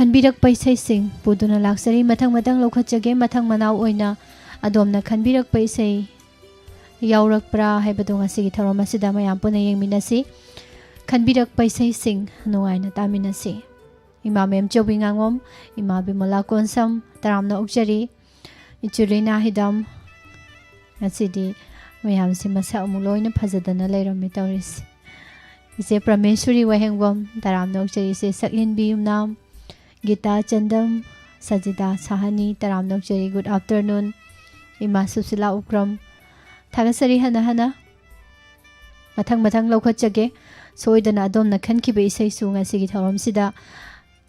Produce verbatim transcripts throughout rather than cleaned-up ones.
ꯈꯟꯕꯤꯔꯛꯄ ꯏꯁꯩꯁꯤꯡ ꯄꯨꯗꯨꯅ ꯂꯥꯛꯆꯔꯤ꯫ ꯃꯊꯪ ꯃꯊꯪ ꯂꯧꯈꯠꯆꯒꯦ꯫ ꯃꯊꯪ ꯃꯅꯥꯎ ꯑꯣꯏꯅ ꯑꯗꯣꯝꯅ ꯈꯟꯕꯤꯔꯛꯄ ꯏꯁꯩ ꯌꯥꯎꯔꯛꯄ꯭ꯔꯥ ꯍꯥꯏꯕꯗꯨ ꯉꯁꯤꯒꯤ ꯊꯧꯔꯝ ꯑꯁꯤꯗ ꯃꯌꯥꯝ ꯄꯨꯟꯅ ꯌꯦꯡꯃꯤꯟꯅꯁꯤ꯫ ꯈꯟꯕꯤꯔꯛꯄ ꯏꯁꯩꯁꯤꯡ ꯅꯨꯡꯉꯥꯏꯅ ꯇꯥꯃꯤꯟꯅꯁꯤ꯫ ꯏꯃꯥ ꯃꯦꯝꯆꯧꯕꯤ ꯉꯥꯉꯣꯝ, ꯏꯃꯥ ꯕꯤꯃꯂꯥ ꯀꯣꯟꯁꯝ, ꯇꯔꯥꯝꯅ ꯑꯣꯛꯆꯔꯤ꯫ ꯏꯆꯦ ꯔꯤꯅꯥ ꯍꯤꯗꯝ, ꯉꯁꯤꯗꯤ ꯃꯌꯥꯝꯁꯦ ꯃꯁꯛ ꯑꯃꯨꯛ ꯂꯣꯏꯅ ꯐꯖꯗꯅ ꯂꯩꯔꯝꯃꯦ ꯇꯧꯔꯤꯁꯦ꯫ ꯏꯆꯦ ꯄ꯭ꯔꯃꯦꯁꯣꯔꯤ ꯋꯥꯍꯦꯡꯕꯝ, ꯇꯔꯥꯝꯅ ꯑꯣꯛꯆꯔꯤ꯫ ꯏꯆꯦ ꯁꯛꯂꯦꯟꯕꯤ ꯌꯨꯝꯅꯥꯝ, ꯒꯤꯇꯥ ꯆꯟꯗꯝ, ꯁꯖꯤꯗꯥ ꯁꯥꯍꯅꯤ, ꯇꯔꯥꯝꯅ ꯑꯣꯛꯆꯔꯤ꯫ Good afternoon, ꯏꯃꯥ ꯁꯨꯁꯤꯂꯥ ꯎꯀ꯭ꯔꯝ꯫ ꯊꯥꯒꯠꯆꯔꯤ ꯍꯟꯅ ꯍꯟꯅ꯫ ꯃꯊꯪ ꯃꯊꯪ ꯂꯧꯈꯠꯆꯒꯦ꯫ ꯁꯣꯏꯗꯅ ꯑꯗꯣꯝꯅ ꯈꯟꯈꯤꯕ ꯏꯁꯩꯁꯨ ꯉꯁꯤꯒꯤ ꯊꯧꯔꯝꯁꯤꯗ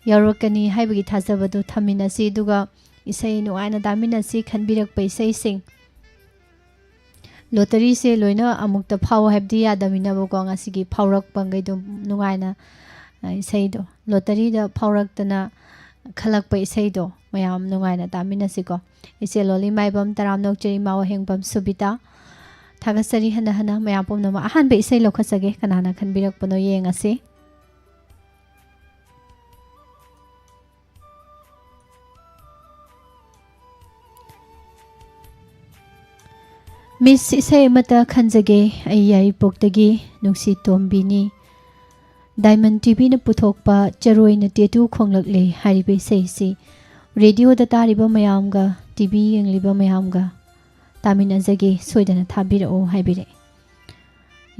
ꯌꯥꯎꯔꯛꯀꯅꯤ ꯍꯥꯏꯕꯒꯤ ꯊꯥꯖꯕꯗꯨ ꯊꯝꯃꯤꯟꯅꯁꯤ, ꯑꯗꯨꯒ ꯏꯁꯩ ꯅꯨꯡꯉꯥꯏꯅ ꯇꯥꯃꯤꯟꯅꯁꯤ꯫ ꯈꯟꯕꯤꯔꯛꯄ ꯏꯁꯩꯁꯤꯡ, ꯂꯣꯇꯔꯤꯁꯦ ꯂꯣꯏꯅ ꯑꯃꯨꯛꯇ ꯐꯥꯎ ꯍꯥꯏꯕꯗꯤ ꯌꯥꯗꯕꯅꯤꯅꯕꯀꯣ, ꯉꯁꯤꯒꯤ ꯐꯥꯎꯔꯛꯄꯈꯩꯗꯣ ꯅꯨꯡꯉꯥꯏꯅ, ꯑ, ꯏꯁꯩꯗꯣ ꯂꯣꯇꯔꯤꯗ ꯐꯥꯎꯔꯛꯇꯅ ꯈꯜꯂꯛꯄ ꯏꯁꯩꯗꯣ ꯃꯌꯥꯝ ꯅꯨꯡꯉꯥꯏꯅ ꯇꯥꯃꯤꯟꯅꯁꯤꯀꯣ꯫ ꯏꯆꯦ ꯂꯣꯂꯤ ꯃꯥꯏꯕꯝ, ꯇꯔꯥꯝꯅ ꯑꯣꯛꯆꯔꯤ꯫ ꯏꯃꯥ ꯋꯥꯍꯦꯡꯕꯝ ꯁꯨꯕꯤꯇꯥ, ꯊꯥꯒꯠꯆꯔꯤ ꯍꯟꯅ ꯍꯟꯅ ꯃꯌꯥꯝ ꯄꯨꯝꯅꯃꯛ꯫ ꯑꯍꯥꯟꯕ ꯏꯁꯩ ꯂꯧꯈꯠꯆꯒꯦ, ꯀꯅꯥꯅ ꯈꯟꯕꯤꯔꯛꯄꯅꯣ ꯌꯦꯡꯉꯁꯤ꯫ ꯃꯤꯁ, ꯏꯁꯩ ꯑꯃꯇ ꯈꯟꯖꯒꯦ꯫ ꯑꯩ ꯌꯥꯏꯔꯤꯄꯣꯛꯇꯒꯤ ꯅꯨꯡꯁꯤ ꯇꯣꯝꯕꯤꯅꯤ꯫ ꯗꯥꯏꯃꯟ ꯇꯤꯚꯤꯅ ꯄꯨꯊꯣꯛꯄ ꯆꯔꯣꯏꯅ ꯇꯦꯇꯨ ꯈꯣꯡꯂꯛꯂꯦ ꯍꯥꯏꯔꯤꯕ ꯏꯁꯩꯁꯤ ꯔꯦꯗꯤꯑꯣꯗ ꯇꯥꯔꯤꯕ ꯃꯌꯥꯝꯒ, ꯇꯤꯚꯤ ꯌꯦꯡꯂꯤꯕ ꯃꯌꯥꯝꯒ ꯇꯥꯃꯤꯟꯅꯖꯒꯦ, ꯁꯣꯏꯗꯅ ꯊꯥꯕꯤꯔꯛꯎ ꯍꯥꯏꯕꯤꯔꯛꯑꯦ꯫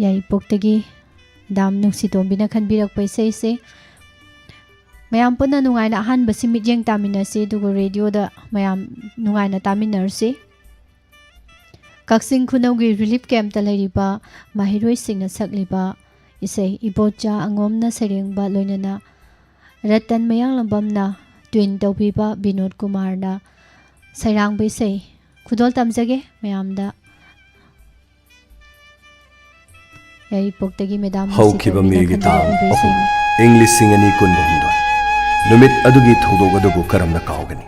ꯌꯥꯏꯔꯤꯄꯣꯛꯇꯒꯤ ꯗꯥꯝ ꯅꯨꯡꯁꯤꯇꯣꯝꯕꯤꯅ ꯈꯟꯕꯤꯔꯛꯄ ꯏꯁꯩꯁꯦ꯫ ꯃꯌꯥꯝ ꯄꯨꯟꯅ ꯅꯨꯡꯉꯥꯏꯅ ꯑꯍꯥꯟꯕꯁꯤ ꯃꯤꯠꯌꯦꯡ ꯇꯥꯃꯤꯟꯅꯁꯤ, ꯑꯗꯨꯒ ꯔꯦꯗꯤꯑꯣꯗ ꯃꯌꯥꯝ ꯅꯨꯡꯉꯥꯏꯅ ꯇꯥꯃꯤꯟꯅꯔꯁꯤ꯫ ꯀꯛꯆꯤꯡ ꯈꯨꯅꯧꯒꯤ ꯔꯤꯂꯤꯐ ꯀꯦꯝꯞꯇ ꯂꯩꯔꯤꯕ ꯃꯍꯩꯔꯣꯏꯁꯤꯡꯅ ꯁꯛꯂꯤꯕ ꯏꯁꯩ, ꯏꯕꯣꯆꯥ ꯑꯉꯣꯝꯅ ꯁꯩꯔꯦꯡꯕ, ꯂꯣꯏꯅꯅ ꯔꯇꯟ ꯃꯌꯥꯡꯂꯝꯕꯝꯅ ꯇ꯭ꯋꯤꯟ ꯇꯧꯕꯤꯕ, ꯕꯤꯅꯣꯗ ꯀꯨꯃꯥꯔꯅ ꯁꯩꯔꯥꯡꯕ ꯏꯁꯩ ꯈꯨꯗꯣꯜ ꯇꯝꯖꯒꯦ ꯃꯌꯥꯝꯗ꯫ ꯌꯥꯏꯔꯤꯄꯣꯛꯇꯒꯤ ꯃꯦꯗꯥꯝ ꯍꯧꯈꯤꯕ ꯃꯦꯒꯤ ꯇꯥꯡ ꯈꯟꯕꯤꯔꯛꯂꯤꯕ ꯑꯍꯨꯝ, ꯏꯁꯩꯅꯤ꯫ ꯏꯪ ꯂꯤꯁꯤꯡ ꯑꯅꯤ ꯀꯨꯟꯒ ꯍꯨꯝꯗꯣꯏ꯫ ꯅꯨꯃꯤꯠ ꯑꯗꯨꯒꯤ ꯊꯧꯗꯣꯛ ꯑꯗꯨꯕꯨ ꯀꯔꯝꯅ ꯀꯥꯎꯒꯅꯤ?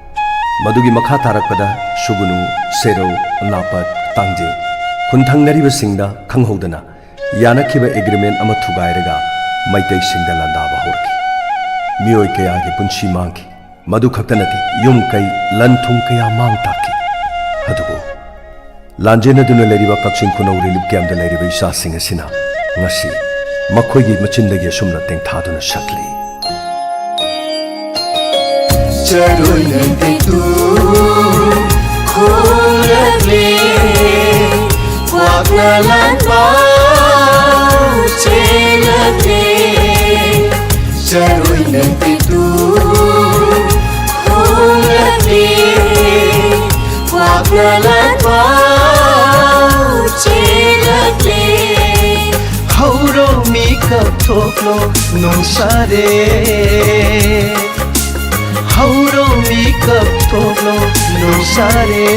ꯃꯗꯨꯒꯤ ꯃꯈꯥ ꯇꯥꯔꯛꯄꯗ ꯁꯨꯒꯨꯅꯨ, ꯁꯦꯔꯧ, ꯅꯥꯄꯠ, ꯇꯥꯡꯖꯤꯡ ꯈꯨꯟꯊꯪꯅꯔꯤꯕꯁꯤꯡꯗ ꯈꯪꯍꯧꯗꯅ ꯌꯥꯅꯈꯤꯕ ꯑꯦꯒ꯭ꯔꯤꯃꯦꯟ ꯑꯃ ꯊꯨꯒꯥꯏꯔꯒ ꯃꯩꯇꯩꯁꯤꯡꯗ ꯂꯥꯟꯗꯥꯕ ꯍꯧꯔꯛꯈꯤ꯫ ꯃꯤꯑꯣꯏ ꯀꯌꯥꯒꯤ ꯄꯨꯟꯁꯤ ꯃꯥꯡꯈꯤ꯫ ꯃꯗꯨ ꯈꯛꯇ ꯅꯠꯇꯦ, ꯌꯨꯝ ꯀꯩ, ꯂꯟ ꯊꯨꯝ ꯀꯌꯥ ꯃꯥꯡ ꯇꯥꯛꯈꯤ꯫ ꯑꯗꯨꯕꯨ ꯂꯥꯟꯖꯦꯟꯅꯗꯨꯅ ꯂꯩꯔꯤꯕ ꯀꯛꯆꯤꯡ ꯈꯨꯅꯧ relief camp ꯇ ꯂꯩꯔꯤꯕ ꯏꯆꯥꯁꯤꯡ ꯑꯁꯤꯅ ꯉꯁꯤ ꯃꯈꯣꯏꯒꯤ ꯃꯆꯤꯟꯗꯒꯤ ꯑꯁꯨꯝꯅ ꯇꯦꯡꯊꯥꯗꯨꯅ ꯁꯛꯂꯤ꯫ ꯆꯔꯣꯏꯅ ꯇꯦꯛꯇꯨ ꯈꯣꯡꯂꯛꯂꯦ, ꯀ꯭ꯋꯥꯛꯅ ꯂꯥꯟꯐꯥꯎ ꯆꯦꯜꯂꯛꯂꯦ꯫ ꯆꯔꯣꯏꯅ ꯇꯦꯛꯇꯨ ꯈꯣꯡꯂꯛꯂꯦ, ꯀ꯭ꯋꯥꯛꯅ ꯂꯥꯟꯐꯥꯎ ꯆꯦꯜꯂꯛꯂꯦ꯫ ꯍꯧꯔꯣ ꯃꯤꯀꯞ ꯊꯣꯛꯂꯣ ꯅꯣꯡꯁꯥꯔꯦ, ꯍꯧꯔꯣ ꯃꯤꯀꯞ ꯊꯣꯛꯂꯣ ꯅꯣꯡꯁꯥꯔꯦ꯫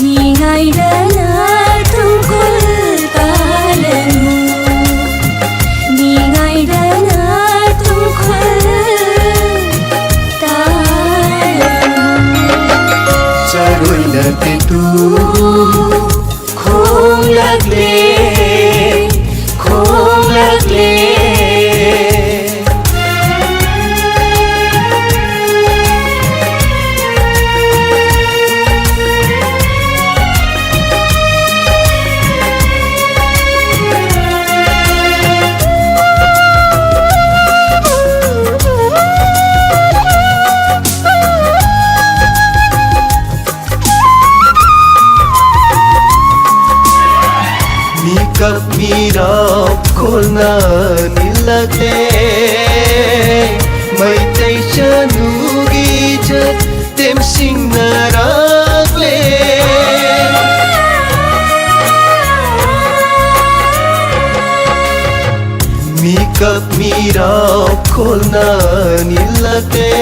ꯃꯤꯉꯥꯏꯗꯅ ꯇꯨꯡꯈꯨꯜ ꯇꯥꯂꯅꯨ, ꯃꯤꯉꯥꯏꯗꯅ ꯇꯨꯡꯈꯨꯜ ꯇꯥꯂꯅꯨ꯫ ꯆꯔꯣꯏꯅ ꯇꯦꯛꯇꯨ ꯈꯣꯡꯂꯛꯂꯦ, ꯈꯣꯡꯂꯛꯂꯦ꯫ ꯃꯤꯀꯞ ꯃꯤꯔꯥꯎ ꯈꯣꯜꯅ ꯅꯤꯜꯂꯛꯂꯦ, ꯃꯩꯇꯩ ꯆꯅꯨꯒꯤ ꯏꯖꯠ ꯇꯦꯝꯁꯤꯡꯅꯔꯛꯂꯦ꯫ ꯃꯤꯀꯞ ꯃꯤꯔꯥꯎ ꯈꯣꯜꯅ ꯅꯤꯜꯂꯛꯂꯦ,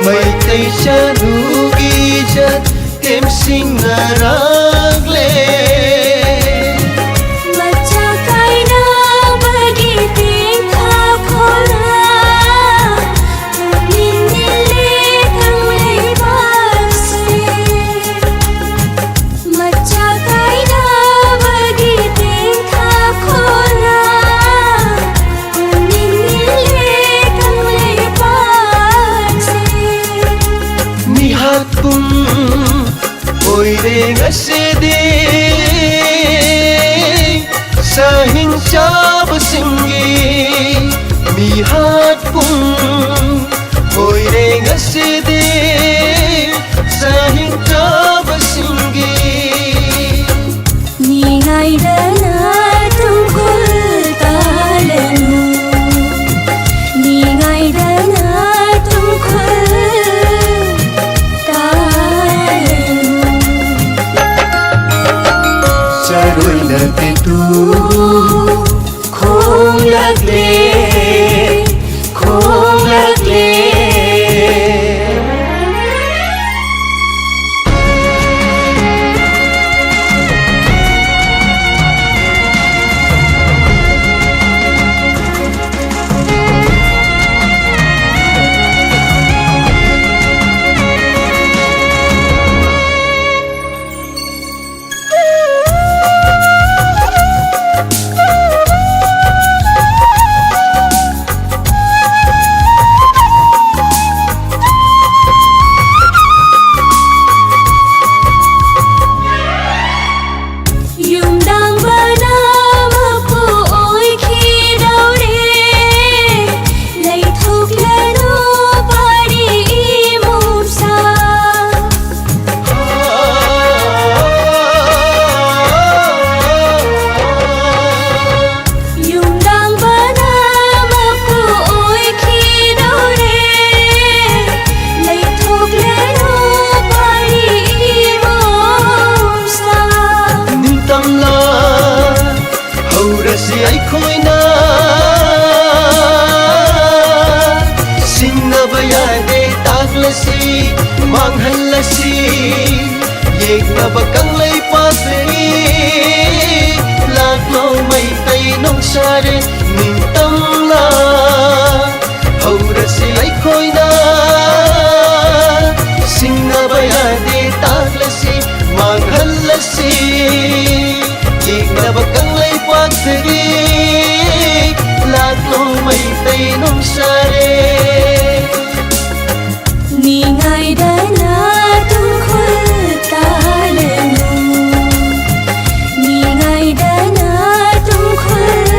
ꯃꯩꯇꯩ ꯆꯅꯨꯒꯤ ꯏꯖꯠ ꯇꯦꯝꯁꯤꯡꯅꯔꯛꯂꯦ꯫ ꯃꯆꯥ ꯀꯥꯏꯅꯕꯒꯤ ꯇꯦꯡꯊꯥ ꯈꯣꯜꯅ ꯄꯨꯛꯅꯤꯡ ꯅꯤꯜꯂꯦ ꯀꯪꯂꯩꯄꯥꯛꯁꯦ꯫ ꯃꯆꯥ ꯀꯥꯏꯅꯕꯒꯤ ꯇꯦꯡꯊꯥ ꯈꯣꯜꯅ ꯆꯥꯕꯁꯤꯡꯒꯤ ꯃꯤꯍꯥꯠ ꯄꯨꯡ ꯑꯣꯏꯔꯦ ꯉꯁꯤꯗꯤ꯫ ꯆꯥꯍꯤꯡ ꯆꯥꯕꯁꯤꯡꯒꯤ ꯅꯤꯡꯉꯥꯏꯗꯅ ꯇꯨꯡꯈꯨꯜ ꯇꯥꯂꯅꯨ, ꯅꯤꯡꯉꯥꯏꯗꯅ ꯇꯨꯡꯈꯨꯜ ꯇꯥꯂꯅꯨ꯫ ꯆꯔꯣꯏꯅ ꯇꯦꯇꯨ ꯈꯣꯡꯂꯛꯂꯦ, ꯈꯣꯡꯂꯛꯂꯦ꯫ ꯌꯨꯝꯗꯥꯡꯕꯅ ꯃꯄꯨ ꯑꯣꯏꯈꯤꯗꯧꯔꯦ꯫ ꯂꯩꯊꯣꯛꯂꯅꯨ ꯄꯥꯔꯤ ꯏꯃꯣꯝꯁꯥ꯫ ꯌꯨꯝꯗꯥꯡꯕꯅ ꯃꯄꯨ ꯑꯣꯏꯈꯤꯗꯧꯔꯦ꯫ ꯂꯩꯊꯣꯛꯂꯅꯨ ꯄꯥꯔꯤ ꯏꯃꯣꯝꯁꯥ꯫ ꯅꯤꯡꯇꯝꯂꯥ ꯍꯧꯔꯁꯤ ꯑꯩꯈꯣꯏꯅ꯫ ꯁꯤꯡꯅꯕ ꯌꯥꯗꯦ ꯇꯥꯛꯂꯁꯤ, ꯃꯥꯡꯍꯜꯂꯁꯤ꯫ ꯌꯦꯛꯅꯕ ꯀꯪꯂꯩꯄꯥꯛꯇꯒꯤ ꯂꯥꯛꯂꯣ ꯃꯩꯇꯩ ꯅꯣꯡꯁꯥꯔꯦ ꯅꯤꯡꯇꯝꯂꯥ꯫ ꯍꯧꯔꯁꯤ ꯑꯩꯈꯣꯏꯅ ꯁꯤꯡꯅꯕ ꯌꯥꯗꯦ ꯇꯥꯛꯂꯁꯤ, ꯃꯥꯡꯍꯜꯂꯁꯤ꯫ ꯌꯦꯛꯅꯕ ꯀꯪꯂꯩꯄꯥꯛꯇꯒꯤ ꯂꯥꯛꯂꯣ ꯃꯩꯇꯩ ꯅꯣꯡꯁꯥꯔꯦ꯫ ꯅꯤꯡꯉꯥꯏꯗꯅ ꯇꯨꯡꯈꯨꯜ ꯇꯥꯂꯅꯨ, ꯅꯤꯡꯉꯥꯏꯗꯅ ꯇꯨꯡꯈꯨꯜ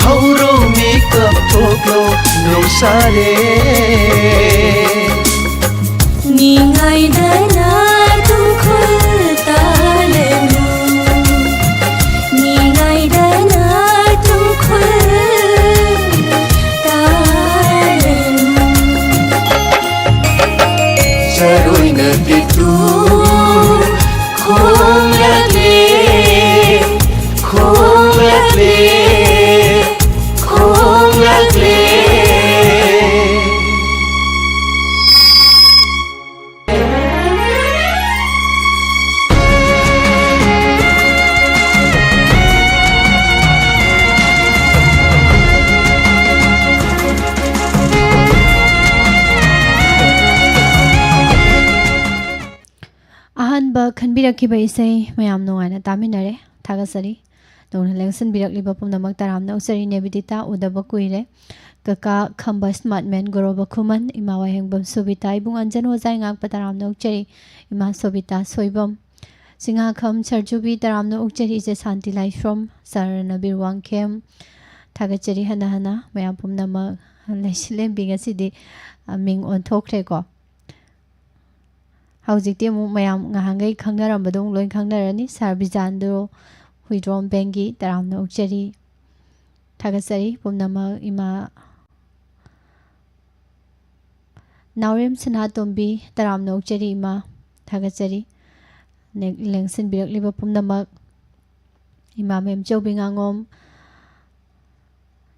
ꯍꯧꯔꯣ ꯃꯤꯀꯞ ꯊꯣꯛꯂꯣ ꯅꯣꯡꯁꯥꯔꯦ꯫ ꯅꯤꯡꯉꯥꯏꯗꯅ ꯇꯨꯡꯈꯨꯜ ꯇꯥꯂꯅꯨ, ꯅꯤꯡꯉꯥꯏꯗꯅ ꯇꯨꯡꯈꯨꯜ ꯇꯥꯂꯅꯨ꯫ ꯆꯔꯣꯏꯅ ꯄꯤꯛꯇꯨ ꯈꯣꯡꯂꯛꯂꯦ, ꯈꯣꯡꯂꯛꯂꯦ, ꯈꯣꯡꯂꯛꯂꯦ꯫ ꯑꯍꯥꯟꯕ ꯈꯟꯕꯤꯔꯛꯈꯤꯕ ꯏꯁꯩ ꯃꯌꯥꯝ ꯅꯨꯡꯉꯥꯏꯅ ꯇꯥꯃꯤꯟꯅꯔꯦ꯫ ꯊꯥꯒꯠꯆꯔꯤ꯫ ꯅꯧꯅ ꯂꯦꯡꯁꯤꯟꯕꯤꯔꯛꯂꯤꯕ ꯄꯨꯝꯅꯃꯛ ꯇꯔꯥꯝꯅ ꯑꯣꯛꯆꯔꯤ꯫ ꯅꯦꯕꯤꯗꯤꯇꯥ ꯎꯗꯕ ꯀꯨꯏꯔꯦ꯫ ꯀꯀꯥ ꯈꯝꯕ ꯁ꯭ꯃꯥꯔꯠ ꯃꯦꯟ, ꯒꯣꯔꯣꯕ ꯈꯨꯃꯟ, ꯏꯃꯥ ꯋꯥꯍꯦꯡꯕꯝ ꯁꯣꯕꯤꯇꯥ, ꯏꯕꯨꯡ ꯑꯟꯖꯟ ꯑꯣꯖꯥ ꯏꯉꯥꯛꯄ ꯇꯔꯥꯝꯅ ꯑꯣꯛꯆꯔꯤ꯫ ꯏꯃꯥ ꯁꯣꯕꯤꯇꯥ ꯁꯣꯏꯕꯝ, ꯆꯤꯡꯉꯥꯈꯝ ꯁꯔꯖꯨꯕꯤ ꯇꯔꯥꯝꯅ ꯑꯣꯛꯆꯔꯤ꯫ ꯏꯆꯦ ꯁꯥꯟꯇꯤ ꯂꯥꯏꯁ꯭ꯔꯣꯝ, ꯁꯥꯔ ꯅꯕꯤꯔ ꯋꯥꯡꯈꯦꯝ, ꯊꯥꯒꯠꯆꯔꯤ ꯍꯟꯅ ꯍꯟꯅ꯫ ꯃꯌꯥꯝ ꯄꯨꯝꯅꯃꯛ ꯂꯩꯁꯤꯂꯦꯝꯕꯤ ꯉꯁꯤꯗꯤ, ꯑ, ꯃꯤꯡ ꯑꯣꯟꯊꯣꯛꯈ꯭ꯔꯦꯀꯣ꯫ ꯍꯧꯖꯤꯛꯇꯤ ꯑꯃꯨꯛ ꯃꯌꯥꯝ ꯉꯍꯥꯟꯈꯩ ꯈꯪꯅꯔꯝꯕꯗꯣ ꯑꯃꯨꯛ ꯂꯣꯏ ꯈꯪꯅꯔꯅꯤ꯫ ꯁꯥꯔ ꯕꯤꯖꯥꯟꯗꯣ ꯍꯨꯏꯗ꯭ꯔꯣꯝ ꯕꯦꯡꯒꯤ ꯇꯔꯥꯝꯅ ꯑꯣꯛꯆꯔꯤ꯫ ꯊꯥꯒꯠꯆꯔꯤ ꯄꯨꯝꯅꯃꯛ ꯏꯃꯥ꯫ ꯅꯥꯎꯔꯦꯝ ꯁꯅꯥꯇꯣꯝꯕꯤ ꯇꯔꯥꯝꯅ ꯑꯣꯛꯆꯔꯤ ꯏꯃꯥ꯫ ꯊꯥꯒꯠꯆꯔꯤ꯫ ꯅꯦꯛ-, ꯂꯦꯡꯁꯤꯟꯕꯤꯔꯛꯂꯤꯕ ꯄꯨꯝꯅꯃꯛ꯫ ꯏꯃꯥ ꯃꯦꯝꯆꯧꯕꯤ ꯉꯥꯉꯣꯝ,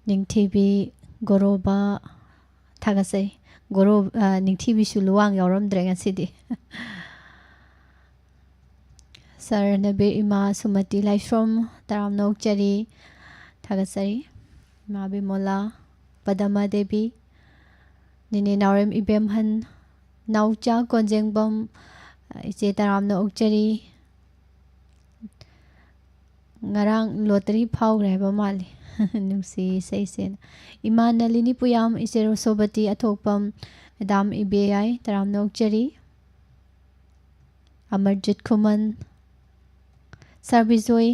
ꯅꯤꯡꯊꯤꯕꯤ, ꯒꯣꯔꯣꯕ, ꯊꯥꯒꯠꯆꯩ꯫ ꯒꯣꯔꯣ-, ꯑ, ꯅꯤꯡꯊꯤꯕꯤꯁꯨ ꯂꯨꯋꯥꯡ ꯌꯥꯎꯔꯝꯗ꯭ꯔꯦ ꯉꯁꯤꯗꯤ꯫ ꯁꯥꯔ ꯅꯕꯤꯔ, ꯏꯃꯥ ꯁꯨꯃꯇꯤ ꯂꯥꯏꯁ꯭ꯔꯣꯝ, ꯇꯔꯥꯝꯅ ꯑꯣꯛꯆꯔꯤ, ꯊꯥꯒꯠꯆꯔꯤ꯫ ꯏꯃꯥ ꯕꯤꯃꯣꯂꯥ, ꯄꯗꯃꯥ ꯗꯦꯕꯤ, ꯅꯦꯅꯦ ꯅꯥꯎꯔꯦꯝ ꯏꯕꯦꯝꯍꯟ, ꯅꯥꯎꯆꯥ ꯀꯣꯟꯖꯦꯡꯕꯝ, ꯏꯆꯦ ꯇꯔꯥꯝꯅ ꯑꯣꯛꯆꯔꯤ꯫ ꯉꯔꯥꯡ ꯂꯣꯇꯔꯤ ꯐꯥꯎꯈ꯭ꯔꯦ ꯍꯥꯏꯕ ꯃꯥꯜꯂꯤ꯫ ꯅꯨꯡꯁꯤ ꯏꯁꯩꯁꯦꯅ꯫ ꯏꯃꯥ ꯅꯂꯤꯅꯤ ꯄꯨꯌꯥꯝ, ꯏꯆꯦ ꯔꯣꯁꯣꯕꯇꯤ ꯑꯊꯣꯛꯄꯝ, ꯃꯦꯗꯥꯝ ꯏꯕꯦꯌꯥꯏ, ꯇꯔꯥꯝꯅ ꯑꯣꯛꯆꯔꯤ꯫ ꯑꯃꯔꯖꯤꯠ ꯈꯨꯃꯟ, ꯁꯥꯔ ꯕꯤꯖꯣꯏ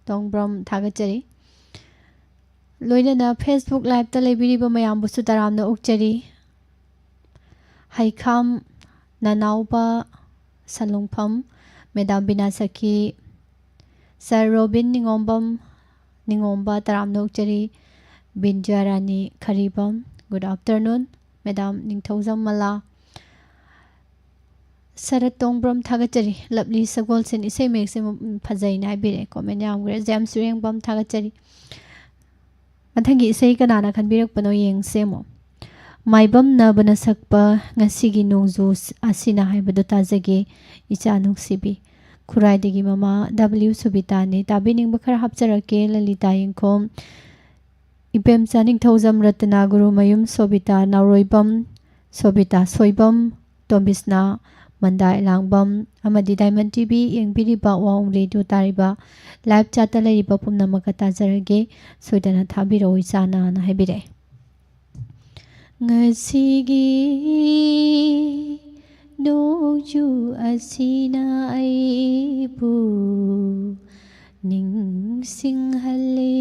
ꯇꯣꯡꯕ꯭ꯔꯝ ꯊꯥꯒꯠꯆꯔꯤ꯫ ꯂꯣꯏꯅꯅ Facebook Liveꯇ ꯂꯩꯕꯤꯔꯤꯕ ꯃꯌꯥꯝꯕꯨꯁꯨ ꯇꯔꯥꯝꯅ ꯑꯣꯛꯆꯔꯤ꯫ ꯍꯩꯈꯥꯝ ꯅꯅꯥꯎꯕ ꯁꯟꯂꯣꯡꯐꯝ, ꯃꯦꯗꯥꯝ ꯕꯤꯅꯥ ꯁꯈꯤ, ꯁꯥꯔ ꯔꯣꯕꯤꯟ ꯅꯤꯉꯣꯝꯕꯝ, ꯅꯤꯉꯣꯝꯕ ꯇꯔꯥꯝꯅ ꯑꯣꯛꯆꯔꯤ꯫ ꯕꯤꯟꯖ꯭ꯌꯥ ꯔꯥꯅꯤ ꯈꯔꯤꯕꯝ, good afternoon꯫ ꯃꯦꯗꯥꯝ ꯅꯤꯡꯊꯧꯖꯝ ꯃꯂꯥ, ꯁꯔꯠ ꯇꯣꯡꯕ꯭ꯔꯝ ꯊꯥꯒꯠꯆꯔꯤ꯫ ꯂꯞꯂꯤ ꯁꯒꯣꯜꯁꯦꯟ ꯏꯁꯩ ꯃꯌꯦꯛꯁꯦ ꯐꯖꯩꯅ ꯍꯥꯏꯕꯤꯔꯛꯑꯦ, comment ꯌꯥꯝꯈ꯭ꯔꯦ꯫ ꯖꯦꯝꯁ ꯁꯨꯔꯦꯡꯕꯝ ꯊꯥꯒꯠꯆꯔꯤ꯫ ꯃꯊꯪꯒꯤ ꯏꯁꯩ ꯀꯅꯥꯅ ꯈꯟꯕꯤꯔꯛꯄꯅꯣ ꯌꯦꯡꯁꯦ ꯑꯃꯨꯛ꯫ ꯃꯥꯏꯕꯝ ꯅꯕꯅ ꯁꯛꯄ ꯉꯁꯤꯒꯤ ꯅꯣꯡꯖꯨ ꯑꯁꯤꯅ ꯍꯥꯏꯕꯗꯨ ꯇꯥꯖꯒꯦ, ꯏꯆꯥ ꯅꯨꯡꯁꯤꯕꯤ꯫ ꯈꯨꯔꯥꯏꯗꯒꯤ ꯃꯃꯥ ꯗꯕ꯭ꯂꯤꯎ ꯁꯨꯕꯤꯇꯥꯅꯤ꯫ ꯇꯥꯕꯤꯅꯤꯡꯕ ꯈꯔ ꯍꯥꯞꯆꯔꯛꯀꯦ: ꯂꯂꯤꯇꯥ ꯌꯦꯡꯈꯣꯝ, ꯏꯕꯦꯝꯆꯥ ꯅꯤꯡꯊꯧꯖꯝ, ꯔꯇꯅꯥ ꯒꯨꯔꯨꯃꯌꯨꯝ, ꯁꯣꯕꯤꯇꯥ ꯅꯥꯎꯔꯣꯏꯕꯝ, ꯁꯣꯕꯤꯇꯥ ꯁꯣꯏꯕꯝ, ꯇꯣꯝꯕꯤꯁꯅꯥ ꯃꯟꯗꯥ ꯏꯂꯥꯡꯕꯝ ꯑꯃꯗꯤ ꯗꯥꯏꯃꯟ ꯇꯤꯚꯤ ꯌꯦꯡꯕꯤꯔꯤꯕ ꯑꯋꯥꯡ ꯔꯦꯗꯤꯑꯣ ꯇꯥꯔꯤꯕ live chatꯇ ꯂꯩꯔꯤꯕ ꯄꯨꯝꯅꯃꯛꯀ ꯇꯥꯖꯔꯒꯦ꯫ ꯁꯣꯏꯗꯅ ꯊꯥꯕꯤꯔꯛꯑꯣ ꯏꯆꯥꯅ, ꯍꯥꯏꯅ ꯍꯥꯏꯕꯤꯔꯛꯑꯦ꯫ ꯉꯁꯤꯒꯤ ꯅꯣꯡꯖꯨ ꯑꯁꯤꯅ ꯑꯩꯕꯨ ꯅꯤꯡꯁꯤꯡꯍꯜꯂꯦ,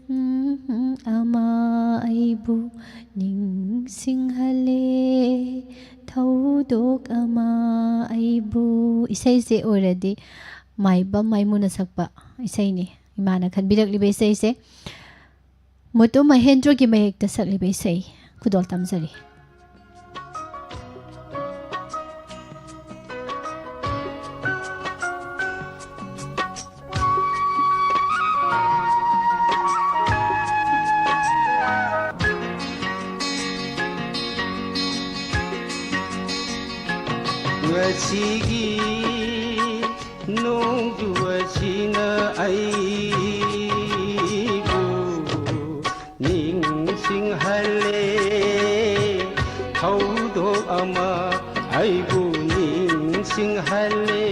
ꯎꯝ, ꯑꯃ ꯑꯩꯕꯨ ꯅꯤꯡꯁꯤꯡꯍꯜꯂꯦ, ꯊꯧꯗꯣꯛ ꯑꯃ ꯑꯩꯕꯨ꯫ ꯏꯁꯩꯁꯦ ꯑꯣꯏꯔꯗꯤ ꯃꯥꯏꯕꯝ ꯃꯥꯏꯃꯨꯅ ꯁꯛꯄ ꯏꯁꯩꯅꯤ, ꯏꯃꯥꯅ ꯈꯟꯕꯤꯔꯛꯂꯤꯕ ꯏꯁꯩꯁꯦ꯫ ꯃꯨꯇꯨꯝ ꯃꯍꯦꯟꯗ꯭ꯔꯒꯤ ꯃꯌꯦꯛꯇ ꯁꯛꯂꯤꯕ ꯏꯁꯩ ꯈꯨꯗꯣꯜ ꯇꯝꯖꯔꯤ꯫ ꯉꯁꯤꯒꯤ ꯅꯣꯡꯖꯨ ꯑꯁꯤꯅ ꯑꯩꯕꯨ ꯅꯤꯡꯁꯤꯡꯍꯜꯂꯦ, ꯊꯧꯗꯣꯛ ꯑꯃ ꯑꯩꯕꯨ ꯅꯤꯡꯁꯤꯡꯍꯜꯂꯦ,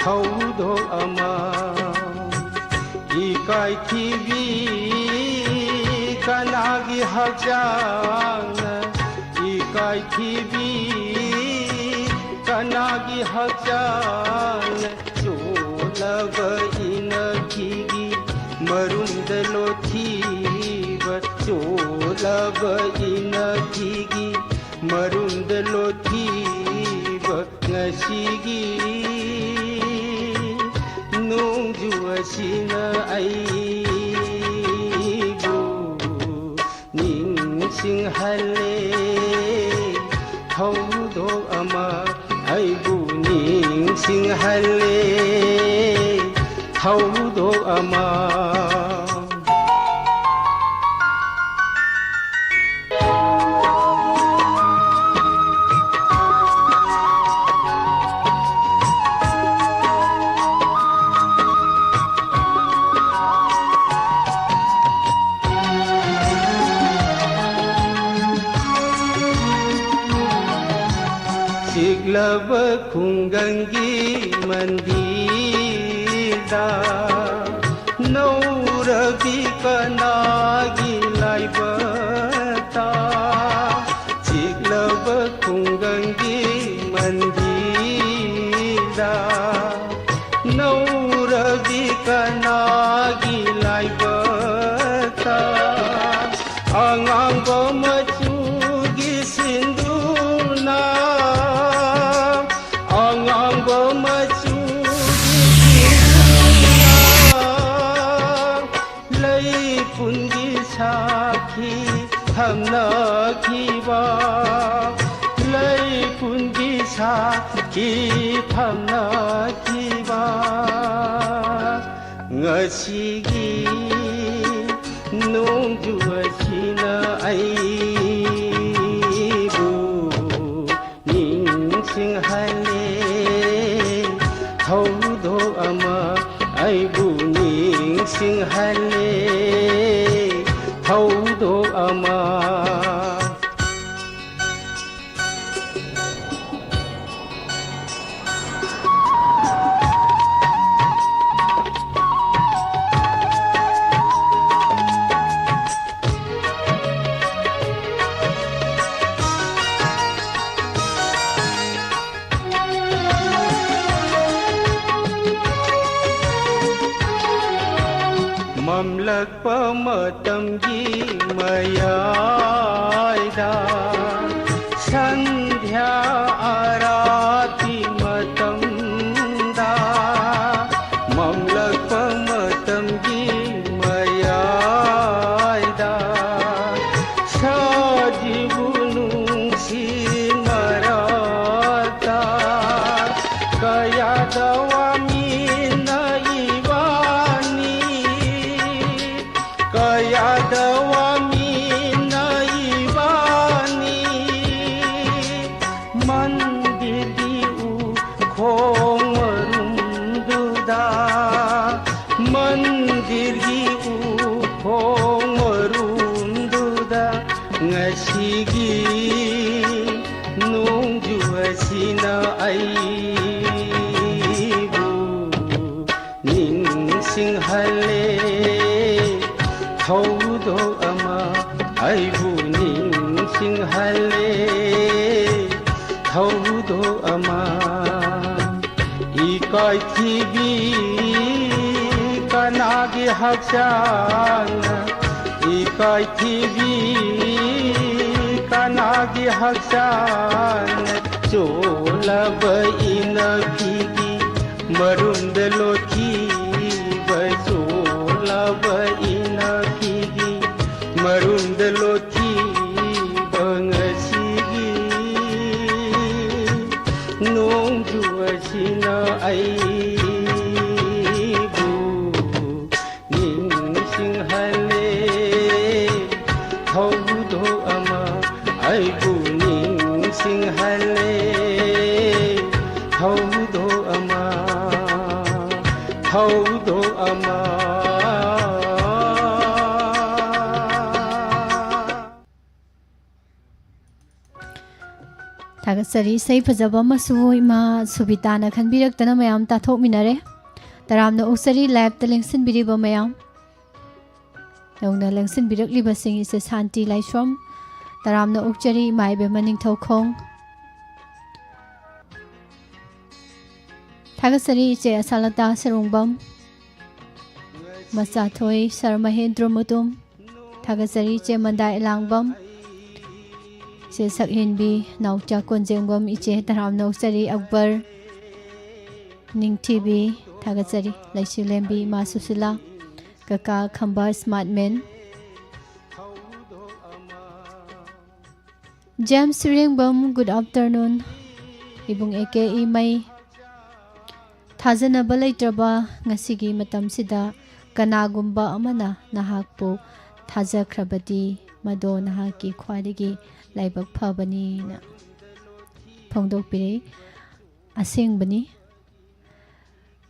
ꯊꯧꯗꯣꯛ ꯑꯃ꯫ ꯏꯀꯥꯏꯊꯤꯕꯤ ꯀꯅꯥꯒꯤ ꯍꯛꯆꯥꯡꯅ, ꯏꯀꯥꯏꯊꯤꯕꯤ ꯀꯅꯥꯒꯤ ꯍꯛꯆꯥꯡꯅ ꯏꯅꯥꯛꯀꯤ ꯃꯔꯨꯝꯗ ꯂꯣꯠꯈꯤꯕ ꯉꯁꯤꯒꯤ ꯅꯣꯡꯖꯨ ꯑꯁꯤꯅ ꯑꯩꯕꯨ ꯅꯤꯡꯁꯤꯡꯍꯜꯂꯦ꯫ ꯊꯧꯗꯣꯛ ꯑꯃ ꯑꯩꯕꯨ ꯅꯤꯡꯁꯤꯡꯍꯜꯂꯦ꯫ ꯊꯧꯗꯣꯛ ꯑꯃ꯫ ꯆꯤꯛꯂꯕ ꯈꯨꯡꯒꯪꯒꯤ ꯃꯟꯗꯤꯔꯗ ꯅꯧꯔꯕꯤ ꯀꯅꯥꯒꯤ ꯂꯥꯏꯕꯛꯇ? ꯆꯤꯛꯂꯕ ꯈꯨꯡꯒꯪꯒꯤ ꯃꯟꯗꯤꯔꯗ ꯅꯧꯔꯕꯤ ꯀꯅꯥꯒꯤ ꯂꯥꯏꯕꯛꯇ? ꯑꯉꯥꯡꯕ ꯃꯆꯨꯒꯤ ꯁꯤꯟꯗꯨꯔꯅ, ꯑꯉꯥꯡꯕ ꯃꯆꯨꯒꯤ ꯁꯤꯟꯗꯨꯔꯅ, ꯂꯩꯄꯨꯟꯒꯤ ꯁꯥꯈꯤ ꯊꯝꯅꯈꯤꯕ, ꯂꯩꯄꯨꯟꯒꯤ ꯁꯥꯈꯤ ꯊꯝꯅꯈꯤꯕ ꯉꯁꯤꯒꯤ ꯅꯣꯡꯖꯨ ꯑꯁꯤꯅ ꯑꯩꯕꯨ ꯅꯤꯡꯁꯤꯡꯍꯜꯂꯦ꯫ ꯊꯧꯗꯣꯛ ꯑꯃ ꯑꯩꯕꯨ ꯅꯤꯡꯁꯤꯡꯍꯜꯂꯦ꯫ ꯊꯧꯗꯣꯛ ꯑꯃ꯫ ꯃꯇꯝꯒꯤ ꯃꯌꯥꯏꯗ ꯁꯟꯙ꯭ꯌꯥ ꯑꯥꯔꯥꯇꯤ ꯃꯇꯝꯗ ꯃꯝꯂꯛꯄ ꯃꯇꯝꯒꯤ ꯃꯌꯥꯏꯗ ꯁꯥꯖꯤꯕꯨ ꯅꯨꯡꯁꯤ ꯃꯔꯛꯇ ꯀꯌꯥꯗ ꯋꯥꯃꯤꯟꯅ ꯏꯕꯥꯅꯤ ꯀꯌꯥꯗ ꯋꯥꯃꯤꯟꯅ ꯏꯕꯥꯅꯤ ꯃꯟꯗꯤꯔꯒꯤ ꯎꯈꯣꯡ ꯃꯔꯨꯝꯗꯨꯗ ꯃꯟꯗꯤꯔꯒꯤ ꯎꯈꯣꯡ ꯃꯔꯨꯝꯗꯨꯗ ꯉꯁꯤꯒꯤ ꯅꯣꯡꯖꯨ ꯑꯁꯤꯅ ꯑꯩꯕꯨ ꯅꯤꯡꯁꯤꯡꯍꯜꯂꯦ ꯊꯧꯗꯣꯛ ꯑꯃ ꯑꯩꯕꯨ ꯅꯤꯡꯁꯤꯡꯍꯜꯂꯦ ꯊꯧꯗꯣꯛ ꯑꯃ ꯏꯀꯥꯏꯊꯤꯕꯤ ꯀꯅꯥꯒꯤ ꯍꯛꯆꯥꯡꯅ ꯏꯀꯥꯏꯊꯤꯕꯤ ꯀꯅꯥꯒꯤ ꯍꯛꯆꯥꯡꯅ ꯆꯣꯠꯂꯕ ꯏꯅꯐꯤꯒꯤ ꯃꯔꯨꯝꯗ ꯂꯣꯠꯈꯤꯕ ꯆꯣꯠꯂꯕ ꯏꯅꯐꯤꯒꯤ ꯃꯔꯨꯝꯗ ꯂꯣꯠꯈꯤꯕ ꯉꯁꯤꯒꯤ ꯅꯣꯡꯖꯨ ꯑꯁꯤꯅ ꯑꯩꯕꯨ ꯅꯤꯡꯁꯤꯡꯍꯜꯂꯦ ꯊꯧꯗꯣꯛ ꯑꯃ ꯑꯩꯕꯨ ꯅꯤꯡꯁꯤꯡꯍꯜꯂꯦ ꯊꯧꯗꯣꯛ ꯑꯃ ꯊꯧꯗꯣꯛ ꯑꯃ ꯊꯥꯒꯠꯆꯔꯤ꯫ ꯏꯁꯩ ꯐꯖꯕ ꯑꯃꯁꯨ ꯏꯃꯥ ꯁꯨꯕꯤꯇꯥꯅ ꯈꯟꯕꯤꯔꯛꯇꯅ ꯃꯌꯥꯝ ꯇꯥꯊꯣꯛꯃꯤꯟꯅꯔꯦ꯫ ꯇꯔꯥꯝꯅ ꯑꯣꯛꯆꯔꯤ ꯂꯥꯏꯞꯇ ꯂꯦꯡꯁꯤꯟꯕꯤꯔꯤꯕ ꯃꯌꯥꯝ꯫ ꯅꯧꯅ ꯂꯦꯡꯁꯤꯟꯕꯤꯔꯛꯂꯤꯕꯁꯤꯡ ꯏꯆꯦ ꯁꯥꯟꯇꯤ ꯂꯥꯏꯁ꯭ꯔꯝ꯫ ꯇꯔꯥꯝꯅ ꯑꯣꯛꯆꯔꯤ ꯏꯃꯥ ꯏꯕꯦꯝꯃ ꯅꯤꯡꯊꯧꯈꯣꯡ꯫ ꯊꯥꯒꯠꯆꯔꯤ ꯏꯆꯦ ꯑꯁꯥꯂꯇꯥ ꯁꯔꯨꯡꯕꯝ꯫ ꯃꯆꯥꯊꯣꯏ ꯁꯔ ꯃꯍꯦꯟꯗ꯭ꯔ ꯃꯨꯇꯨꯝ, ꯊꯥꯒꯠꯆꯔꯤ꯫ ꯏꯆꯦ ꯃꯟꯗꯥ ꯏꯂꯥꯡꯕꯝ, ꯏꯆꯦ ꯁꯛꯍꯦꯟꯕꯤ ꯅꯥꯎꯆꯥ ꯀꯣꯟꯖꯦꯡꯕꯝ, ꯏꯆꯦ ꯇꯔꯥꯝꯅ ꯑꯣꯛꯆꯔꯤ ꯑꯛꯕꯔ ꯅꯤꯡꯊꯤꯕꯤ, ꯊꯥꯒꯠꯆꯔꯤ꯫ ꯂꯩꯁꯤꯂꯦꯝꯕꯤ ꯏꯃꯥ ꯁꯨꯁꯤꯂꯥ, ꯀꯀꯥ ꯈꯝꯕ smart men. James Irengbam, good afternoon꯫ ꯏꯕꯨꯡ ꯑꯦ ꯀꯦ ꯏꯃꯩ, ꯊꯥꯖꯅꯕ ꯂꯩꯇ꯭ꯔꯕ ꯉꯁꯤꯒꯤ ꯃꯇꯝꯁꯤꯗ ꯀꯅꯥꯒꯨꯝꯕ ꯑꯃꯅ ꯅꯍꯥꯛꯄꯨ ꯊꯥꯖꯈ꯭ꯔꯕꯗꯤ ꯃꯗꯣ ꯅꯍꯥꯛꯀꯤ ꯈ꯭ꯋꯥꯏꯗꯒꯤ ꯂꯥꯏꯕꯛ ꯐꯕꯅꯤꯅ ꯐꯣꯡꯗꯣꯛꯄꯤꯔꯛꯏ꯫ ꯑꯁꯦꯡꯕꯅꯤ꯫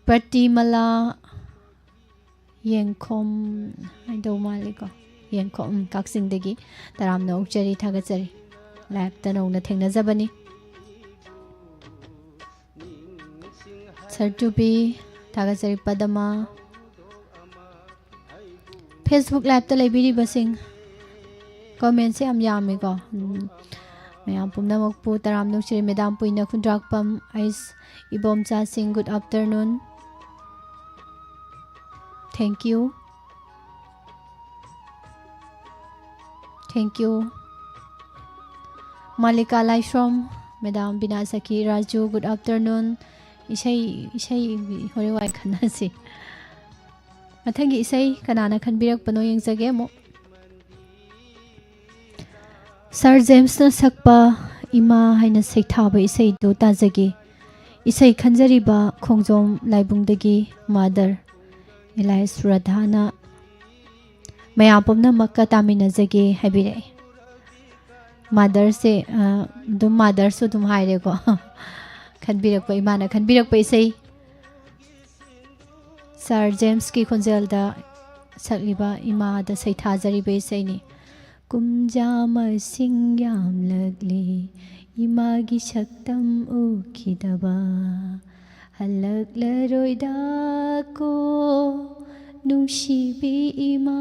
ꯄ꯭ꯔꯇꯤꯃꯂꯥ ꯌꯦꯡꯈꯣꯝ ꯍꯥꯏꯗꯧ ꯃꯥꯜꯂꯤꯀꯣ꯫ ꯌꯦꯡꯈꯣꯝ, ꯎꯝ, ꯀꯛꯆꯤꯡꯗꯒꯤ ꯇꯔꯥꯝꯅ ꯑꯣꯛꯆꯔꯤ, ꯊꯥꯒꯠꯆꯔꯤ꯫ ꯂꯥꯏꯞꯇ ꯅꯧꯅ ꯊꯦꯡꯅꯖꯕꯅꯤ꯫ ꯁꯔꯇꯨꯕꯤ, ꯊꯥꯒꯠꯆꯔꯤ꯫ ꯄꯗꯃ, Facebook ꯂꯥꯏꯞꯇ ꯂꯩꯕꯤꯔꯤꯕꯁꯤꯡ, ꯀꯣꯃꯦꯟꯁꯦ ꯌꯥꯝ ꯌꯥꯝꯃꯤꯀꯣ꯫ ꯎꯝ, ꯃꯌꯥꯝ ꯄꯨꯝꯅꯃꯛꯄꯨ ꯇꯔꯥꯝꯅ ꯑꯣꯛꯆꯔꯤ꯫ ꯃꯦꯗꯥꯝ ꯄꯨꯏꯅ ꯈꯨꯟꯗ꯭ꯔꯥꯛꯄꯝ, ꯑꯩꯁ ꯏꯕꯣꯝꯆꯥꯁꯤꯡ, good afternoon꯫ Thank you꯫ Thank you꯫ Malika Laishram, madam Bina Sakhi Raju, good afternoon꯫ ꯏꯁꯩ, ꯏꯁꯩ ꯍꯣꯔꯦꯟ ꯋꯥꯏ ꯈꯟꯅꯁꯤ꯫ ꯃꯊꯪꯒꯤ ꯏꯁꯩ ꯀꯅꯥꯅ ꯈꯟꯕꯤꯔꯛꯄꯅꯣ ꯌꯦꯡꯖꯒꯦ ꯑꯃꯨꯛ꯫ ꯁꯥꯔ ꯖꯦꯝꯁꯅ ꯁꯛꯄ ꯏꯃꯥ ꯍꯥꯏꯅ ꯁꯩꯊꯥꯕ ꯏꯁꯩꯗꯨ ꯇꯥꯖꯒꯦ꯫ ꯏꯁꯩ ꯈꯟꯖꯔꯤꯕ ꯈꯣꯡꯖꯣꯝ ꯂꯥꯏꯕꯨꯡꯗꯒꯤ ꯃꯥꯗꯔ ꯑꯦꯂꯥꯏꯁ ꯔꯥꯙꯥꯅ ꯃꯌꯥꯝ ꯄꯨꯝꯅꯃꯛꯀ ꯇꯥꯃꯤꯟꯅꯖꯒꯦ ꯍꯥꯏꯕꯤꯔꯛꯑꯦ꯫ ꯃꯥꯗꯔꯁꯦ, ꯑ, ꯑꯗꯨꯝ ꯃꯥꯗꯔꯁꯨ ꯑꯗꯨꯝ ꯍꯥꯏꯔꯦꯀꯣ꯫ ꯈꯟꯕꯤꯔꯛꯄ, ꯏꯃꯥꯅ ꯈꯟꯕꯤꯔꯛꯄ ꯏꯁꯩ꯫ ꯁꯥꯔ ꯖꯦꯝꯁꯀꯤ ꯈꯣꯟꯖꯦꯜꯗ ꯁꯛꯂꯤꯕ ꯏꯃꯥꯗ ꯁꯩꯊꯥꯖꯔꯤꯕ ꯏꯁꯩꯅꯤ꯫ ꯀꯨꯝꯖꯥ ꯃꯁꯤꯡ ꯌꯥꯝꯂꯛꯂꯤ ꯏꯃꯥꯒꯤ ꯁꯛꯇꯝ ꯎꯈꯤꯗꯕ, ꯍꯜꯂꯛꯂꯔꯣꯏꯗꯀꯣ ꯅꯨꯡꯁꯤꯕꯤ ꯏꯃꯥ꯫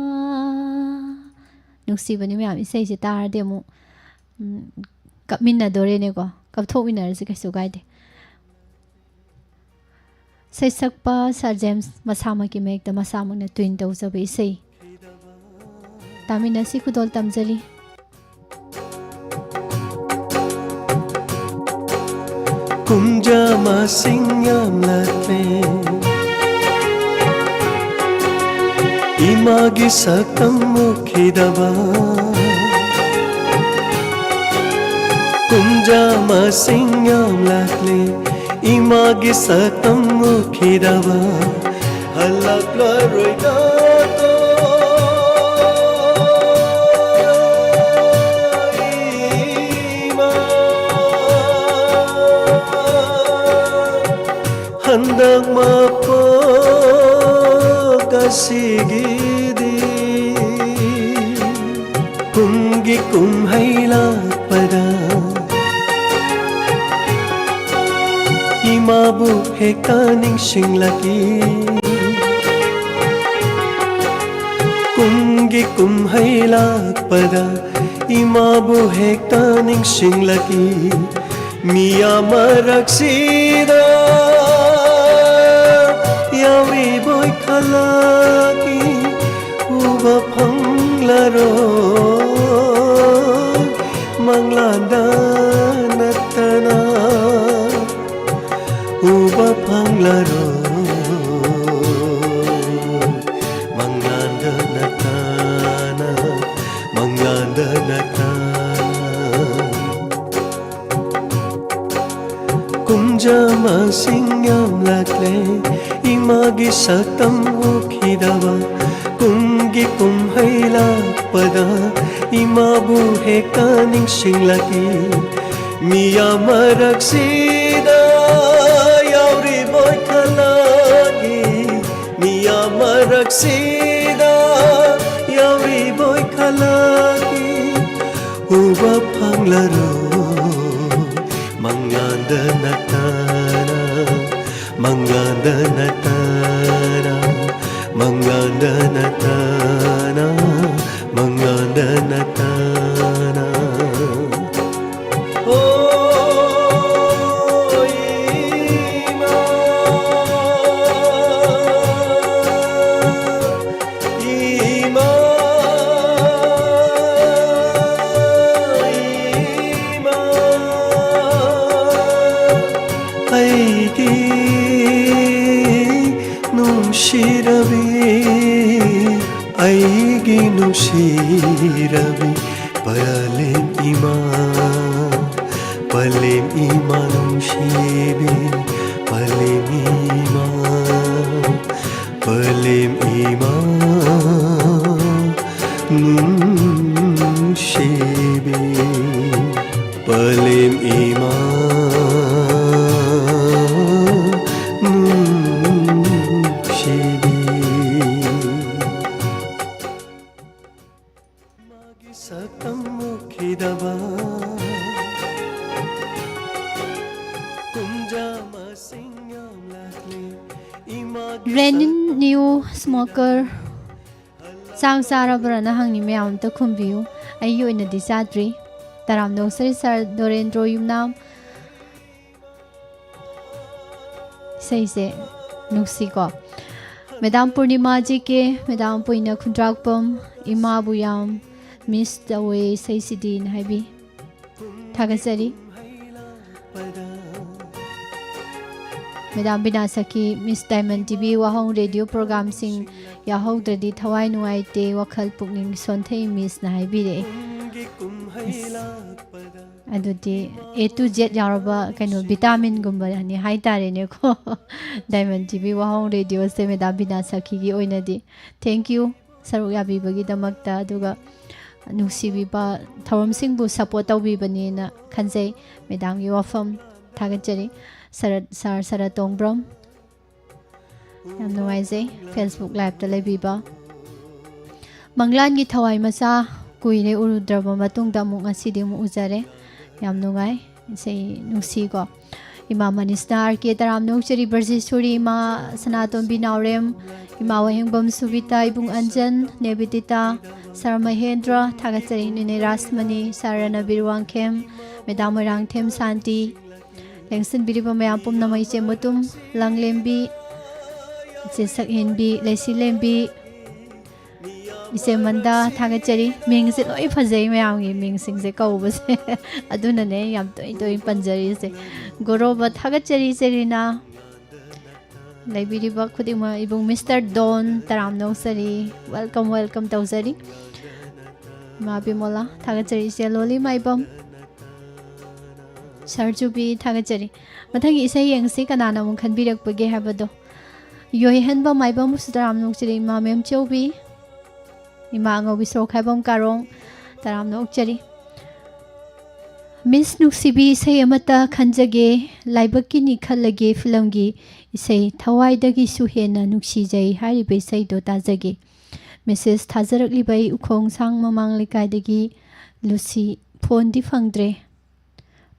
ꯅꯨꯡꯁꯤꯕꯅꯤ ꯃꯌꯥꯝ, ꯏꯁꯩꯁꯦ ꯇꯥꯔꯗꯤ ꯑꯃꯨꯛ, ꯎꯝ, ꯀꯞꯃꯤꯟꯅꯗꯣꯔꯦꯅꯦꯀꯣ꯫ ꯀꯞꯊꯣꯛꯃꯤꯟꯅꯔꯁꯤ, ꯀꯩꯁꯨ ꯀꯥꯏꯗꯦ꯫ ꯁꯩꯁꯛꯄ ꯁꯥꯔ ꯖꯦꯝꯁ ꯃꯁꯥꯃꯛꯀꯤ ꯃꯌꯦꯛꯇ ꯃꯁꯥꯃꯛꯅ ꯇ꯭ꯋꯤꯟ ꯇꯧꯖꯕ ꯏꯁꯩ꯫ ꯇꯥꯃꯤꯟꯅꯁꯤ, ꯈꯨꯗꯣꯜ ꯇꯝꯖꯔꯤ꯫ ꯀꯨꯝꯖꯥ ꯃꯁꯤꯡ ꯌꯥꯝꯂꯛꯂꯦ, ꯏꯃꯥꯒꯤ ꯁꯛꯇꯝ ꯎꯈꯤꯗꯕ꯫ ꯀꯨꯝꯖꯥ ꯃꯁꯤꯡ ꯌꯥꯝꯂꯛꯂꯦ, ꯏꯃꯥꯒꯤ ꯁꯛꯇꯝ ꯎꯈꯤꯗꯕ꯫ ꯍꯜꯂꯛꯂꯔꯣꯏꯗꯀꯣ ꯏꯃꯥ, ꯍꯟꯗꯛ ꯃꯄꯣꯛ ꯑꯁꯤꯒꯤꯗꯤ꯫ ꯀꯨꯝꯒꯤ ꯀꯨꯝꯍꯩ ꯂꯥꯛꯄꯗ ꯏꯃꯥꯕꯨ ꯍꯦꯛꯇ ꯅꯤꯡꯁꯤꯡꯂꯛꯏ꯫ ꯀꯨꯝꯒꯤ ꯀꯨꯝꯍꯩ ꯂꯥꯛꯄꯗ ꯏꯃꯥꯕꯨ ꯍꯦꯛꯇ ꯅꯤꯡꯁꯤꯡꯂꯛꯏ꯫ ꯃꯤꯌꯥꯝ ꯃꯔꯛꯁꯤꯗ ꯌꯥꯎꯔꯤꯕꯣꯏ ꯈꯜꯂꯛꯏ꯫ ꯎꯕ ꯐꯪꯂꯔꯣꯏ ꯃꯪꯂꯥꯟꯗ ꯅꯠꯇꯅ꯫ ꯎꯕ ꯐꯪꯂꯔꯣꯏ ꯃꯪꯂꯥꯟꯗ ꯅꯠꯇꯅ, ꯃꯪꯂꯥꯟꯗ ꯅꯠꯇꯅ꯫ ꯀꯨꯝꯖꯥ ꯃꯁꯤꯡ ꯌꯥꯝꯂꯛꯂꯦ, ꯏꯃꯥꯒꯤ ꯁꯛꯇꯝ ꯎꯈꯤꯗꯕ꯫ ꯀꯨꯝꯒꯤ ꯀꯨꯝꯍꯩ ꯂꯥꯛꯄꯗ ꯏꯃꯥꯕꯨ ꯍꯦꯛꯇ ꯅꯤꯡꯁꯤꯡꯂꯛꯏ꯫ ꯃꯤꯌꯥꯝ ꯃꯔꯛꯁꯤꯗ ꯌꯥꯎꯔꯤꯕꯣꯏ ꯈꯜꯂꯛꯏ꯫ ꯃꯤꯌꯥꯝ ꯃꯔꯛꯁꯤꯗ ꯌꯥꯎꯔꯤꯕꯣꯏ ꯈꯜꯂꯛꯏ꯫ ꯎꯕ ꯐꯪꯂꯔꯣꯏ ꯃꯪꯂꯥꯟꯗ ꯅꯠꯇꯅ, ꯃꯪꯂꯥꯟꯗ ꯅꯠꯇꯅ, ꯃꯪꯂꯥꯟꯗ ꯅꯠꯇꯅ, ꯃꯪꯂꯥꯟꯗ ꯅꯠꯇꯅ꯫ ꯍꯣ ꯏꯃꯥ, ꯅꯨꯡꯁꯤꯔꯕꯤ, ꯑꯩꯒꯤ ꯅꯨꯡꯁꯤꯔꯕꯤ, ꯄꯂꯦꯝ ꯏꯃꯥ, ꯄꯂꯦꯝ ꯏꯃꯥ ꯅꯨꯡꯁꯤꯕꯤ, ꯄꯂꯦꯝ ꯏꯃꯥ, ꯄꯂꯦꯝ ꯏꯃꯥ ꯅꯨꯡꯁꯤꯕꯤ, ꯄꯂꯦꯝ ꯏꯃꯥ ꯅꯨꯡꯁꯤꯕꯤ꯫ ꯃꯥꯒꯤ ꯁꯛꯇꯝ ꯎꯈꯤꯗꯕ ꯀꯨꯝꯖꯥ ꯃꯁꯤꯡ ꯌꯥꯝꯂꯛꯂꯦ꯫ ꯏꯃꯥꯒꯤ ꯔꯦꯅꯤꯟ ꯁꯛꯇꯝ ꯅ꯭ꯌꯨ ꯎꯈꯤꯗꯕ ꯁ꯭ꯃꯣꯀꯔ꯫ ꯆꯥꯛ ꯆꯥꯔꯕ꯭ꯔꯅ ꯍꯪꯉꯤ ꯃꯌꯥꯝ ꯑꯝꯇ ꯈꯨꯝꯕꯤꯌꯨ꯫ ꯑꯩꯒꯤ ꯑꯣꯏꯅꯗꯤ ꯆꯥꯗ꯭ꯔꯤ꯫ ꯇꯔꯥꯝꯅ ꯑꯣꯛꯆꯔꯤ ꯁꯥꯔ ꯗꯣꯔꯦꯟꯗ꯭ꯔꯣ ꯌꯨꯝꯅꯥꯝ꯫ ꯏꯁꯩꯁꯦ ꯅꯨꯡꯁꯤꯀꯣ꯫ ꯃꯦꯗꯥꯝ ꯄꯨꯔꯅꯤꯃꯥ ꯖꯤ ꯀꯦ, ꯃꯦꯗꯥꯝ ꯄꯣꯏꯅ ꯈꯨꯟꯗ꯭ꯔꯥꯛꯄꯝ, ꯏꯃꯥꯕꯨ ꯌꯥꯝ ꯃꯤꯁ ꯇꯧꯋꯦ ꯏꯁꯩꯁꯤꯗꯤꯅ ꯍꯥꯏꯕꯤ꯫ ꯊꯥꯒꯠꯆꯔꯤ꯫ ꯃꯦꯗꯥꯝ ꯕꯤꯅꯥ ꯁꯈꯤ, ꯃꯤꯁ ꯗꯥꯏꯃꯟ ꯇꯤ ꯚꯤ ꯋꯥꯍꯣꯡ ꯔꯦꯗꯤꯑꯣ ꯄ꯭ꯔꯣꯒꯥꯝꯁꯤꯡ ꯌꯥꯎꯍꯧꯗ꯭ꯔꯗꯤ ꯊꯋꯥꯏ ꯅꯨꯡꯉꯥꯏꯇꯦ, ꯋꯥꯈꯜ ꯄꯨꯛꯅꯤꯡ ꯁꯣꯟꯊꯩ ꯃꯤꯁꯅ ꯍꯥꯏꯕꯤꯔꯛꯑꯦ꯫ ꯑꯁ, ꯑꯗꯨꯗꯤ ꯑꯦ ꯇꯨ ꯖꯦꯠ ꯌꯥꯎꯔꯕ ꯀꯩꯅꯣ ꯚꯤꯇꯥꯃꯤꯟꯒꯨꯝꯕꯅꯤ ꯍꯥꯏꯇꯥꯔꯦꯅꯦꯀꯣ꯫ ꯗꯥꯏꯃꯟ ꯇꯤ ꯚꯤ ꯋꯥꯍꯣꯡ ꯔꯦꯗꯤꯑꯣꯁꯦ ꯃꯦꯗꯥꯝ ꯕꯤꯅꯥ ꯁꯈꯤꯒꯤ ꯑꯣꯏꯅꯗꯤ thank you꯫ ꯁꯔꯨꯛ ꯌꯥꯕꯤꯕꯒꯤꯗꯃꯛꯇ, ꯑꯗꯨꯒ ꯅꯨꯡꯁꯤꯕꯤꯕ ꯊꯧꯔꯝꯁꯤꯡꯕꯨ ꯁꯄꯣꯔꯠ ꯇꯧꯕꯤꯕꯅꯦꯅ ꯈꯟꯖꯩ꯫ ꯃꯦꯗꯥꯝꯒꯤ ꯋꯥꯐꯝ ꯊꯥꯒꯠꯆꯔꯤ꯫ ꯁꯔꯠ, ꯁꯥꯔ ꯁꯔꯠ ꯇꯣꯡꯕ꯭ꯔꯝ, ꯌꯥꯝ ꯅꯨꯡꯉꯥꯏꯖꯩ ꯐꯦꯁꯕꯨꯛ ꯂꯥꯏꯞꯇ ꯂꯩꯕꯤꯕ꯫ ꯃꯪꯂꯥꯟꯒꯤ ꯊꯋꯥꯏ ꯃꯆꯥ, ꯀꯨꯏꯔꯦ ꯎꯔꯨꯗ꯭ꯔꯕ ꯃꯇꯨꯡꯗ ꯑꯃꯨꯛ ꯉꯁꯤꯗꯤ ꯑꯃꯨꯛ ꯎꯖꯔꯦ꯫ ꯌꯥꯝ ꯅꯨꯡꯉꯥꯏ, ꯏꯁꯩ ꯅꯨꯡꯁꯤꯀꯣ꯫ ꯏꯃꯥ ꯃꯅꯤꯁꯅꯥ, ꯑꯥꯔ ꯀꯦ ꯇꯔꯥꯝꯅ ꯑꯣꯛꯆꯔꯤ, ꯕ꯭ꯔꯖꯦꯁꯣꯔꯤ, ꯏꯃꯥ ꯁꯅꯥꯇꯣꯝꯕꯤ ꯅꯥꯎꯔꯦꯝ, ꯏꯃꯥ ꯋꯥꯍꯦꯡꯕꯝ ꯁꯨꯕꯤꯇꯥ, ꯏꯕꯨꯡ ꯑꯟꯖꯟ, ꯅꯦꯕꯤꯗꯤꯇꯥ, ꯁꯥꯔ ꯃꯍꯦꯟꯗ꯭ꯔ, ꯊꯥꯒꯠꯆꯔꯤ꯫ ꯅꯦꯅꯦ ꯔꯥꯁꯃꯅꯤ, ꯁꯥꯔ ꯔꯅꯕꯤꯔ ꯋꯥꯡꯈꯦꯝ, ꯃꯦꯗꯥꯝ ꯃꯣꯏꯔꯥꯡꯊꯦꯝ ꯁꯥꯟꯇꯤ, ꯂꯦꯡꯁꯤꯟꯕꯤꯔꯤꯕ ꯃꯌꯥꯝ ꯄꯨꯝꯅꯃꯛ, ꯏꯆꯦ ꯃꯨꯇꯨꯝ, ꯂꯪꯂꯦꯝꯕꯤ, ꯏꯆꯦ ꯁꯛꯍꯦꯟꯕꯤ, ꯂꯩꯁꯤꯂꯦꯝꯕꯤ, ꯏꯆꯦ ꯃꯟꯗꯥ, ꯊꯥꯒꯠꯆꯔꯤ꯫ ꯃꯤꯡꯁꯦ ꯂꯣꯏ ꯐꯖꯩ, ꯃꯌꯥꯝꯒꯤ ꯃꯤꯡꯁꯤꯡꯁꯦ ꯀꯧꯕꯁꯦ꯫ ꯑꯗꯨꯅꯅꯦ ꯑꯩ ꯌꯥꯝ ꯇꯣꯏ ꯇꯣꯏ ꯄꯟꯖꯔꯤꯁꯦ꯫ ꯒꯣꯔꯣꯕ, ꯊꯥꯒꯠꯆꯔꯤ ꯏꯆꯦ ꯔꯤꯅꯥ꯫ ꯂꯩꯕꯤꯔꯤꯕ ꯈꯨꯗꯤꯡꯃꯛ, ꯏꯕꯨꯡ ꯃꯤꯁꯇꯔ ꯗꯣꯟ, ꯇꯔꯥꯝꯅ ꯑꯣꯛꯆꯔꯤ꯫ Welcome, welcome ꯇꯧꯖꯔꯤ꯫ ꯏꯃꯥ ꯕꯤꯃꯣꯂꯥ, ꯊꯥꯒꯠꯆꯔꯤ꯫ ꯏꯆꯦ ꯂꯣꯂꯤ ꯃꯥꯏꯕꯝ, ꯁꯥꯔ ꯖꯨꯕꯤ, ꯊꯥꯒꯠꯆꯔꯤ꯫ ꯃꯊꯪꯒꯤ ꯏꯁꯩ ꯌꯦꯡꯁꯤ, ꯀꯅꯥꯅ ꯑꯃꯨꯛ ꯈꯟꯕꯤꯔꯛꯄꯒꯦ ꯍꯥꯏꯕꯗꯣ꯫ ꯌꯣꯏꯍꯟꯕ ꯃꯥꯏꯕꯝꯕꯨꯁꯨ ꯇꯔꯥꯝꯅ ꯑꯣꯛꯆꯔꯤ꯫ ꯏꯃꯥ ꯃꯦꯝꯆꯧꯕꯤ, ꯏꯃꯥ ꯑꯉꯧꯕꯤ ꯁꯣꯔꯣꯛꯈꯥꯏꯕꯝ ꯀꯥꯔꯣꯡ, ꯇꯔꯥꯝꯅ ꯑꯣꯛꯆꯔꯤ꯫ ꯃꯤꯁ ꯅꯨꯡꯁꯤꯕꯤ, ꯏꯁꯩ ꯑꯃꯠꯇ ꯈꯟꯖꯒꯦ, ꯂꯥꯏꯕꯛꯀꯤꯅꯤ ꯈꯜꯂꯒꯦ ꯐꯤꯂꯝꯒꯤ ꯏꯁꯩ, ꯊꯋꯥꯏꯗꯒꯤꯁꯨ ꯍꯦꯟꯅ ꯅꯨꯡꯁꯤꯖꯩ ꯍꯥꯏꯔꯤꯕ ꯏꯁꯩꯗꯣ ꯇꯥꯖꯒꯦ꯫ ꯃꯦꯁꯦꯖ ꯊꯥꯖꯔꯛꯂꯤꯕ ꯑꯩ ꯎꯈꯣꯡ ꯁꯥꯡ ꯃꯃꯥꯡ ꯂꯩꯀꯥꯏꯗꯒꯤ ꯂꯨꯁꯤ, ꯐꯣꯟꯗꯤ ꯐꯪꯗ꯭ꯔꯦ꯫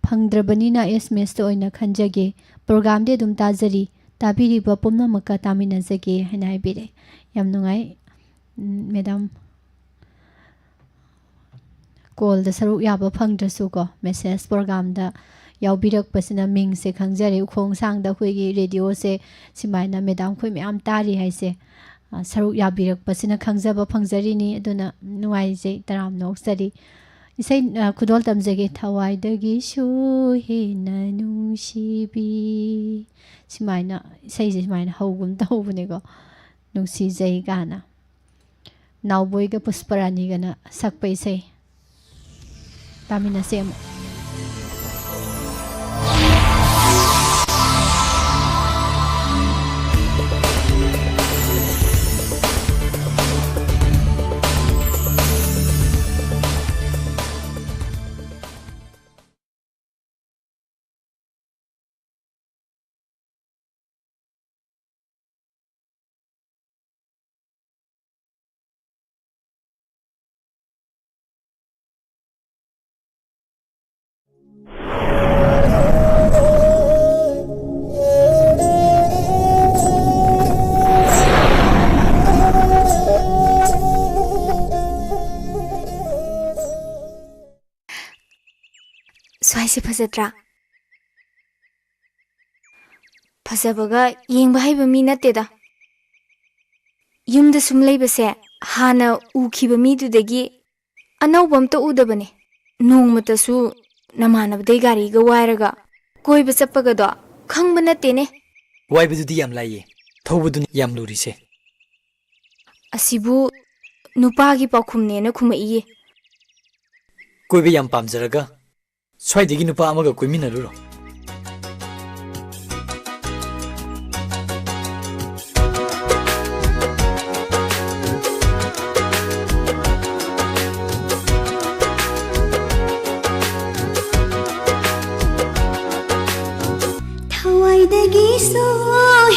ꯐꯪꯗ꯭ꯔꯕꯅꯤꯅ ꯑꯦꯁ ꯑꯦꯝ ꯑꯦꯁꯇ ꯑꯣꯏꯅ ꯈꯟꯖꯒꯦ꯫ ꯄ꯭ꯔꯣꯒꯥꯝꯗꯤ ꯑꯗꯨꯝ ꯇꯥꯖꯔꯤ꯫ ꯇꯥꯕꯤꯔꯤꯕ ꯄꯨꯝꯅꯃꯛꯀ ꯇꯥꯃꯤꯟꯅꯖꯒꯦ ꯍꯥꯏꯅ ꯍꯥꯏꯕꯤꯔꯦ꯫ ꯌꯥꯝ ꯅꯨꯡꯉꯥꯏ, ꯎꯝ, ꯃꯦꯗꯥꯝ꯫ ꯀꯣꯜꯗ ꯁꯔꯨꯛ ꯌꯥꯕ ꯐꯪꯗ꯭ꯔꯁꯨꯀꯣ, ꯃꯦꯁꯦꯖ ꯄ꯭ꯔꯣꯒꯥꯝꯗ ꯌꯥꯎꯕꯤꯔꯛꯄꯁꯤꯅ ꯃꯤꯡꯁꯦ ꯈꯪꯖꯔꯦ꯫ ꯎꯈꯣꯡ ꯁꯥꯡꯗ ꯑꯩꯈꯣꯏꯒꯤ ꯔꯦꯗꯤꯑꯣꯁꯦ ꯁꯨꯃꯥꯏꯅ ꯃꯦꯗꯥꯝ ꯈꯣꯏ ꯃꯌꯥꯝ ꯇꯥꯔꯤ ꯍꯥꯏꯁꯦ, ꯑ, ꯁꯔꯨꯛ ꯌꯥꯕꯤꯔꯛꯄꯁꯤꯅ ꯈꯪꯖꯕ ꯐꯪꯖꯔꯤꯅꯤ꯫ ꯑꯗꯨꯅ ꯅꯨꯡꯉꯥꯏꯖꯩ, ꯇꯔꯥꯝꯅ ꯑꯣꯛꯆꯔꯤ꯫ ꯏꯁꯩ, ꯑ, ꯈꯨꯗꯣꯜ ꯇꯝꯖꯒꯦ꯫ "ꯊꯋꯥꯏꯗꯒꯤꯁꯨ ꯍꯦꯟꯅ ꯅꯨꯡꯁꯤꯕꯤ"꯫ ꯁꯨꯃꯥꯏꯅ, ꯏꯁꯩꯁꯦ ꯁꯨꯃꯥꯏꯅ ꯍꯧꯒꯨꯝ ꯇꯧꯕꯅꯦꯀꯣ, "ꯅꯨꯡꯁꯤꯖꯩ" ꯀꯥꯏꯅ꯫ ꯅꯥꯎꯕꯣꯏꯒ ꯄꯨꯁꯄꯔꯥꯅꯤꯒꯅ ꯁꯛꯄ ꯏꯁꯩ꯫ ꯇꯥꯃꯤꯟꯅꯁꯦ ꯑꯃꯨꯛ꯫ ꯁ꯭ꯋꯥꯏꯁꯦ ꯐꯖꯗ꯭ꯔꯥ? ꯐꯖꯕꯒ ꯌꯦꯡꯕ ꯍꯩꯕ ꯃꯤ ꯅꯠꯇꯦꯗ꯫ ꯌꯨꯝꯗ ꯁꯨꯝ ꯂꯩꯕꯁꯦ ꯍꯥꯟꯅ ꯎꯈꯤꯕ ꯃꯤꯗꯨꯗꯒꯤ ꯑꯅꯧꯕ ꯑꯝꯇ ꯎꯗꯕꯅꯦ꯫ ꯅꯣꯡꯃꯇꯁꯨ ꯅꯃꯥꯟꯅꯕꯗꯩ ꯒꯥꯔꯤꯒ ꯋꯥꯏꯔꯒ ꯀꯣꯏꯕ ꯆꯠꯄꯒꯗꯣ ꯈꯪꯕ ꯅꯠꯇꯦꯅꯦ꯫ ꯋꯥꯏꯕꯗꯨꯗꯤ ꯌꯥꯝ ꯂꯥꯏꯌꯦ, ꯊꯧꯕꯗꯨꯅꯤ ꯌꯥꯝ ꯂꯨꯔꯤꯁꯦ꯫ ꯑꯁꯤꯕꯨ ꯅꯨꯄꯥꯒꯤ ꯄꯥꯎꯈꯨꯝꯅꯦꯅ ꯈꯨꯝꯃꯛꯏꯌꯦ꯫ ꯀꯣꯏꯕ ꯌꯥꯝ ꯄꯥꯝꯖꯔꯒ ꯁ꯭ꯋꯥꯏꯗꯒꯤ ꯅꯨꯄꯥ ꯑꯃꯒ ꯀꯣꯏꯃꯤꯟꯅꯔꯨꯔꯣ꯫ ꯊꯋꯥꯏꯗꯒꯤꯁꯨ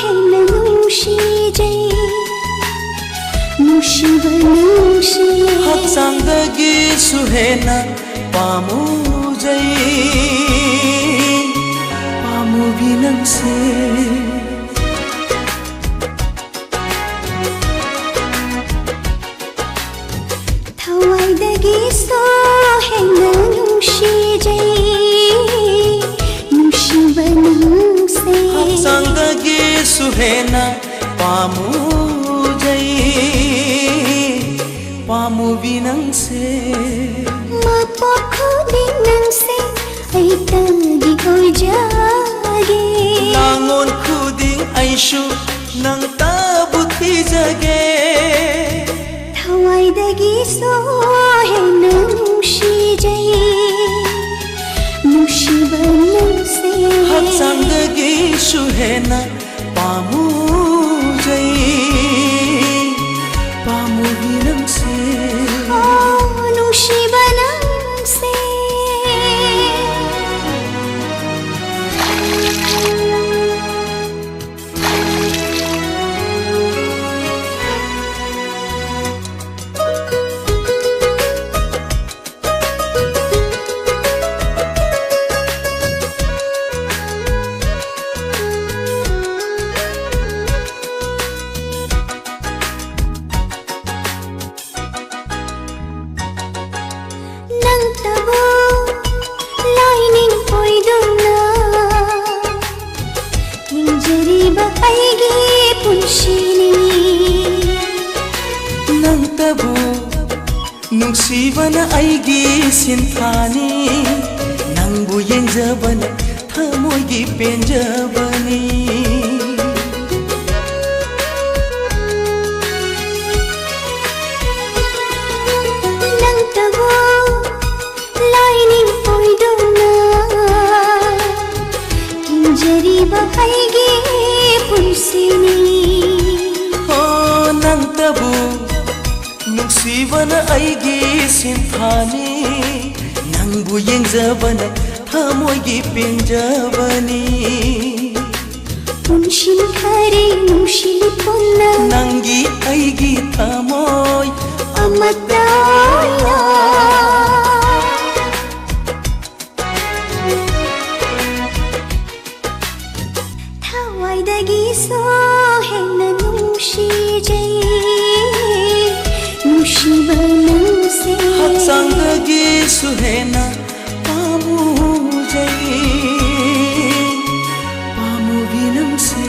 ꯍꯦꯟꯅ ꯅꯨꯡꯁꯤꯖꯩ, ꯅꯨꯡꯁꯤꯕ ꯅꯨꯡꯁꯤ꯫ ꯍꯛꯆꯥꯡꯗꯒꯤꯁꯨ ꯍꯦꯟꯅ ꯄꯥꯝꯃꯨꯖꯩ, ꯄꯥꯝꯃꯨꯕꯤ ꯅꯪꯁꯦ꯫ ꯊꯋꯥꯏꯗꯒꯤꯁꯨ ꯍꯦꯟꯅ ꯅꯨꯡꯁꯤꯖꯩ, ꯅꯨꯡꯁꯤꯕ ꯅꯪꯁꯦ꯫ ꯍꯛꯆꯥꯡꯗꯒꯤꯁꯨ ꯍꯦꯟꯅ ꯄꯥꯝꯃꯨꯖꯩ, ꯄꯥꯝꯃꯨꯕꯤ ꯅꯪꯁꯦ꯫ ꯃꯄꯣꯛ ꯈꯨꯗꯤꯡ ꯅꯪꯁꯦ ꯑꯩꯇꯒꯤ ꯑꯣꯏꯖꯒꯦ꯫ ꯂꯥꯡꯂꯣꯟ ꯈꯨꯗꯤꯡ ꯑꯩꯁꯨ ꯅꯪꯇꯕꯨ ꯊꯤꯖꯒꯦ꯫ ꯊꯋꯥꯏꯗꯒꯤꯁꯨ ꯍꯦꯟꯅ ꯅꯨꯡꯁꯤꯖꯩ, ꯅꯨꯡꯁꯤꯕ ꯅꯪꯁꯦ꯫ ꯍꯛꯆꯥꯡꯗꯒꯤꯁꯨ ꯍꯦꯟꯅ ꯄꯥꯝꯃꯨꯖꯩ, ꯄꯥꯝꯃꯨꯕꯤ ꯅꯪꯁꯦ꯫ ꯑꯣ, ꯅꯨꯡꯁꯤꯕ ꯅꯪꯁꯦ꯫ ꯅꯪꯇꯕꯨ ꯂꯥꯏꯅꯤꯡ ꯑꯣꯏꯗꯨꯅ ꯍꯤꯡꯖꯔꯤꯕ ꯑꯩꯒꯤ ꯄꯨꯟꯁꯤꯅꯤ꯫ ꯅꯪꯇꯕꯨ ꯅꯨꯡꯁꯤꯕꯅ ꯑꯩꯒꯤ ꯁꯤꯟꯊꯥꯅꯤ, ꯅꯪꯕꯨ ꯌꯦꯡꯖꯕꯅ ꯊꯃꯣꯏꯒꯤ ꯄꯦꯟꯖꯕꯅꯤ꯫ ꯂꯩꯔꯤꯕ ꯑꯩꯒꯤ ꯄꯨꯟꯁꯤꯅꯤ꯫ ꯍꯣ, ꯅꯪꯇꯕꯨ ꯅꯨꯡꯁꯤꯕꯅ ꯑꯩꯒꯤ ꯁꯤꯟꯊꯥꯅꯤ꯫ ꯅꯪꯕꯨ ꯌꯦꯡꯖꯕꯅ ꯊꯃꯣꯏꯒꯤ ꯄꯦꯟꯖꯕꯅꯤ꯫ ꯄꯨꯟꯁꯤꯟꯈꯔꯦ ꯅꯨꯡꯁꯤꯅ ꯄꯨꯟꯅ ꯅꯪꯒꯤ ꯑꯩꯒꯤ ꯊꯃꯣꯏ ꯑꯃꯠꯇ ꯑꯣꯏꯅ꯫ ꯊꯋꯥꯏꯗꯒꯤꯁꯨ ꯍꯦꯟꯅ ꯅꯨꯡꯁꯤꯖꯩ ꯅꯨꯡꯁꯤꯕ ꯅꯪꯁꯦ꯫ ꯍꯛꯆꯥꯡꯗꯒꯤꯁꯨ ꯍꯦꯟꯅ ꯄꯥꯝꯃꯨꯖꯩ ꯄꯥꯝꯃꯨꯕꯤ ꯅꯪꯁꯦ꯫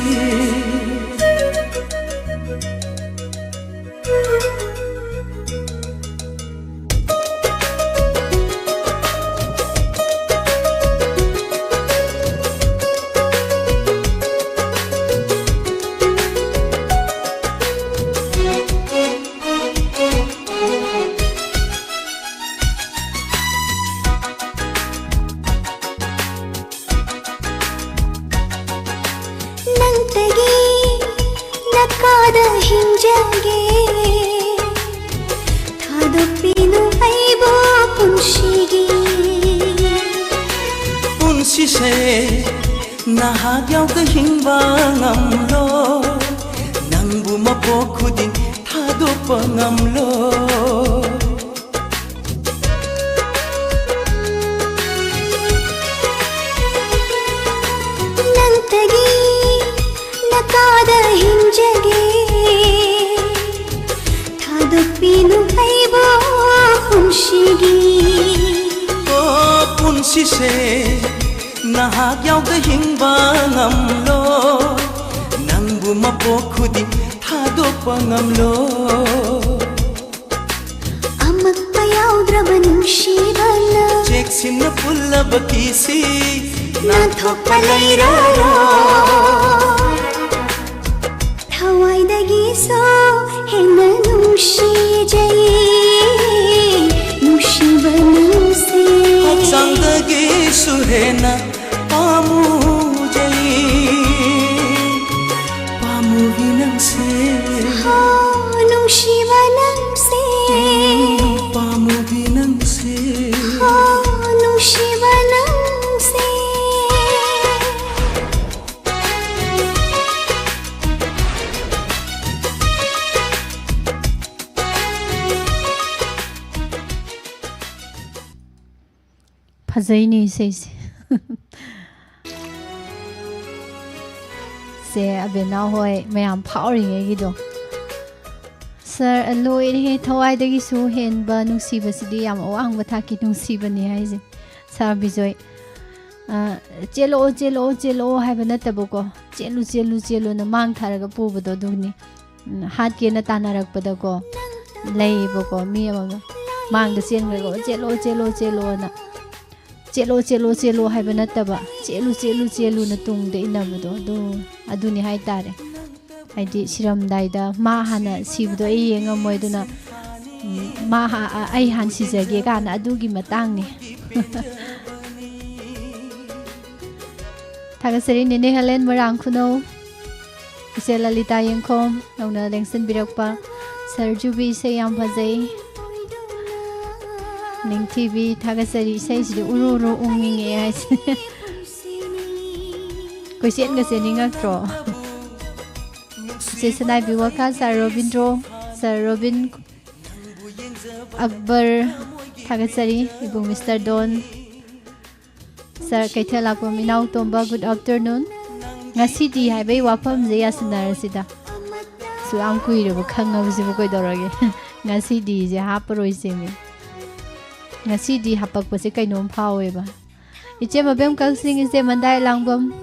ꯅꯪꯇꯒꯤ ꯅꯀꯥꯗ ꯍꯤꯡꯖꯒꯦ꯫ ꯊꯥꯗꯣꯛꯄꯤꯅꯨ ꯑꯩꯕꯨ ꯄꯨꯟꯁꯤꯒꯤ꯫ ꯄꯨꯟꯁꯤꯁꯦ ꯅꯍꯥꯛ ꯌꯥꯎꯗ ꯍꯤꯡꯕ ꯉꯝꯂꯣꯏ꯫ ꯅꯪꯕꯨ ꯃꯄꯣꯛ ꯈꯨꯗꯤꯡ ꯊꯥꯗꯣꯛꯄ ꯉꯝꯂꯣꯏ꯫ ꯅꯪꯇꯒꯤ ꯅꯀꯥꯗ ꯍꯤꯡꯖꯒꯦ꯫ ꯊꯥꯗꯣꯛꯄꯤꯅꯨ ꯑꯩꯕꯨ ꯄꯨꯟꯁꯤꯒꯤ꯫ ꯑꯣ, ꯄꯨꯟꯁꯤꯁꯦ ꯅꯍꯥꯛ ꯌꯥꯎꯗ ꯍꯤꯡꯕ ꯉꯝꯂꯣꯏ꯫ ꯅꯪꯕꯨ ꯃꯄꯣꯛ ꯈꯨꯗꯤꯡ ꯊꯥꯗꯣꯛꯄ ꯉꯝꯂꯣꯏ꯫ ꯑꯃꯠꯇ ꯌꯥꯎꯗ꯭ꯔꯕ ꯅꯨꯡꯁꯤꯕꯅ ꯆꯦꯛꯁꯤꯟꯅ ꯄꯨꯜꯂꯕ ꯀꯤꯁꯤ ꯅꯥꯟꯊꯣꯛꯄ ꯂꯩꯔꯔꯣꯏ꯫ ꯊꯋꯥꯏꯗꯒꯤꯁꯨ ꯍꯦꯟꯅ ꯅꯨꯡꯁꯤꯖꯩ ꯅꯨꯡꯁꯤꯕ ꯅꯪꯁꯦ꯫ ꯍꯛꯆꯥꯡꯗꯒꯤꯁꯨ ꯍꯦꯟꯅ ꯄꯥꯝꯃꯨꯖꯩ ꯐꯖꯩꯅꯦ ꯏꯁꯩꯁꯦ꯫ ꯁꯦ ꯑꯕꯦꯅꯥ ꯍꯣꯏ ꯃꯌꯥꯝ ꯐꯥꯎꯔꯤꯉꯩꯒꯤꯗꯣ꯫ ꯁꯥꯔ, ꯂꯣꯏꯔꯦꯍꯦ, ꯊꯋꯥꯏꯗꯒꯤꯁꯨ ꯍꯦꯟꯕ ꯅꯨꯡꯁꯤꯕꯁꯤꯗꯤ ꯌꯥꯝ ꯑꯋꯥꯡꯕ ꯊꯥꯛꯀꯤ ꯅꯨꯡꯁꯤꯕꯅꯤ ꯍꯥꯏꯁꯦ꯫ ꯁꯥꯔ ꯕꯤꯖꯣꯏ, ꯑ, "ꯆꯦꯜꯂꯛꯑꯣ, ꯆꯦꯜꯂꯛꯑꯣ, ꯆꯦꯜꯂꯛꯑꯣ" ꯍꯥꯏꯕ ꯅꯠꯇꯕꯀꯣ, "ꯆꯦꯜꯂꯨ, ꯆꯦꯜꯂꯨ, ꯆꯦꯜꯂꯨꯅ" ꯃꯥꯡ ꯊꯥꯔꯒ ꯄꯨꯕꯗꯣ ꯑꯗꯨꯅꯤ꯫ ꯎꯝ, ꯍꯥꯠꯀꯦꯅ ꯇꯥꯟꯅꯔꯛꯄꯗꯀꯣ, ꯂꯩꯌꯦꯕꯀꯣ, ꯃꯤ ꯑꯃ ꯃꯥꯡꯗ ꯆꯦꯟꯈ꯭ꯔꯒ, "ꯑꯣ, ꯆꯦꯜꯂꯣ, ꯆꯦꯜꯂꯣ, ꯆꯦꯜꯂꯣꯅ, ꯆꯦꯜꯂꯣ, ꯆꯦꯜꯂꯣ, ꯆꯦꯜꯂꯣ" ꯍꯥꯏꯕ ꯅꯠꯇꯕ, "ꯆꯦꯜꯂꯨ, ꯆꯦꯜꯂꯨ, ꯆꯦꯜꯂꯨꯅ" ꯇꯨꯡꯗ ꯏꯟꯅꯕꯗꯣ, ꯑꯗꯨ, ꯑꯗꯨꯅꯤ ꯍꯥꯏꯇꯥꯔꯦ꯫ ꯍꯥꯏꯗꯤ ꯁꯤꯔꯝꯗꯥꯏꯗ ꯃꯥ ꯍꯥꯟꯅ ꯁꯤꯕꯗꯣ ꯑꯩ ꯌꯦꯡꯉꯝꯃꯣꯏ, ꯑꯗꯨꯅ, ꯎꯝ, ꯃꯥ ꯍꯥ-, ꯑ-, "ꯑꯩ ꯍꯥꯟꯅ ꯁꯤꯖꯒꯦ" ꯀꯥꯏꯅ ꯑꯗꯨꯒꯤ ꯃꯇꯥꯡꯅꯤ꯫ ꯊꯥꯒꯠꯆꯔꯤ ꯅꯦꯅꯦ ꯍꯦꯂꯦꯟ ꯃꯣꯏꯔꯥꯡ ꯈꯨꯅꯧ, ꯏꯆꯦ ꯂꯂꯤꯇꯥ ꯌꯦꯡꯈꯣꯝ ꯅꯧꯅ ꯂꯦꯡꯁꯤꯟꯕꯤꯔꯛꯄ꯫ ꯁꯥꯔ ꯖꯨꯕꯤ ꯏꯁꯩ ꯌꯥꯝ ꯐꯖꯩ꯫ ꯅꯤꯡꯊꯤꯕꯤ ꯊꯥꯒꯠꯆꯔꯤ, ꯏꯁꯩꯁꯤꯗꯤ ꯎꯔꯨ ꯎꯔꯨ ꯎꯪꯅꯤꯡꯉꯦ ꯍꯥꯏꯁꯦ꯫ ꯀꯣꯏꯆꯦꯟꯒ ꯆꯦꯟꯅꯤꯡꯉꯛꯇ꯭ꯔꯣ? ꯏꯆꯦ ꯁꯅꯥꯏꯕꯤ ꯋꯥꯀꯥ, ꯁꯥꯔ ꯔꯣꯕꯤꯟꯗ꯭ꯔꯣ, ꯁꯥꯔ ꯔꯣꯕꯤꯟ ꯑꯛꯕꯔ ꯊꯥꯒꯠꯆꯔꯤ, ꯏꯕꯨꯡ ꯃꯤꯁꯇꯔ ꯗꯣꯟ, ꯁꯥꯔ ꯀꯩꯊꯦꯜ ꯂꯥꯛꯄꯝ ꯏꯅꯥꯎ ꯇꯣꯝꯕ, good afternoon꯫ ꯉꯁꯤꯗꯤ ꯍꯥꯏꯕꯒꯤ ꯋꯥꯐꯝꯁꯦ ꯌꯥꯁꯤꯟꯅꯔꯁꯤꯗ꯫ ꯁꯨ ꯌꯥꯝ ꯀꯨꯏꯔꯕ ꯈꯪꯉꯕꯁꯤꯕꯨ ꯀꯩꯗꯧꯔꯒꯦ? ꯉꯁꯤꯗꯤꯁꯦ ꯍꯥꯞꯄꯔꯣꯏꯁꯦꯃꯤ꯫ ꯉꯁꯤꯗꯤ ꯍꯥꯄꯛꯄꯁꯦ ꯀꯩꯅꯣꯝ ꯐꯥꯎꯋꯦꯕ꯫ ꯏꯆꯦ ꯃꯕꯦꯝ ꯀꯛꯆꯤꯡ, ꯏꯆꯦ ꯃꯟꯗꯥꯏ ꯂꯥꯡꯕꯝ,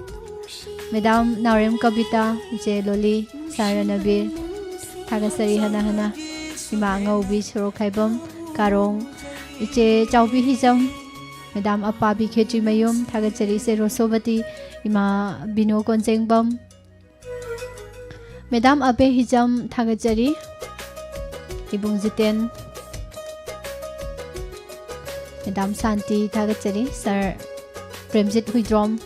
ꯃꯦꯗꯥꯝ ꯅꯥꯎꯔꯦꯝ ꯀꯕꯤꯇꯥ, ꯏꯆꯦ ꯂꯣꯂꯤ, ꯁꯥꯔ ꯔꯅꯕꯤꯔ, ꯊꯥꯒꯠꯆꯔꯤ ꯍꯟꯅ ꯍꯟꯅ꯫ ꯏꯃꯥ ꯑꯉꯧꯕꯤ ꯁꯣꯔꯣꯛꯈꯥꯏꯕꯝ ꯀꯥꯔꯣꯡ, ꯏꯆꯦ ꯆꯥꯎꯕꯤ ꯍꯤꯖꯝ, ꯃꯦꯗꯥꯝ ꯑꯄꯥꯕꯤ ꯈꯦꯇ꯭ꯔꯤꯃꯌꯨꯝ, ꯊꯥꯒꯠꯆꯔꯤ ꯏꯆꯦ ꯔꯣꯁꯣꯕꯇꯤ, ꯏꯃꯥ ꯕꯤꯅꯣ ꯀꯣꯟꯖꯦꯡꯕꯝ, ꯃꯦꯗꯥꯝ ꯑꯕꯦ ꯍꯤꯖꯝ ꯊꯥꯒꯠꯆꯔꯤ, ꯏꯕꯨꯡ ꯖꯤꯇꯦꯟ, ꯃꯦꯗꯥꯝ ꯁꯥꯟꯇꯤ ꯊꯥꯒꯠꯆꯔꯤ, ꯁꯥꯔ Premjit Huidrom,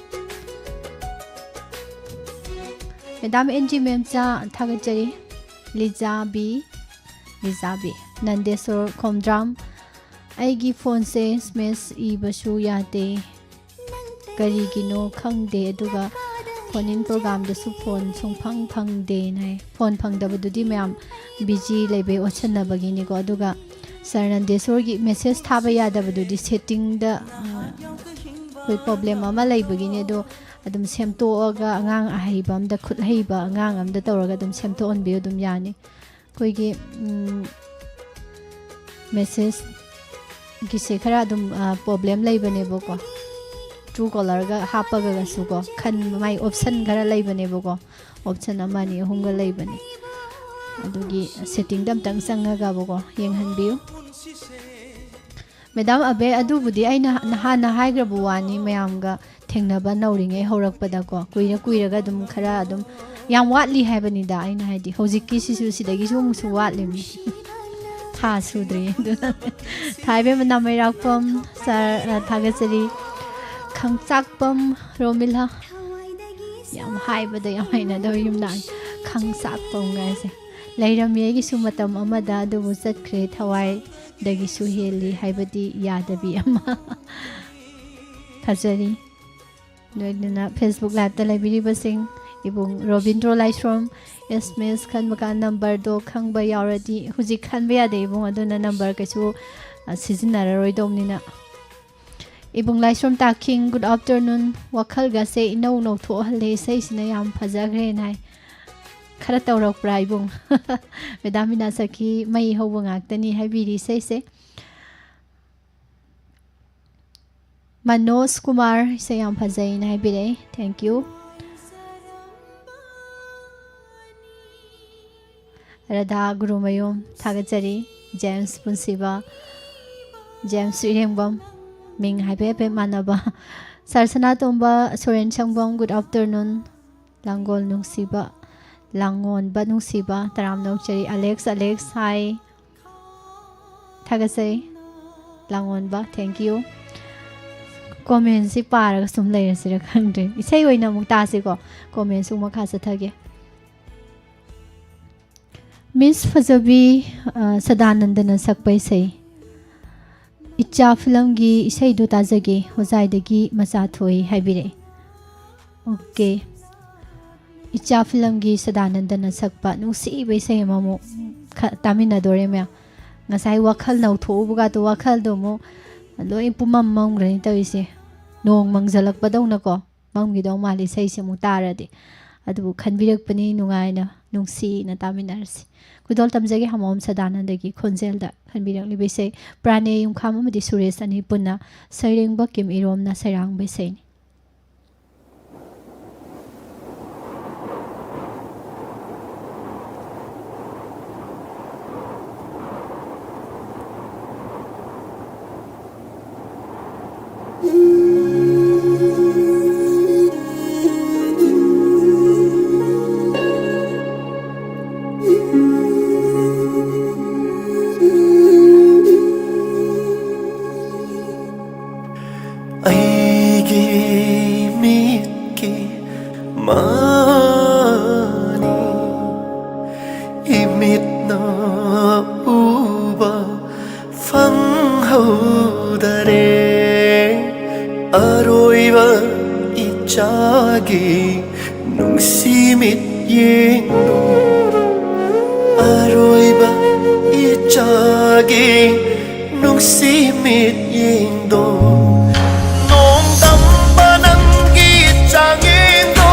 madam and G ꯃꯦꯝꯆꯥ ꯊꯥꯒꯠꯆꯔꯤ, ꯂꯤꯖꯥ ꯕꯤ, ꯂꯤꯖꯥ ꯕꯤ, ꯅꯟꯗꯦꯁꯣꯔ ꯈꯣꯝꯗ꯭ꯔꯥꯝ꯫ ꯑꯩꯒꯤ ꯐꯣꯟꯁꯦ ꯁ꯭ꯃꯦꯁ ꯏꯕꯁꯨ ꯌꯥꯗꯦ, ꯀꯔꯤꯒꯤꯅꯣ ꯈꯪꯗꯦ, ꯑꯗꯨꯒ phone in ꯄ꯭ꯔꯣꯒ꯭ꯔꯥꯝꯗꯁꯨ phone ꯁꯨꯡꯐꯪ ꯐꯪꯗꯦꯅ high. Phone ꯐꯪꯗꯕꯗꯨꯗꯤ ꯃꯌꯥꯝ ꯕꯤꯖꯤ ꯂꯩꯕꯩ ꯑꯣꯠꯁꯟꯅꯕꯒꯤꯅꯤꯀꯣ꯫ ꯑꯗꯨꯒ ꯁꯥꯔ ꯅꯟꯗꯦꯁꯣꯔꯒꯤ ꯃꯦꯁꯦꯖ ꯊꯥꯕ ꯌꯥꯗꯕꯗꯨꯗꯤ ꯁꯦꯠꯇꯤꯡꯗ, ꯑ, ꯑꯩꯈꯣꯏ ꯄ꯭ꯔꯣꯕ꯭ꯂꯦꯝ ꯑꯃ ꯂꯩꯕꯒꯤꯅꯦ, ꯑꯗꯣ ꯑꯗꯨꯝ ꯁꯦꯝꯗꯣꯛꯑꯒ ꯑꯉꯥꯡ ꯑꯍꯩꯕ ꯑꯝꯗ, ꯈꯨꯠ ꯍꯩꯕ ꯑꯉꯥꯡ ꯑꯝꯗ ꯇꯧꯔꯒ ꯑꯗꯨꯝ ꯁꯦꯝꯗꯣꯛꯍꯟꯕꯤꯌꯨ, ꯑꯗꯨꯝ ꯌꯥꯅꯤ꯫ ꯑꯩꯈꯣꯏꯒꯤ ꯃꯦꯁꯦꯖꯀꯤꯁꯦ ꯈꯔ ꯑꯗꯨꯝ ꯄ꯭ꯔꯣꯕ꯭ꯂꯦꯝ ꯂꯩꯕꯅꯦꯕꯀꯣ, ꯇ꯭ꯔꯨ ꯀꯣꯂꯔꯒ ꯍꯥꯞꯄꯒꯁꯨꯀꯣ, ꯈꯟ ꯃꯥꯏ ꯑꯣꯞꯁꯟ ꯈꯔ ꯂꯩꯕꯅꯦꯕꯀꯣ, ꯑꯣꯞꯁꯟ ꯑꯃ ꯑꯅꯤ ꯑꯍꯨꯝꯒ ꯂꯩꯕꯅꯦ꯫ ꯑꯗꯨꯒꯤ ꯁꯦꯠꯇꯤꯡꯗ ꯑꯝꯇꯪ ꯆꯪꯉꯒꯕꯀꯣ, ꯌꯦꯡꯍꯟꯕꯤꯌꯨ꯫ ꯃꯦꯗꯥꯝ ꯑꯕꯦ, ꯑꯗꯨꯕꯨꯗꯤ ꯑꯩꯅ ꯅꯍꯥꯟꯅ ꯍꯥꯏꯈ꯭ꯔꯕ ꯋꯥꯅꯤ, ꯃꯌꯥꯝꯒ ꯊꯦꯡꯅꯕ ꯅꯧꯔꯤꯉꯩ ꯍꯧꯔꯛꯄꯗꯀꯣ, ꯀꯨꯏꯔ ꯀꯨꯏꯔꯒ ꯑꯗꯨꯝ ꯈꯔ ꯑꯗꯨꯝ ꯌꯥꯝ ꯋꯥꯠꯂꯤ ꯍꯥꯏꯕꯅꯤꯗ ꯑꯩꯅ ꯍꯥꯏꯗꯤ, ꯍꯧꯖꯤꯛꯀꯤꯁꯤꯁꯨ ꯁꯤꯗꯒꯤꯁꯨ ꯑꯃꯨꯛꯁꯨ ꯋꯥꯠꯂꯤꯃꯤ꯫ ꯊꯥ ꯁꯨꯗ꯭ꯔꯤ ꯑꯗꯨꯅ꯫ ꯊꯥꯏꯕꯦꯝꯃ ꯅꯥꯃꯩꯔꯥꯛꯄꯝ ꯁꯥꯔ, ꯑ, ꯊꯥꯒꯠꯆꯔꯤ꯫ ꯈꯪꯆꯥꯛꯄꯝ ꯔꯣꯃꯤꯂꯥ, ꯌꯥꯝ ꯍꯥꯏꯕꯗ ꯌꯥꯝ ꯍꯩꯅꯗꯕ ꯌꯨꯝꯅꯥꯛ꯫ ꯈꯪꯆꯥꯛꯄꯝ ꯀꯥꯏꯁꯦ꯫ ꯂꯩꯔꯝꯃꯤ ꯑꯩꯒꯤꯁꯨ ꯃꯇꯝ ꯑꯃꯗ, ꯑꯗꯨꯕꯨ ꯆꯠꯈ꯭ꯔꯦ ꯊꯋꯥꯏꯗꯒꯤꯁꯨ ꯍꯦꯜꯂꯤ ꯍꯥꯏꯕꯗꯤ ꯌꯥꯗꯕꯤ ꯑꯃ꯫ ꯐꯖꯔꯤ꯫ ꯂꯣꯏꯅꯅ Facebook Liveꯇ ꯂꯩꯕꯤꯔꯤꯕꯁꯤꯡ, ꯏꯕꯨꯡ ꯔꯣꯕꯤꯟꯗ꯭ꯔꯣ ꯂꯥꯏꯁ꯭ꯔꯣꯝ, ꯑꯦꯁ ꯑꯦꯝ ꯑꯦꯁ ꯈꯟꯕ ꯀꯥꯟ ꯅꯝꯕꯔꯗꯣ ꯈꯪꯕ ꯌꯥꯎꯔꯗꯤ, ꯍꯧꯖꯤꯛ ꯈꯟꯕ ꯌꯥꯗꯦ ꯏꯕꯨꯡ, ꯑꯗꯨꯅ ꯅꯝꯕꯔ ꯀꯩꯁꯨ, ꯑ, ꯁꯤꯖꯤꯟꯅꯔꯔꯣꯏꯗꯧꯅꯤꯅ꯫ ꯏꯕꯨꯡ ꯂꯥꯏꯁ꯭ꯔꯣꯝ ꯇꯥꯈꯤꯡ, good afternoon꯫ ꯋꯥꯈꯜꯒꯁꯦ ꯏꯅꯧ ꯅꯧꯊꯣꯛꯍꯜꯂꯦ, ꯏꯁꯩꯁꯤꯅ ꯌꯥꯝ ꯐꯖꯈ꯭ꯔꯦꯅ ꯍꯥꯏ꯫ ꯈꯔ ꯇꯧꯔꯛꯄ꯭ꯔꯥ ꯏꯕꯨꯡ? ꯃꯦꯗꯥꯝ ꯃꯤꯅꯥ ꯁꯈꯤ, ꯃꯩ ꯍꯧꯕ ꯉꯥꯛꯇꯅꯤ ꯍꯥꯏꯕꯤꯔꯤ ꯏꯁꯩꯁꯦ꯫ ꯃꯅꯣꯖ ꯀꯨꯃꯥꯔ, ꯏꯁꯩ ꯌꯥꯝ ꯐꯖꯩꯅ ꯍꯥꯏꯕꯤꯔꯛꯏ, thank you꯫ ꯔꯥꯙꯥ ꯒꯨꯔꯨꯃꯌꯨꯝ, ꯊꯥꯒꯠꯆꯔꯤ꯫ ꯖꯦꯝꯁ ꯄꯨꯟꯁꯤꯕ, ꯖꯦꯝꯁ ꯏꯔꯦꯡꯕꯝ, ꯃꯤꯡ ꯍꯥꯏꯐꯦꯠ ꯍꯥꯏꯐꯦꯠ ꯃꯥꯟꯅꯕ꯫ ꯁꯥꯔ ꯁꯅꯥꯇꯣꯝꯕ, ꯁꯨꯔꯦꯟ ꯁꯪꯕꯝ, good afternoon꯫ ꯂꯥꯡꯒꯣꯜ ꯅꯨꯡꯁꯤꯕ, ꯂꯥꯡꯉꯣꯟꯕ ꯅꯨꯡꯁꯤꯕ, ꯇꯔꯥꯝꯅ ꯑꯣꯛꯆꯔꯤ꯫ ꯑꯂꯦꯛꯁ, ꯑꯂꯦꯛꯁ, ꯍꯥꯏ꯫ ꯊꯥꯒꯠꯆꯔꯤ꯫ ꯂꯥꯡꯉꯣꯟꯕ, thank you꯫ ꯀꯣꯃꯦꯟꯁꯤ ꯄꯥꯔꯒ ꯁꯨꯝ ꯂꯩꯔꯁꯤꯔ ꯈꯪꯗ꯭ꯔꯦ꯫ ꯏꯁꯩ ꯑꯣꯏꯅ ꯑꯃꯨꯛ ꯇꯥꯁꯤꯀꯣ꯫ ꯀꯣꯃꯦꯟꯁꯨ ꯃꯈꯥ ꯆꯠꯊꯒꯦ꯫ ꯃꯤꯁ ꯐꯖꯕꯤ, ꯑ, ꯁꯗꯥꯅꯟꯗꯅ ꯁꯛꯄ ꯏꯁꯩ꯫ ꯏꯆꯥ ꯐꯤꯂꯝꯒꯤ ꯏꯁꯩꯗꯣ ꯇꯥꯖꯒꯦ, ꯍꯣꯖꯥꯏꯗꯒꯤ ꯃꯆꯥ ꯊꯣꯛꯏ ꯍꯥꯏꯕꯤꯔꯛꯑꯦ꯫ ꯑꯣꯀꯦ꯫ ꯏꯆꯥ ꯐꯤꯂꯝꯒꯤ ꯁꯗꯥꯅꯟꯗꯅ ꯁꯛꯄ ꯅꯨꯡꯁꯤꯕ ꯏꯁꯩ ꯑꯃꯃꯨꯛ ꯈ-, ꯇꯥꯃꯤꯟꯅꯗꯣꯔꯦ ꯃꯌꯥꯝ꯫ ꯉꯁꯥꯏ ꯋꯥꯈꯜ ꯅꯧꯊꯣꯛꯎꯕꯒꯗꯣ, ꯋꯥꯈꯜꯗꯣ ꯑꯃꯨꯛ ꯂꯣꯏ ꯄꯨꯝꯃꯝ ꯃꯝꯈ꯭ꯔꯅꯤ ꯇꯧꯔꯤꯁꯦ꯫ ꯅꯣꯡ ꯃꯪꯖꯜꯂꯛꯄꯗꯧꯅꯀꯣ ꯃꯝꯈꯤꯗꯧ ꯃꯥꯜꯂꯤ, ꯏꯁꯩꯁꯦ ꯑꯃꯨꯛ ꯇꯥꯔꯗꯤ꯫ ꯑꯗꯨꯕꯨ ꯈꯟꯕꯤꯔꯛꯄꯅꯤ, ꯅꯨꯡꯉꯥꯏꯅ ꯅꯨꯡꯁꯤꯅ ꯇꯥꯃꯤꯟꯅꯔꯁꯤ꯫ ꯈꯨꯗꯣꯜ ꯇꯝꯖꯒꯦ ꯍꯃꯣꯝ ꯁꯗꯥꯅꯟꯗꯒꯤ ꯈꯣꯟꯖꯦꯜꯗ ꯈꯟꯕꯤꯔꯛꯂꯤꯕ ꯏꯁꯩ ꯄ꯭ꯔꯥꯅꯦ ꯌꯨꯝꯈꯥꯝ ꯑꯃꯗꯤ ꯁꯨꯔꯦꯁ ꯑꯅꯤ ꯄꯨꯟꯅ ꯁꯩꯔꯦꯡꯕ ꯀꯤꯝ ꯏꯔꯣꯝꯅ ꯁꯩꯔꯥꯡꯕ ꯏꯁꯩꯅꯤ꯫ ꯑꯩꯒꯤ ꯃꯤꯠꯀꯤ ꯃꯥꯅꯤ, ꯏꯃꯤꯠꯅ ꯎꯕ ꯐꯪꯍꯧꯗꯔꯦ꯫ ꯑꯔꯣꯏꯕ ꯏꯆꯥꯒꯤ ꯅꯨꯡꯁꯤ ꯃꯤꯠꯌꯦꯡꯗꯣ, ꯑꯔꯣꯏꯕ ꯏꯆꯥꯒꯤ ꯅꯨꯡꯁꯤ ꯃꯤꯠꯌꯦꯡꯗꯣ, ꯅꯣꯡꯗꯝꯕ ꯅꯪꯒꯤ ꯆꯥꯡꯌꯦꯡꯗꯣ,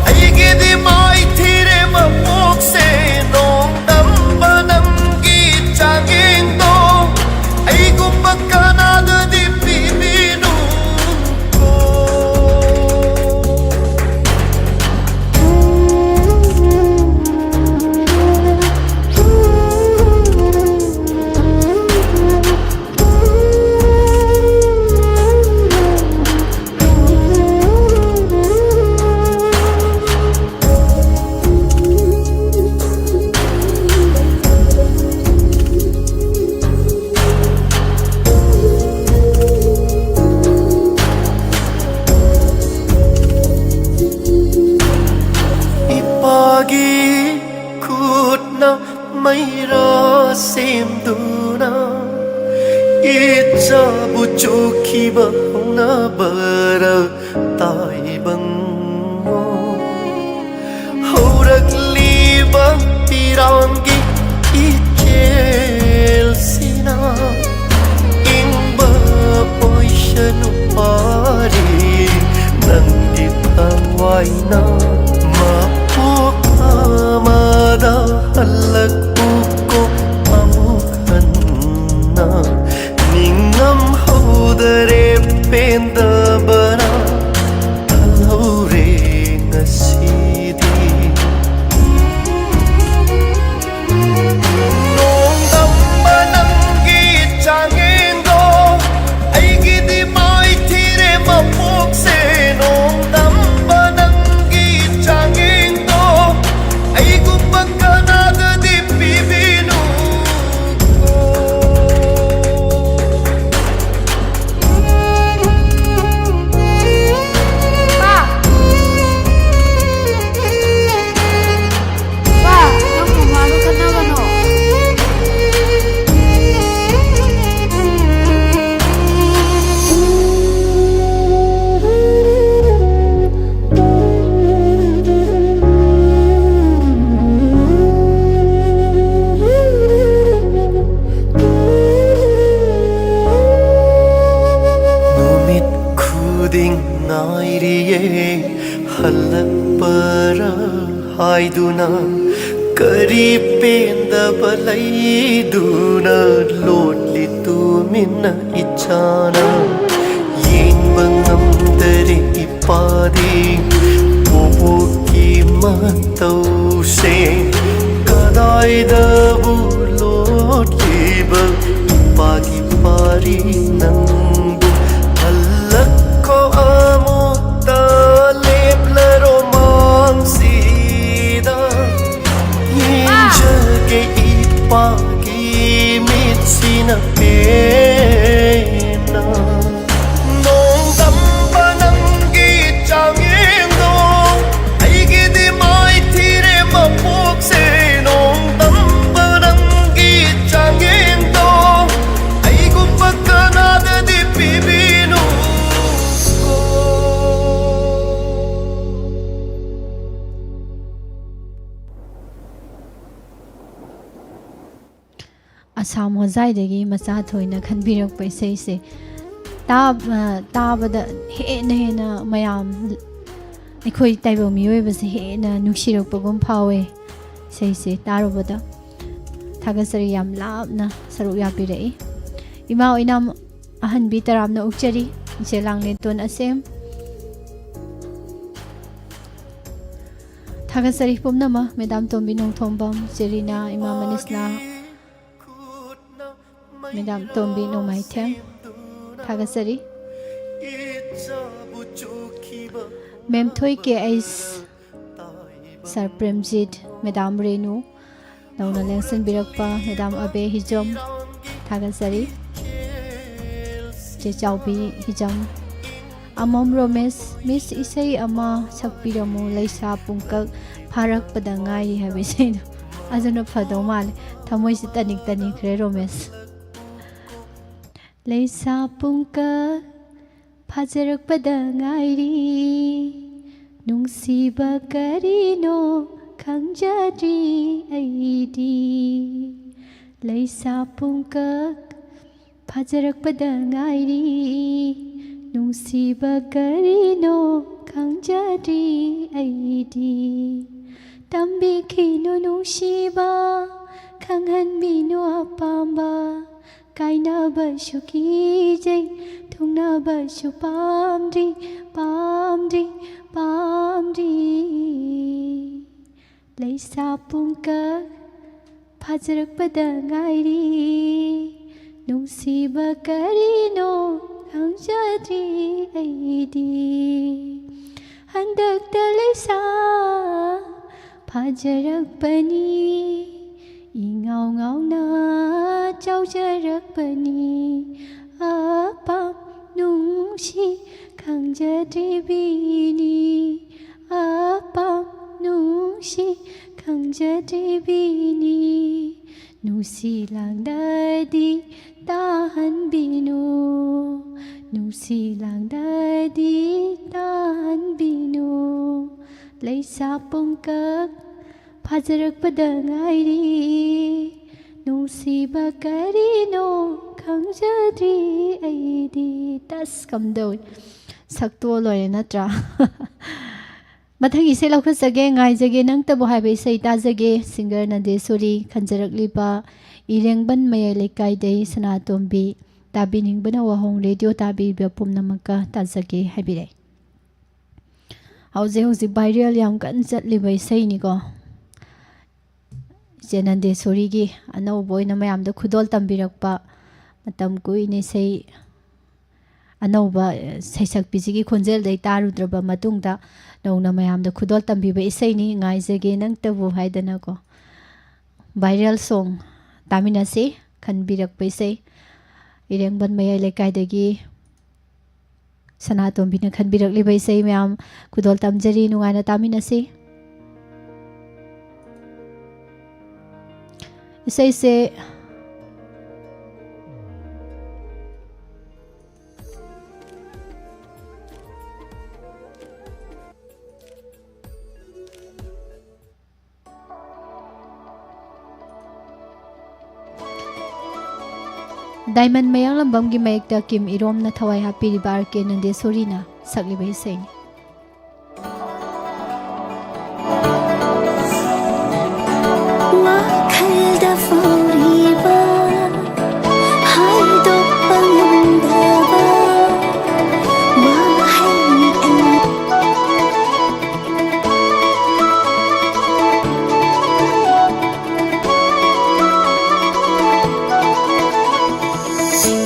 ꯑꯩꯒꯤꯗꯤ ꯃꯥꯏꯊꯤꯔꯦ ꯃꯄꯣꯛꯁꯦ꯫ ꯅꯣꯡꯗꯝꯕ ꯅꯪꯒꯤ ꯆꯥꯡꯌꯦꯡꯗꯣ, ꯑꯩꯒꯨꯝꯕ ꯀꯅꯥꯗꯗꯤ ꯄꯤꯕꯤꯅꯨ꯫ ꯏꯄꯥꯒꯤ ꯈꯨꯠꯅ ꯃꯩꯔꯥ ꯁꯦꯝꯗꯨꯅ ꯏꯆꯥꯕꯨ ꯆꯨꯈꯤꯕ ꯍꯧꯅꯕꯔ ꯇꯥꯏꯕꯪꯉꯣ꯫ ꯍꯧꯔꯛꯂꯤꯕ ꯄꯤꯔꯥꯡꯒꯤ ꯏꯆꯦꯜꯁꯤꯅ ꯏꯪꯕ ꯑꯣꯏꯁꯅꯨ꯫ ꯄꯥꯔꯤ ꯅꯪꯒꯤ ꯊꯋꯥꯏꯅ ꯃꯄꯣꯛ ꯑꯃꯗ ꯍꯜꯂꯛꯎꯀꯣ ꯑꯃꯨꯛ ꯍꯟꯅ꯫ ꯅꯤꯡꯉꯝꯍꯧꯗꯔꯦ ꯄꯦꯟꯗꯕꯅ ꯍꯜꯍꯧꯔꯦ ꯉꯁꯤꯗꯤ꯫ ꯅꯣꯡꯗꯝꯕ ꯅꯪꯒꯤ ꯆꯥꯡꯌꯦꯡꯗꯣ ꯑꯩꯒꯤꯗꯤ ꯃꯥꯏꯊꯤꯔꯦ ꯃꯄꯣꯛꯁꯦ꯫ ꯅꯣꯡꯗꯝꯕ ꯅꯪꯒꯤ ꯆꯥꯡꯌꯦꯡꯗꯣ ꯑꯩꯒꯨꯝꯕ ꯀꯅꯥꯗꯗꯤ ꯄꯤꯕꯤꯅꯨ꯫ ꯅꯨꯃꯤꯠ ꯈꯨꯗꯤꯡ ꯉꯥꯏꯔꯤꯌꯦ ꯍꯜꯂꯛꯄꯔꯥ ꯍꯥꯏꯗꯨꯅ꯫ ꯀꯔꯤ ꯄꯦꯟꯗꯕ ꯂꯩꯗꯨꯅ ꯂꯣꯠꯂꯤ ꯇꯨꯃꯤꯟꯅ ꯏꯆꯥꯅ꯫ ꯌꯦꯡꯕ ꯉꯝꯗꯔꯦ ꯏꯄꯥꯗꯤ ꯄꯣꯕꯣꯛꯀꯤ ꯃꯇꯧꯁꯦ꯫ ꯀꯗꯥꯏꯗꯕꯨ ꯂꯣꯠꯂꯤꯕ ꯏꯄꯥꯒꯤ ꯄꯥꯔꯤ ꯅꯪꯕꯨ? ꯍꯜꯂꯛꯈꯣ ꯑꯃꯨꯛꯇ ꯂꯦꯞꯂꯔꯣ ꯃꯥꯡꯁꯤꯗ꯫ ꯌꯦꯡꯖꯒꯦ ꯏꯄꯥꯒꯤ ꯃꯤꯠꯁꯤꯅ ꯄꯦꯟꯅ꯫ ꯅꯣꯡꯗꯝꯕ ꯅꯪꯒꯤ ꯆꯥꯡꯌꯦꯡꯗꯣ ꯑꯩꯒꯤꯗꯤ ꯃꯥꯏꯊꯤꯔꯦ ꯃꯄꯣꯛꯁꯦ꯫ ꯅꯣꯡꯗꯝꯕ ꯅꯪꯒꯤ ꯆꯥꯡꯌꯦꯡꯗꯣ ꯑꯩꯒꯨꯝꯕ ꯀꯅꯥꯗꯗꯤ ꯄꯤꯕꯤꯅꯨ꯫ ꯑꯁꯥꯝ ꯍꯣꯖꯥꯏꯗꯒꯤ ꯃꯆꯥ ꯊꯣꯏꯅ ꯈꯟꯕꯤꯔꯛꯄ ꯏꯁꯩꯁꯦ ꯇꯥꯕ- ꯇꯥꯕꯗ ꯍꯦꯟꯅ ꯍꯦꯟꯅ ꯃꯌꯥꯝ, ꯑꯩꯈꯣꯏ ꯇꯥꯏꯕꯪ ꯃꯤꯑꯣꯏꯕꯁꯦ ꯍꯦꯟꯅ ꯅꯨꯡꯁꯤꯔꯛꯄꯒꯨꯝ ꯐꯥꯎꯋꯦ꯫ ꯏꯁꯩꯁꯦ ꯇꯥꯔꯨꯕꯗ ꯊꯥꯒꯠꯆꯔꯤ꯫ ꯌꯥꯝ ꯂꯥꯞꯅ ꯁꯔꯨꯛ ꯌꯥꯕꯤꯔꯛꯏ꯫ ꯏꯃꯥ ꯑꯣꯏꯅꯥꯝ ꯑꯍꯟꯕꯤ ꯇꯔꯥꯝꯅ ꯑꯣꯛꯆꯔꯤ꯫ ꯏꯆꯦ ꯂꯥꯡꯂꯦꯟꯇꯣꯟ ꯑꯁꯦꯝ꯫ ꯊꯥꯒꯠꯆꯔꯤ ꯄꯨꯝꯅꯃꯛ꯫ ꯃꯦꯗꯥꯝ ꯇꯣꯝꯕꯤ ꯅꯣꯡꯊꯣꯝꯕꯝ, ꯆꯦꯔꯤꯅꯥ, ꯏꯃꯥ ꯃꯅꯤꯁꯅꯥ, ꯃꯦꯗꯥꯝ ꯇꯣꯝꯕꯤ ꯅꯣꯡꯃꯥꯏꯊꯦꯝ꯫ ꯊꯥꯒꯠꯆꯔꯤ꯫ ꯃꯦꯝꯊꯣꯏ ꯀꯦ ꯑꯩꯁ, ꯁꯥꯔ ꯄ꯭ꯔꯦꯝꯖꯤꯠ, ꯃꯦꯗꯥꯝ ꯔꯦꯅꯨ, ꯅꯧꯅ ꯂꯦꯡꯁꯤꯟꯕꯤꯔꯛꯄ ꯃꯦꯗꯥꯝ ꯑꯕꯦ ꯍꯤꯖꯝ, ꯊꯥꯒꯠꯆꯔꯤ꯫ ꯆꯦ ꯆꯥꯎꯕꯤ ꯍꯤꯖꯝ꯫ ꯑꯃꯝ ꯔꯣꯃꯦꯁ, "ꯃꯤꯁ, ꯏꯁꯩ ꯑꯃ ꯁꯛꯄꯤꯔꯝꯃꯨ, ꯂꯩꯁꯥ ꯄꯨꯡꯀꯛ ꯐꯥꯔꯛꯄꯗ ꯉꯥꯏꯔꯤ" ꯍꯥꯏꯕ ꯏꯁꯩꯗꯣ꯫ ꯑꯗꯨꯅ ꯐꯗꯧ ꯃꯥꯜꯂꯦ꯫ ꯊꯃꯣꯏꯁꯦ ꯇꯅꯤꯛ ꯇꯅꯤꯛꯈ꯭ꯔꯦ, ꯔꯣꯃꯦꯁ꯫ ꯂꯩꯁꯥ ꯄꯨꯡꯀꯛ ꯐꯥꯖꯔꯛꯄꯗ ꯉꯥꯏꯔꯤ, ꯅꯨꯡꯁꯤꯕ ꯀꯔꯤꯅꯣ ꯈꯪꯖꯗ꯭ꯔꯤ ꯑꯩꯗꯤ꯫ ꯂꯩꯁꯥ ꯄꯨꯡꯀꯛ ꯐꯥꯖꯔꯛꯄꯗ ꯉꯥꯏꯔꯤ, ꯅꯨꯡꯁꯤꯕ ꯀꯔꯤꯅꯣ ꯈꯪꯖꯗ꯭ꯔꯤ ꯑꯩꯗꯤ꯫ ꯇꯝꯕꯤꯈꯤꯅꯨ ꯅꯨꯡꯁꯤꯕ, ꯈꯪꯍꯟꯕꯤꯅꯨ ꯑꯄꯥꯝꯕ, ꯀꯥꯏꯅꯕꯁꯨ ꯀꯤꯖꯩ, ꯊꯨꯡꯅꯕꯁꯨ ꯄꯥꯝꯗ꯭ꯔꯤ, ꯄꯥꯝꯗ꯭ꯔꯤ, ꯄꯥꯝꯗ꯭ꯔꯤ꯫ ꯂꯩꯁꯥ ꯄꯨꯡꯀꯛ ꯐꯥꯖꯔꯛꯄꯗ ꯉꯥꯏꯔꯤ, ꯅꯨꯡꯁꯤꯕ ꯀꯔꯤꯅꯣ ꯈꯪꯖꯗ꯭ꯔꯤ ꯑꯩꯗꯤ꯫ ꯍꯟꯗꯛꯇ ꯂꯩꯁꯥ ꯐꯥꯖꯔꯛꯄꯅꯤ, ꯏꯉꯥꯎ ꯉꯥꯎꯅ ꯆꯥꯎꯖꯔꯛꯄꯅꯤ, ꯑꯄꯥꯝ ꯅꯨꯡꯁꯤ ꯈꯪꯖꯗ꯭ꯔꯤꯕꯤꯅꯤ, ꯑꯄꯥꯝ ꯅꯨꯡꯁꯤ ꯈꯪꯖꯗ꯭ꯔꯤꯕꯤꯅꯤ꯫ ꯅꯨꯡꯁꯤ ꯂꯥꯡꯗꯗꯤ ꯇꯥꯍꯟꯕꯤꯅꯨ, ꯅꯨꯡꯁꯤ ꯂꯥꯡꯗꯗꯤ ꯇꯥꯍꯟꯕꯤꯅꯨ꯫ ꯂꯩꯁꯥ ꯄꯨꯡꯀꯛ ꯐꯥꯖꯔꯛꯄꯗ ꯉꯥꯏꯔꯤ, ꯅꯨꯡꯁꯤꯕ ꯀꯔꯤꯅꯣ ꯈꯪꯖꯗ꯭ꯔꯤ ꯑꯩꯗꯤ꯫ ꯇꯁ ꯀꯝꯗꯧꯏ? ꯁꯛꯇꯣ ꯂꯣꯏꯔꯦ ꯅꯠꯇ꯭ꯔꯥ? ꯃꯊꯪ ꯏꯁꯩ ꯂꯧꯈꯠꯆꯒꯦ, ꯉꯥꯏꯖꯒꯦ ꯅꯪꯇꯕꯨ ꯍꯥꯏꯕ ꯏꯁꯩ ꯇꯥꯖꯒꯦ꯫ ꯁꯤꯡꯒꯔ ꯅꯟꯗꯦꯁꯣꯔꯤ, ꯈꯟꯖꯔꯛꯂꯤꯕ ꯏꯔꯦꯡꯕꯟ ꯃꯌꯥꯏ ꯂꯩꯀꯥꯏꯗꯩ ꯁꯅꯥꯇꯣꯝꯕꯤ꯫ ꯇꯥꯕꯤꯅꯤꯡꯕꯅ ꯋꯥꯍꯣꯡ ꯔꯦꯗꯤꯑꯣ ꯇꯥꯕꯤꯕ ꯄꯨꯝꯅꯃꯛꯀ ꯇꯥꯖꯒꯦ ꯍꯥꯏꯕꯤꯔꯛꯏ꯫ ꯍꯧꯖꯤꯛ ꯍꯧꯖꯤꯛ viral ꯌꯥꯝ ꯀꯟꯅ ꯆꯠꯂꯤꯕ ꯏꯁꯩꯅꯤꯀꯣ꯫ ꯏꯆꯦ ꯅꯟꯗꯦꯁꯣꯔꯤꯒꯤ ꯑꯅꯧꯕ ꯑꯣꯏꯅ ꯃꯌꯥꯝꯗ ꯈꯨꯗꯣꯜ ꯇꯝꯕꯤꯔꯛꯄ, ꯃꯇꯝ ꯀꯨꯏꯅ ꯏꯁꯩ ꯑꯅꯧꯕ, ꯑ, ꯁꯩꯁꯛꯄꯤꯁꯤꯒꯤ ꯈꯣꯟꯖꯦꯜꯗꯩ ꯇꯥꯔꯨꯗ꯭ꯔꯕ ꯃꯇꯨꯡꯗ ꯅꯧꯅ ꯃꯌꯥꯝꯗ ꯈꯨꯗꯣꯜ ꯇꯝꯕꯤꯕ ꯏꯁꯩꯅꯤ, ꯉꯥꯏꯖꯒꯦ ꯅꯪꯇꯕꯨ ꯍꯥꯏꯗꯅꯀꯣ꯫ Viral song ꯇꯥꯃꯤꯟꯅꯁꯤ, ꯈꯟꯕꯤꯔꯛꯄ ꯏꯁꯩ꯫ ꯏꯔꯦꯡꯕꯟ ꯃꯌꯥꯏ ꯂꯩꯀꯥꯏꯗꯒꯤ ꯁꯅꯥꯇꯣꯝꯕꯤꯅ ꯈꯟꯕꯤꯔꯛꯂꯤꯕ ꯏꯁꯩ ꯃꯌꯥꯝ ꯈꯨꯗꯣꯜ ꯇꯝꯖꯔꯤ, ꯅꯨꯡꯉꯥꯏꯅ ꯇꯥꯃꯤꯟꯅꯁꯤ꯫ ꯏꯁꯩꯁꯦ ꯗꯥꯏꯃꯟ ꯃꯌꯥꯡꯂꯝꯕꯝꯒꯤ ꯃꯌꯦꯛꯇ ꯀꯤꯝ ꯏꯔꯣꯝꯅ ꯊꯋꯥꯏ ꯍꯥꯞꯄꯤꯔꯤꯕ ꯑꯥꯔ ꯀꯦ ꯅꯟꯗꯦꯁꯣꯔꯤꯅ ꯁꯛꯂꯤꯕ ꯏꯁꯩꯅꯤ꯫ ꯋꯥꯈꯜꯗ ꯐꯥꯎꯔꯤꯕ ꯍꯥꯏꯗꯣꯛꯄ ꯉꯝꯗꯕ ꯋꯥꯍꯩ ꯑꯅꯤ꯫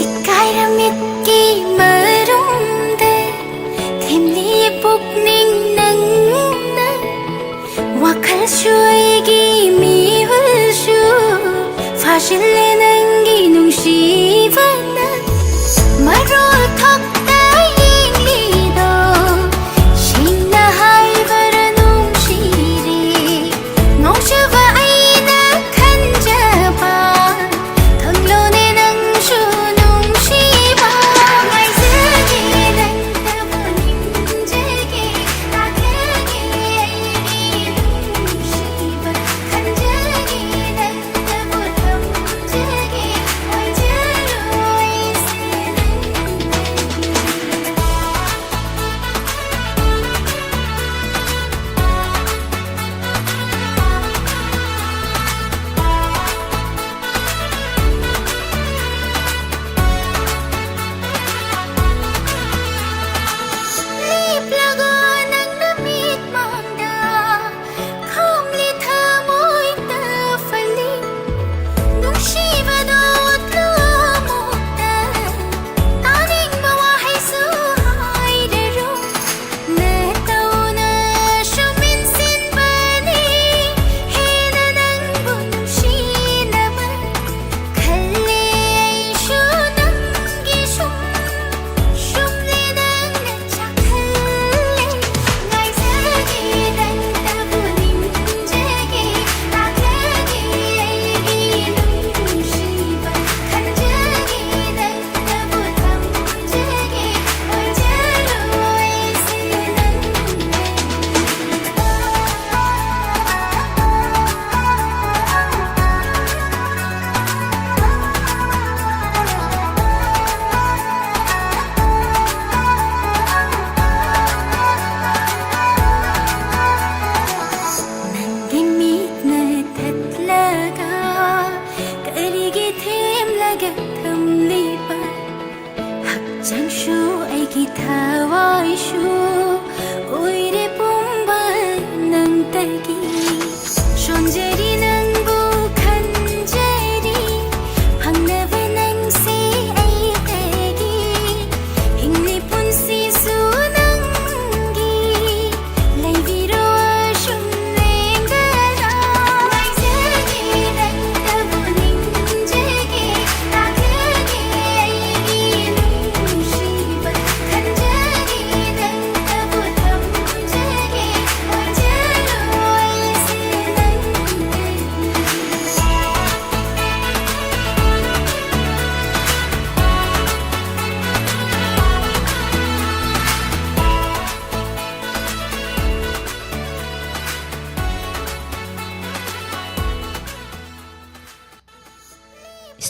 ꯏꯀꯥꯏꯔ ꯃꯤꯠꯀꯤ ꯃꯔꯨꯝꯗ ꯊꯦꯝꯂꯤ ꯄꯨꯛꯅꯤꯡ ꯅꯪꯅ ꯋꯥꯈꯜꯁꯨ ꯑꯩꯒꯤ ꯃꯤꯍꯨꯜꯁꯨ ꯐꯥꯖꯤꯜꯂꯦ ꯅꯪꯒꯤ ꯅꯨꯡꯁꯤꯕꯅ꯫ ꯃꯔꯣꯜ ꯊꯣꯛꯇ ꯌꯦꯡꯂꯤꯗꯣ ꯁꯦꯡꯅ ꯍꯥꯏꯕꯔ ꯅꯨꯡꯁꯤꯔꯦ꯫ ꯉꯥꯎꯖꯕ ꯑꯩꯅ ꯈꯟꯖꯕ ꯈꯪꯂꯣꯅꯦ ꯅꯪꯁꯨ ꯅꯨꯡꯁꯤꯕ꯫ ꯉꯥꯏꯖꯒꯦ ꯅꯪꯇꯕꯨ ꯅꯤꯡꯖꯒꯦ ꯇꯥꯖꯒꯦ ꯑꯩꯒꯤ ꯅꯨꯡꯁꯤꯕ ꯈꯟꯖꯒꯦ ꯅꯪꯇꯕꯨ ꯊꯝ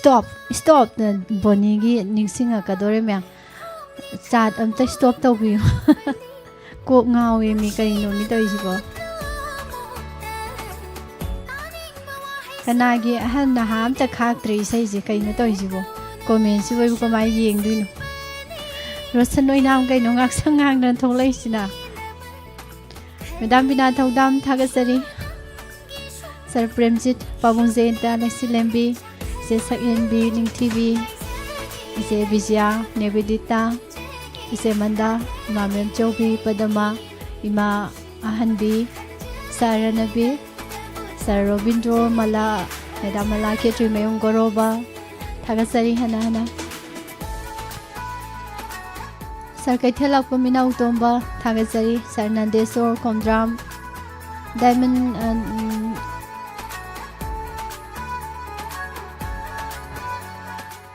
stop, stop. ꯕꯣꯅꯤꯒꯤ ꯅꯤꯡꯁꯤꯡꯉꯛꯀꯗꯣꯔꯦ ꯃꯌꯥꯝ. ꯆꯥꯠ ꯑꯝꯇ stop ꯇꯧꯕꯤꯌꯨ. ꯀꯣꯛ ꯉꯥꯎꯋꯦ ꯃꯤ, ꯀꯩꯅꯣ ꯃꯤ ꯇꯧꯔꯤꯁꯤꯕꯣ? ꯀꯅꯥꯒꯤ ꯑꯍꯟ ꯅꯍꯥ ꯑꯝꯇ ꯈꯥꯛꯇ꯭ꯔꯦ ꯏꯁꯩꯁꯦ, ꯀꯩꯅꯣ ꯇꯧꯔꯤꯁꯤꯕꯣ? Commentꯁꯤꯕꯨ ꯑꯩꯕꯨ ꯀꯃꯥꯏꯅ ꯌꯦꯡꯗꯣꯏꯅꯣ? ꯔꯣꯁꯟ ꯑꯣꯏꯅꯥꯝ ꯀꯩꯅꯣ ꯉꯥꯛꯁꯪ ꯉꯥꯡꯗꯅ ꯊꯣꯛꯂꯛꯏꯁꯤꯅ? ꯃꯦꯗꯥꯝ ꯕꯤꯅꯥ ꯊꯧꯗꯥꯝ ꯊꯥꯒꯠꯆꯔꯤ꯫ ꯁꯥꯔ ꯄ꯭ꯔꯦꯝꯖꯤꯠ, ꯄꯥꯕꯨꯡ ꯖꯌꯟꯇ, ꯂꯩꯁꯤꯂꯦꯝꯕꯤ, ꯏꯆꯦ ꯁꯛꯍꯦꯟꯕꯤ ꯅꯤꯡꯊꯤꯕꯤ, ꯏꯆꯦ ꯕꯤꯖꯤꯌꯥ, ꯅꯦꯕꯤꯗꯤꯇꯥ, ꯏꯆꯦ ꯃꯟꯗꯥ, ꯏꯃꯥ ꯃꯦꯝꯆꯧꯕꯤ, ꯄꯗꯃꯥ, ꯏꯃꯥ ꯑꯍꯟꯕꯤ, ꯁꯥꯔ ꯔꯅꯕꯤꯔ, ꯁꯥꯔ ꯔꯣꯕꯤꯟꯗ꯭ꯔꯣ ꯃꯂꯥ, ꯃꯦꯗꯥꯝ ꯃꯂꯥ ꯈꯦꯇ꯭ꯔꯤꯃꯌꯨꯝ ꯒꯣꯔꯣꯕ, ꯊꯥꯒꯠꯆꯔꯤ ꯍꯟꯅ ꯍꯟꯅ꯫ ꯁꯥꯔ ꯀꯩꯊꯦꯜꯂꯥꯛꯄꯝ ꯏꯅꯥꯎ ꯇꯣꯝꯕ, ꯊꯥꯒꯠꯆꯔꯤ꯫ ꯁꯥꯔ ꯅꯟꯗꯦꯁꯣꯔ ꯈꯣꯝꯗ꯭ꯔꯥꯝ, ꯗꯥꯏꯃꯟ, ꯑ, ꯎꯝ,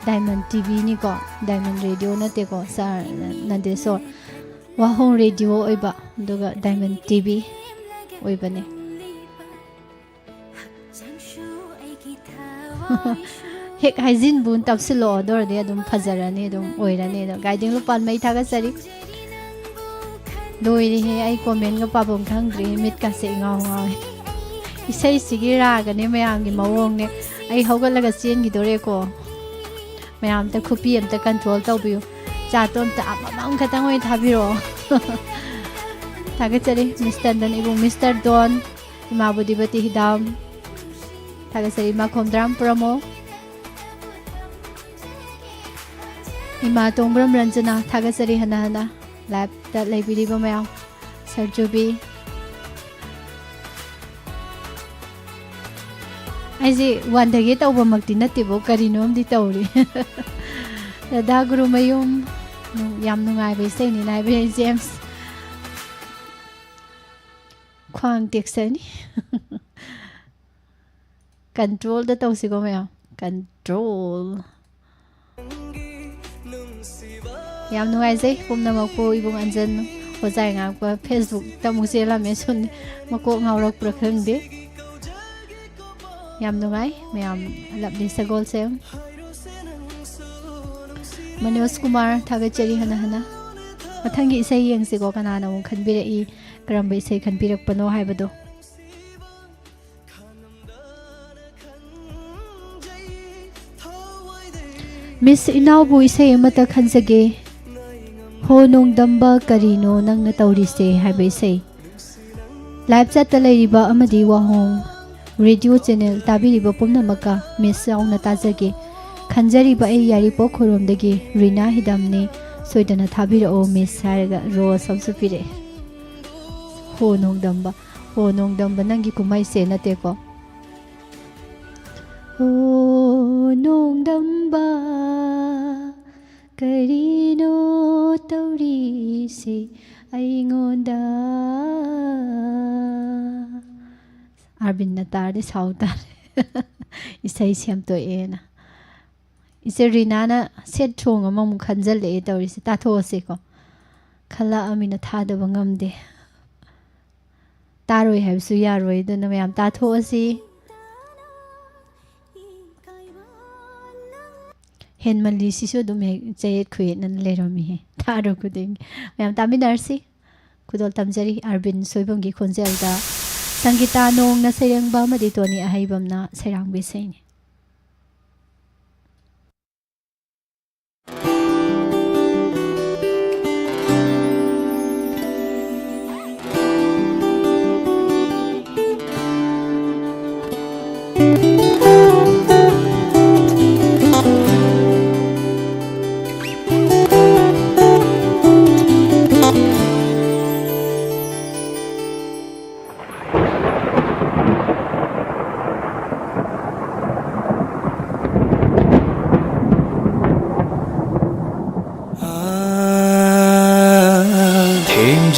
ꯗꯥꯏꯃꯟ ꯇꯤ ꯚꯤꯅꯤꯀꯣ, ꯗꯥꯏꯃꯟ ꯔꯦꯗꯤꯑꯣ ꯅꯠꯇꯦꯀꯣ, ꯁꯥꯔ ꯅꯟꯗꯦꯁꯣꯔ꯫ ꯋꯥꯍꯣꯡ ꯔꯦꯗꯤꯑꯣ ꯑꯣꯏꯕ, ꯑꯗꯨꯒ ꯗꯥꯏꯃꯟ ꯇꯤ ꯚꯤ ꯑꯣꯏꯕꯅꯦ꯫ ꯍꯦꯛ ꯍꯥꯏꯖꯤꯟꯕꯨ ꯇꯞꯁꯤꯜꯂꯛꯑꯣ, ꯑꯗꯨ ꯑꯣꯏꯔꯗꯤ ꯑꯗꯨꯝ ꯐꯖꯔꯅꯤ, ꯑꯗꯨꯝ ꯑꯣꯏꯔꯅꯤ꯫ ꯑꯗꯣ ꯒꯥꯏꯗꯤꯡ ꯂꯨꯄꯥꯜ ꯃꯩ ꯊꯥꯒꯠꯆꯔꯤ꯫ ꯂꯣꯏꯔꯦꯍꯦ, ꯑꯩ commentꯒ ꯄꯥꯐꯝ ꯈꯪꯗ꯭ꯔꯦ, ꯃꯤꯠꯀꯁꯦ ꯏꯉꯥꯎ ꯉꯥꯎꯋꯦ꯫ ꯏꯁꯩꯁꯤꯒꯤ ꯔꯥꯒꯅꯦ, ꯃꯌꯥꯝꯒꯤ ꯃꯑꯣꯡꯅꯦ꯫ ꯑꯩ ꯍꯧꯒꯠꯂꯒ ꯆꯦꯟꯈꯤꯗꯣꯔꯦꯀꯣ꯫ ꯃꯌꯥꯝ ꯑꯝꯇ ꯈꯨꯄꯤ ꯑꯝꯇ control ꯇꯧꯕꯤꯌꯨ꯫ ꯆꯥꯠꯇꯣ ꯑꯝꯇ ꯑꯃꯃꯝ ꯈꯛꯇꯪ ꯑꯣꯏꯅ ꯊꯥꯕꯤꯔꯛꯑꯣ꯫ ꯊꯥꯒꯠꯆꯔꯤ, ꯃꯤꯁ ꯇꯟꯗꯟ, ꯏꯕꯨꯡ ꯃꯤꯁꯇꯔ ꯗꯣꯟ, ꯏꯃꯥ ꯕꯨꯙꯤꯕꯇꯤ ꯍꯤꯗꯥꯝ꯫ ꯊꯥꯒꯠꯆꯔꯤ, ꯏꯃꯥ ꯈꯣꯝꯗ꯭ꯔꯥꯝ ꯄ꯭ꯔꯃꯣ꯫ ꯏꯃꯥ ꯇꯣꯡꯕ꯭ꯔꯝ ꯔꯟꯖꯅꯥ, ꯊꯥꯒꯠꯆꯔꯤ ꯍꯟꯅ ꯍꯟꯅ꯫ Liveꯇ ꯂꯩꯕꯤꯔꯤꯕ ꯃꯌꯥꯝ, ꯁꯔꯖꯨꯕꯤ꯫ ꯑꯩꯁꯦ ꯋꯥꯟꯊꯒꯦ ꯇꯧꯕꯃꯛꯇꯤ ꯅꯠꯇꯦꯕꯣ, ꯀꯔꯤꯅꯣꯝꯗꯤ ꯇꯧꯔꯤ꯫ ꯔꯙꯥ ꯒꯨꯔꯨꯃꯌꯨꯝ, ꯅꯨꯡ-, ꯌꯥꯝ ꯅꯨꯡꯉꯥꯏꯕ ꯏꯁꯩꯅꯤꯅ ꯍꯥꯏꯕꯤꯔꯛꯏ, ꯖꯦꯝꯁ꯫ ꯈ꯭ꯋꯥꯡ ꯇꯦꯛꯆꯅꯤ꯫ Controlꯗ ꯇꯧꯁꯤꯀꯣ ꯃꯌꯥꯝ, control꯫ ꯌꯥꯝ ꯅꯨꯡꯉꯥꯏꯖꯩ ꯄꯨꯝꯅꯃꯛꯄꯨ꯫ ꯏꯕꯨꯡ ꯑꯟꯖꯟ, ꯑꯣꯖꯥ ꯉꯥꯛꯄ, Facebookꯇ ꯑꯃꯨꯛ ꯆꯦꯜꯂꯝꯃꯦ ꯁꯣꯝꯗ, ꯃꯀꯣꯛ ꯉꯥꯎꯔꯛꯄ꯭ꯔꯥ ꯈꯪꯗꯦ꯫ ꯌꯥꯝ ꯅꯨꯡꯉꯥꯏ ꯃꯌꯥꯝ ꯂꯞꯂꯤ ꯁꯒꯣꯜꯁꯦ꯫ ꯃꯅꯣꯖ ꯀꯨꯃꯥꯔ, ꯊꯥꯒꯠꯆꯔꯤ ꯍꯟꯅ ꯍꯟꯅ꯫ ꯃꯊꯪꯒꯤ ꯏꯁꯩ ꯌꯦꯡꯁꯤꯀꯣ, ꯀꯅꯥꯅ ꯑꯃꯨꯛ ꯈꯟꯕꯤꯔꯛꯏ, ꯀꯔꯝꯕ ꯏꯁꯩ ꯈꯟꯕꯤꯔꯛꯄꯅꯣ ꯍꯥꯏꯕꯗꯣ꯫ ꯃꯤꯁ ꯏꯅꯥꯎꯕꯨ ꯏꯁꯩ ꯑꯃꯇ ꯈꯟꯖꯒꯦ꯫ ꯍꯣ ꯅꯣꯡꯗꯝꯕ ꯀꯔꯤꯅꯣ ꯅꯪꯅ ꯇꯧꯔꯤꯁꯦ ꯍꯥꯏꯕ ꯏꯁꯩ꯫ ꯂꯥꯏꯞ ꯆꯠꯇ ꯂꯩꯔꯤꯕ ꯑꯃꯗꯤ ꯋꯥꯍꯣꯡ ꯔꯦꯗꯤꯑꯣ ꯆꯦꯅꯦꯜ ꯇꯥꯕꯤꯔꯤꯕ ꯄꯨꯝꯅꯃꯛꯀ ꯃꯤꯁ ꯌꯥꯎꯅ ꯇꯥꯖꯒꯦ꯫ ꯈꯟꯖꯔꯤꯕ ꯑꯩ ꯌꯥꯏꯔꯤꯄꯣꯛ ꯈꯨꯔꯣꯝꯗꯒꯤ ꯔꯤꯅꯥ ꯍꯤꯗꯝꯅꯤ꯫ ꯁꯣꯏꯗꯅ ꯊꯥꯕꯤꯔꯛꯑꯣ ꯃꯤꯁ ꯍꯥꯏꯔꯒ ꯔꯣꯁ ꯑꯃꯁꯨ ꯄꯤꯔꯛꯑꯦ꯫ ꯍꯣ ꯅꯣꯡꯗꯝꯕ, ꯍꯣ ꯅꯣꯡꯗꯝꯕ ꯅꯪꯒꯤ ꯀꯨꯝꯍꯩꯁꯦ ꯅꯠꯇꯦꯀꯣ꯫ ꯍꯣ ꯅꯣꯡꯗꯝꯕ, ꯀꯔꯤꯅꯣ ꯇꯧꯔꯤꯁꯦ ꯑꯩꯉꯣꯟꯗ? ꯑꯥꯔꯕꯤꯟꯅ ꯇꯥꯔꯗꯤ ꯁꯥꯎ ꯇꯥꯔꯦ꯫ ꯏꯁꯩ ꯁꯦꯝꯗꯣꯛꯑꯦꯅ꯫ ꯏꯆꯦ ꯔꯤꯅꯥꯅ ꯁꯦꯠ ꯁꯣꯡ ꯑꯃꯃꯨꯛ ꯈꯟꯖꯜꯂꯛꯑꯦ ꯇꯧꯔꯤꯁꯦ꯫ ꯇꯥꯊꯣꯛꯑꯁꯤꯀꯣ꯫ ꯈꯜꯂꯛꯑꯃꯤꯅ ꯊꯥꯗꯕ ꯉꯝꯗꯦ꯫ ꯇꯥꯔꯣꯏ ꯍꯥꯏꯕꯁꯨ ꯌꯥꯔꯣꯏ, ꯑꯗꯨꯅ ꯃꯌꯥꯝ ꯇꯥꯊꯣꯛꯑꯁꯤ꯫ ꯍꯦꯟꯃꯜꯂꯤ ꯁꯤꯁꯨ ꯑꯗꯨꯝ ꯍꯦꯛ ꯆꯌꯦꯠ ꯈꯨꯌꯦꯠꯅꯅ ꯂꯩꯔꯝꯃꯤꯍꯦ꯫ ꯇꯥꯔꯨ ꯈꯨꯗꯤꯡꯒꯤ꯫ ꯃꯌꯥꯝ ꯇꯥꯃꯤꯟꯅꯔꯁꯤ꯫ ꯈꯨꯗꯣꯜ ꯇꯝꯖꯔꯤ ꯑꯥꯔꯕꯤꯟ ꯁꯣꯏꯕꯝꯒꯤ ꯈꯣꯟꯖꯦꯜꯗ꯫ ꯁꯪꯒꯤꯇꯥ ꯅꯣꯡꯅ ꯁꯩꯔꯦꯡꯕ ꯑꯃꯗꯤ ꯇꯣꯅꯤ ꯑꯍꯩꯕꯝꯅ ꯁꯩꯔꯥꯡꯕ ꯏꯁꯩꯅꯤ꯫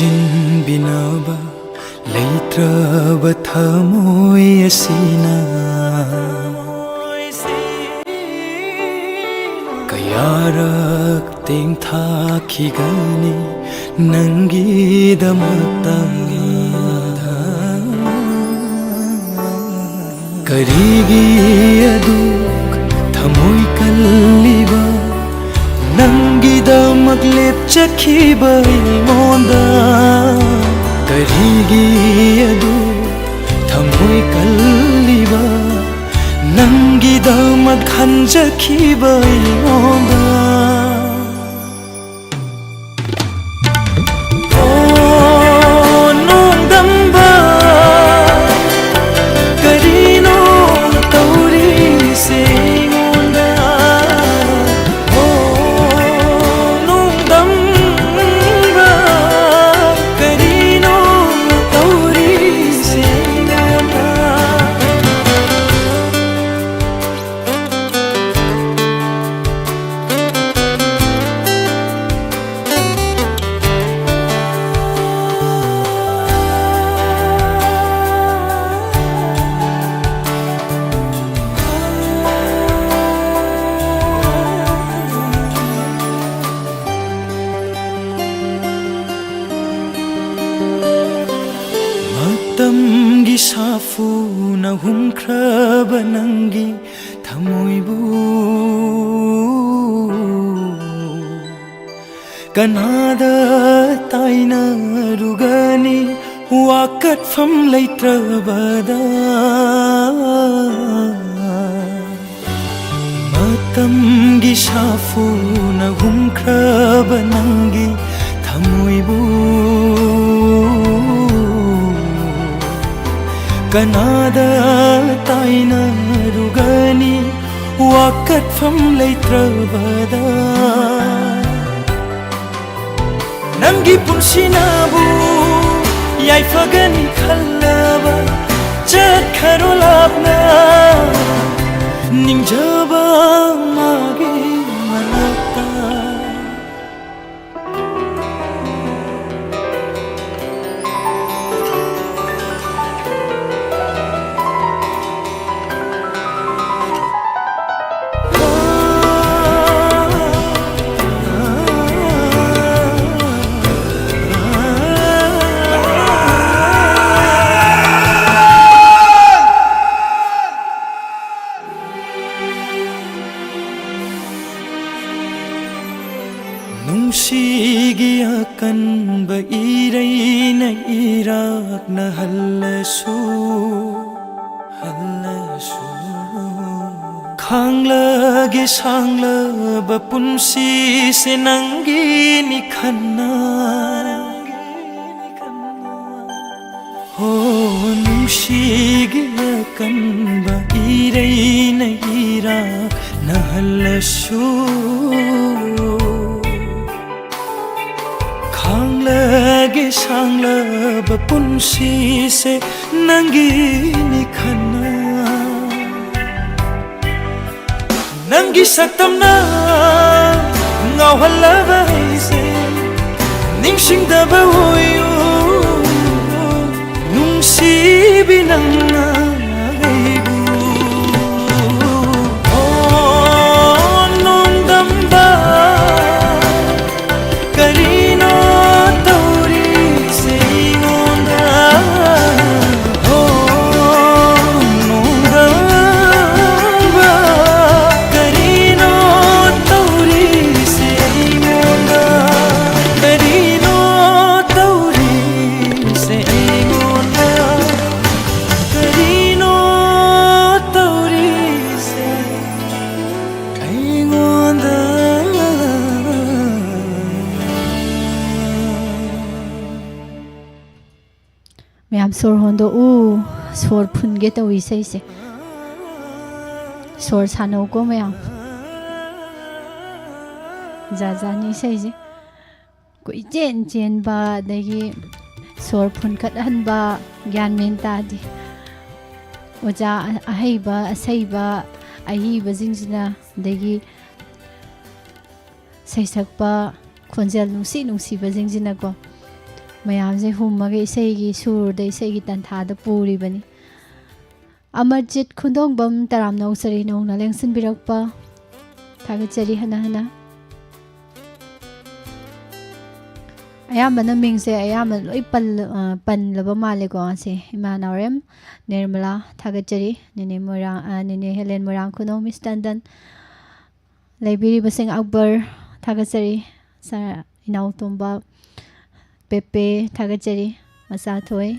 ꯊꯦꯝꯖꯤꯟꯕꯤꯅꯕ ꯂꯩꯇ꯭ꯔꯕ ꯊꯃꯣꯏ ꯑꯁꯤꯅ ꯀꯌꯥꯔꯛ ꯇꯦꯡꯊꯥꯈꯤꯒꯅꯤ ꯅꯪꯒꯤꯗꯃꯛꯇ꯫ ꯀꯔꯤꯒꯤ ꯑꯗꯨꯛ ꯊꯃꯣꯏ ꯀꯜꯂꯤꯕ, ꯅꯪꯒꯤꯗꯃꯛ ꯂꯦꯞꯆꯈꯤꯕ ꯑꯩꯉꯣꯟꯗ? ꯀꯔꯤꯒꯤ ꯑꯗꯨꯛ ꯊꯃꯣꯏ ꯀꯜꯂꯤꯕ, ꯅꯪꯒꯤꯗꯃꯛ ꯈꯟꯖꯈꯤꯕ ꯑꯩꯉꯣꯟꯗ? ꯑꯣ, ꯅꯣꯡꯗꯝꯕ, ꯀꯔꯤꯅꯣ ꯇꯧꯔꯤꯁꯦ ꯑꯩꯉꯣꯟꯗ? ꯑꯣ, ꯅꯣꯡꯗꯝꯕ, ꯀꯔꯤꯅꯣ ꯇꯧꯔꯤꯁꯦ ꯑꯩꯉꯣꯟꯗ? ꯃꯇꯝꯒꯤ ꯁꯥꯐꯨꯅ ꯍꯨꯝꯈ꯭ꯔꯕ ꯅꯪꯒꯤ ꯊꯃꯣꯏꯕꯨ ꯀꯅꯥꯗ ꯇꯥꯏꯅꯔꯨꯒꯅꯤ ꯋꯥꯀꯠꯐꯝ ꯂꯩꯇ꯭ꯔꯕꯗ? ꯃꯇꯝꯒꯤ ꯁꯥꯐꯨꯅ ꯍꯨꯝꯈ꯭ꯔꯕ ꯅꯪꯒꯤ ꯊꯃꯣꯏꯕꯨ ꯀꯅꯥꯗ ꯇꯥꯏꯅꯔꯨꯒꯅꯤ ꯋꯥꯀꯠꯐꯝ ꯂꯩꯇ꯭ꯔꯕꯗ? ꯅꯪꯒꯤ ꯄꯨꯟꯁꯤꯅꯕꯨ ꯌꯥꯏꯐꯒꯅꯤ ꯈꯜꯂꯕ ꯆꯠꯈ꯭ꯔꯣ ꯂꯥꯞꯅ ꯅꯤꯡꯖꯕ ꯃꯥꯒꯤ ꯃꯅꯥꯛꯇ꯫ ꯅꯛꯅ ꯍꯜꯂꯁꯨ, ꯍꯜꯂꯁꯨ꯫ ꯈꯥꯡꯂꯒꯦ ꯁꯥꯡꯂꯕ ꯄꯨꯟꯁꯤꯁꯦ ꯅꯪꯒꯤꯅꯤ ꯈꯟꯅ꯫ ꯍꯣ, ꯅꯨꯡꯁꯤꯒꯤ ꯑꯀꯟꯕ ꯏꯔꯩꯅ ꯏꯔꯥꯛꯅꯍꯜꯂꯁꯨ, ꯈꯥꯡꯂꯒꯦ ꯁꯥꯡꯂꯕ ꯄꯨꯟꯁꯤꯁꯦ ꯅꯪꯒꯤꯅꯤ ꯈꯟꯅ꯫ ꯅꯪꯒꯤ ꯁꯛꯇꯝꯅ ꯉꯥꯎꯍꯜꯂꯕ ꯑꯩꯁꯦ ꯅꯤꯡꯁꯤꯡꯗꯕ ꯑꯣꯏꯌꯨ, ꯅꯨꯡꯁꯤꯕꯤ ꯅꯪꯅ ꯑꯩꯕꯨ꯫ ꯑꯣ, ꯅꯣꯡꯗꯝꯕ, ꯀꯔꯤꯅꯣ ꯇꯧꯔꯤꯁꯦ ꯑꯩꯉꯣꯟꯗ? ꯍꯣ, ꯅꯣꯡꯗꯝꯕ, ꯀꯔꯤꯅꯣ ꯇꯧꯔꯤꯁꯦ ꯑꯩꯉꯣꯟꯗ? ꯀꯔꯤꯅꯣ ꯇꯧꯔꯤꯁꯦ ꯑꯩꯉꯣꯟꯗ? ꯀꯔꯤꯅꯣ ꯇꯧꯔꯤꯁꯦ ꯑꯩꯉꯣꯟꯗ? ꯃꯌꯥꯝ ꯁꯣꯔ ꯍꯣꯟꯗꯣꯛꯎ꯫ ꯁꯣꯔ ꯐꯨꯟꯒꯦ ꯇꯧꯏ ꯏꯁꯩꯁꯦ꯫ ꯁꯣꯔ ꯁꯥꯟꯅꯧꯀꯣ ꯃꯌꯥꯝ꯫ ꯖꯥꯖꯥꯅꯤ ꯏꯁꯩꯁꯦ꯫ ꯀꯣꯏꯆꯦꯟ ꯆꯦꯟꯕ, ꯑꯗꯒꯤ ꯁꯣꯔ ꯐꯨꯟꯈꯠꯍꯟꯕ, ꯒ꯭ꯌꯥꯟ ꯃꯦꯟ ꯇꯥꯗꯦ꯫ ꯑꯣꯖꯥ ꯑꯍꯩꯕ, ꯑꯁꯩꯕ, ꯑꯏꯕꯁꯤꯡꯁꯤꯅ, ꯑꯗꯒꯤ ꯁꯩꯁꯛꯄ ꯈꯣꯟꯖꯦꯜ ꯅꯨꯡꯁꯤ ꯅꯨꯡꯁꯤꯕꯁꯤꯡꯁꯤꯅꯀꯣ, ꯃꯌꯥꯝꯁꯦ ꯍꯨꯝꯃꯒ ꯏꯁꯩꯒꯤ ꯁꯨꯔꯗ, ꯏꯁꯩꯒꯤ ꯇꯟꯊꯥꯗ ꯄꯨꯔꯤꯕꯅꯤ꯫ ꯑꯃꯔꯖꯤꯠ ꯈꯨꯟꯗꯣꯡꯕꯝ, ꯇꯔꯥꯝꯅ ꯑꯣꯛꯆꯔꯤ ꯅꯧꯅ ꯂꯦꯡꯁꯤꯟꯕꯤꯔꯛꯄ꯫ ꯊꯥꯒꯠꯆꯔꯤ ꯍꯟꯅ ꯍꯟꯅ꯫ ꯑꯌꯥꯝꯕꯅ ꯃꯤꯡꯁꯦ ꯑꯌꯥꯝꯕ ꯂꯣꯏ ꯄꯜ-, ꯑ, ꯄꯜꯂꯕ ꯃꯥꯜꯂꯦꯀꯣ꯫ ꯁꯦ, ꯏꯃꯥ ꯅꯥꯎꯔꯦꯝ ꯅꯤꯔꯃꯂꯥ, ꯊꯥꯒꯠꯆꯔꯤ꯫ ꯅꯦꯅꯦ ꯃꯣꯏꯔꯥꯡ, ꯑ, ꯅꯦꯅꯦ ꯍꯦꯂꯦꯟ ꯃꯣꯏꯔꯥꯡ ꯈꯨꯅꯧ, ꯃꯤꯁ ꯇꯟꯗꯟ꯫ ꯂꯩꯕꯤꯔꯤꯕꯁꯤꯡ ꯑꯛꯕꯔ, ꯊꯥꯒꯠꯆꯔꯤ꯫ ꯁꯥꯔ ꯏꯅꯥꯎꯇꯣꯝꯕ, ꯄꯦꯄꯦ, ꯊꯥꯒꯠꯆꯔꯤ꯫ ꯑꯆꯥꯊꯣꯏ,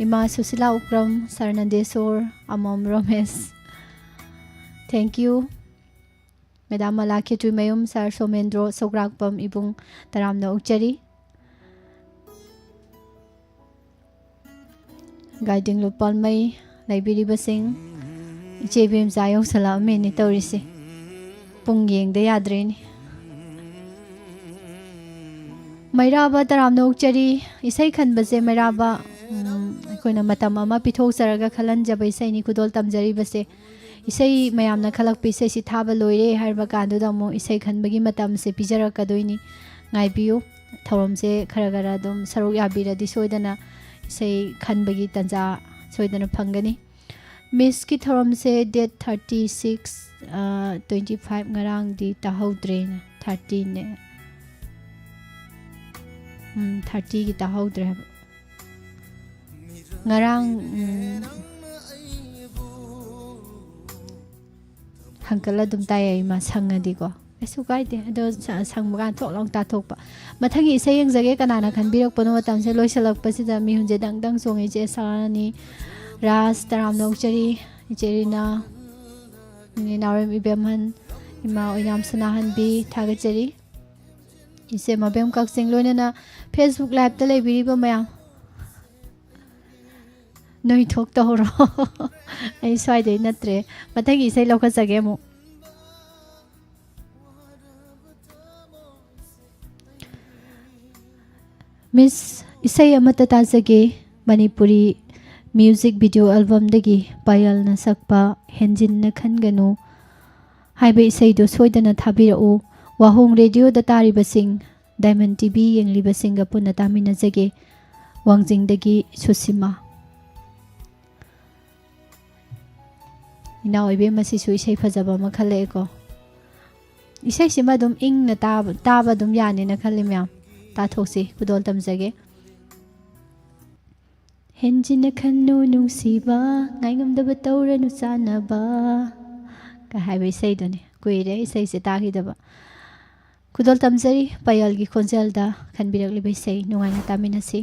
ꯏꯃꯥ ꯁꯨꯁꯤꯂꯥ ꯎꯀ꯭ꯔꯝ, ꯁꯥꯔ ꯅꯟꯗꯦꯁꯣꯔ, ꯑꯃꯝ ꯔꯣꯃꯦꯁ꯫ Thank you꯫ ꯃꯦꯗꯥꯝ ꯃꯂꯥ ꯈꯦꯇ꯭ꯔꯤꯃꯌꯨꯝ, ꯁꯥꯔ ꯁꯣꯃꯦꯟꯗ꯭ꯔꯣ ꯁꯧꯒ꯭ꯔꯥꯛꯄꯝ ꯏꯕꯨꯡ ꯇꯔꯥꯝꯅ ꯑꯣꯛꯆꯔꯤ꯫ ꯒꯥꯏꯗꯤꯡ ꯂꯨꯄꯥꯜꯃꯩ ꯂꯩꯕꯤꯔꯤꯕꯁꯤꯡ, ꯏꯆꯦ ꯏꯕꯦꯝꯆꯥ ꯌꯧꯁꯜꯂꯛꯑꯝꯃꯦꯅꯦ ꯇꯧꯔꯤꯁꯦ꯫ ꯄꯨꯡ ꯌꯦꯡꯗ ꯌꯥꯗ꯭ꯔꯦꯅꯦ꯫ ꯃꯩꯔꯥꯕ ꯇꯔꯥꯝꯅ ꯑꯣꯛꯆꯔꯤ꯫ ꯏꯁꯩ ꯈꯟꯕꯁꯦ ꯃꯩꯔꯥꯕ, ꯎꯝ, ꯑꯩꯈꯣꯏꯅ ꯃꯇꯝ ꯑꯃ ꯄꯤꯊꯣꯛꯆꯔꯒ ꯈꯜꯍꯟꯖꯕ ꯏꯁꯩꯅꯤ ꯈꯨꯗꯣꯜ ꯇꯝꯖꯔꯤꯕꯁꯦ꯫ ꯏꯁꯩ ꯃꯌꯥꯝꯅ ꯈꯜꯂꯛꯄ ꯏꯁꯩꯁꯤ ꯊꯥꯕ ꯂꯣꯏꯔꯦ ꯍꯥꯏꯔꯕ ꯀꯥꯟꯗꯨꯗ ꯑꯃꯨꯛ ꯏꯁꯩ ꯈꯟꯕꯒꯤ ꯃꯇꯝꯁꯦ ꯄꯤꯖꯔꯛꯀꯗꯣꯏꯅꯤ꯫ ꯉꯥꯏꯕꯤꯌꯨ꯫ ꯊꯧꯔꯝꯁꯦ ꯈꯔ ꯈꯔ ꯑꯗꯨꯝ ꯁꯔꯨꯛ ꯌꯥꯕꯤꯔꯗꯤ ꯁꯣꯏꯗꯅ ꯏꯁꯩ ꯈꯟꯕꯒꯤ ꯇꯥꯟꯖꯥ ꯁꯣꯏꯗꯅ ꯐꯪꯒꯅꯤ꯫ ꯃꯤꯁꯀꯤ ꯊꯧꯔꯝꯁꯦ date thirty six, ꯑ, twenty five, ꯉꯔꯥꯡꯗꯤ ꯇꯥꯍꯧꯗ꯭ꯔꯦꯅ, thirty ꯅꯦ꯫ ꯎꯝ, thirty ꯒꯤ ꯇꯥꯍꯧꯗ꯭ꯔꯦ ꯍꯥꯏꯕ꯫ ꯉꯔꯥꯡ, ꯎꯝ, ꯍꯪꯀꯠꯂ ꯑꯗꯨꯝ ꯇꯥꯏ ꯑꯩ, ꯃꯥ ꯁꯪꯉꯗꯤꯀꯣ꯫ ꯀꯩꯁꯨ ꯀꯥꯏꯗꯦ꯫ ꯑꯗꯣ ꯁ-, ꯁꯪꯕ ꯀꯥꯟꯗ ꯊꯣꯛ ꯂꯥꯎ ꯇꯥꯊꯣꯛꯄ꯫ ꯃꯊꯪꯒꯤ ꯏꯁꯩ ꯌꯦꯡꯖꯒꯦ꯫ ꯀꯅꯥꯅ ꯈꯟꯕꯤꯔꯛꯄꯅꯣ? ꯃꯇꯝꯁꯦ ꯂꯣꯏꯁꯤꯜꯂꯛꯄꯁꯤꯗ ꯃꯤꯍꯨꯟꯁꯦ ꯗꯪ ꯗꯪ ꯆꯣꯡꯉꯤ꯫ ꯏꯆꯦ ꯁꯥꯔꯥꯅꯤ, ꯔꯥꯖ, ꯇꯔꯥꯝꯅ ꯑꯣꯛꯆꯔꯤ꯫ ꯏꯆꯦ ꯔꯤꯅꯥ, ꯏꯅꯦ ꯅꯥꯎꯔꯦꯝ ꯏꯕꯦꯝꯍꯟ, ꯏꯃꯥ ꯑꯣꯏꯅꯥꯝ ꯁꯅꯥꯍꯟꯕꯤ, ꯊꯥꯒꯠꯆꯔꯤ꯫ ꯏꯆꯦ ꯃꯕꯦꯝ ꯀꯛꯆꯤꯡ, ꯂꯣꯏꯅꯅ Facebook live ꯇ ꯂꯩꯕꯤꯔꯤꯕ ꯃꯌꯥꯝ꯫ ꯅꯣꯏ ꯊꯣꯛ ꯇꯧꯍꯧꯔꯣ꯫ ꯑꯩ ꯁ꯭ꯋꯥꯏꯗꯩ ꯅꯠꯇ꯭ꯔꯦ꯫ ꯃꯊꯪꯒꯤ ꯏꯁꯩ ꯂꯧꯈꯠꯆꯒꯦ ꯑꯃꯨꯛ꯫ ꯃꯤꯁ, ꯏꯁꯩ ꯑꯃꯠꯇ ꯇꯥꯖꯒꯦ꯫ ꯃꯅꯤꯄꯨꯔꯤ music video album ꯗꯒꯤ ꯄꯥꯌꯜꯅ ꯁꯛꯄ ꯍꯦꯟꯖꯤꯟꯅ ꯈꯟꯒꯅꯨ ꯍꯥꯏꯕ ꯏꯁꯩꯗꯨ ꯁꯣꯏꯗꯅ ꯊꯥꯕꯤꯔꯛꯎ꯫ ꯋꯥꯍꯣꯡ ꯔꯦꯗꯤꯑꯣꯗ ꯇꯥꯔꯤꯕꯁꯤꯡ, Diamond TV ꯌꯦꯡꯂꯤꯕꯁꯤꯡꯒ ꯄꯨꯟꯅ ꯇꯥꯃꯤꯟꯅꯖꯒꯦ꯫ ꯋꯥꯡꯖꯤꯡꯗꯒꯤ ꯁꯨꯁꯤꯃꯥ꯫ ꯏꯅꯥꯎ ꯏꯕꯦꯝꯃꯁꯤꯁꯨ ꯏꯁꯩ ꯐꯖꯕ ꯑꯃ ꯈꯜꯂꯛꯑꯦꯀꯣ꯫ ꯏꯁꯩꯁꯤꯃ ꯑꯗꯨꯝ ꯏꯪꯅ ꯇꯥꯕ, ꯇꯥꯕ ꯑꯗꯨꯝ ꯌꯥꯅꯤꯅ ꯈꯜꯂꯤ ꯃꯌꯥꯝ꯫ ꯇꯥꯊꯣꯛꯁꯤ, ꯈꯨꯗꯣꯜ ꯇꯝꯖꯒꯦ꯫ ꯍꯦꯟꯖꯤꯟꯅ ꯈꯟꯅꯨ ꯅꯨꯡꯁꯤꯕ, ꯉꯥꯏꯉꯝꯗꯕ ꯇꯧꯔꯅꯨ ꯆꯥꯟꯅꯕ, ꯀ ꯍꯥꯏꯕ ꯏꯁꯩꯗꯨꯅꯤ꯫ ꯀꯨꯏꯔꯦ ꯏꯁꯩꯁꯦ ꯇꯥꯈꯤꯗꯕ꯫ ꯈꯨꯗꯣꯜ ꯇꯝꯖꯔꯤ ꯄꯥꯌꯜꯒꯤ ꯈꯣꯟꯖꯦꯜꯗ ꯈꯟꯕꯤꯔꯛꯂꯤꯕ ꯏꯁꯩ, ꯅꯨꯡꯉꯥꯏꯅ ꯇꯥꯃꯤꯟꯅꯁꯤ꯫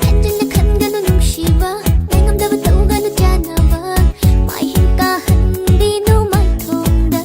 ꯍꯦꯟꯖꯤꯟꯅ ꯈꯟꯒꯅꯨ ꯅꯨꯡꯁꯤꯕ, ꯉꯥꯏꯉꯝꯗꯕ ꯇꯧꯒꯅꯨ ꯆꯥꯅꯕ, ꯃꯥꯏꯍꯤꯡ ꯀꯥꯍꯟꯕꯤꯅꯨ ꯃꯥꯏꯊꯣꯡꯗ꯫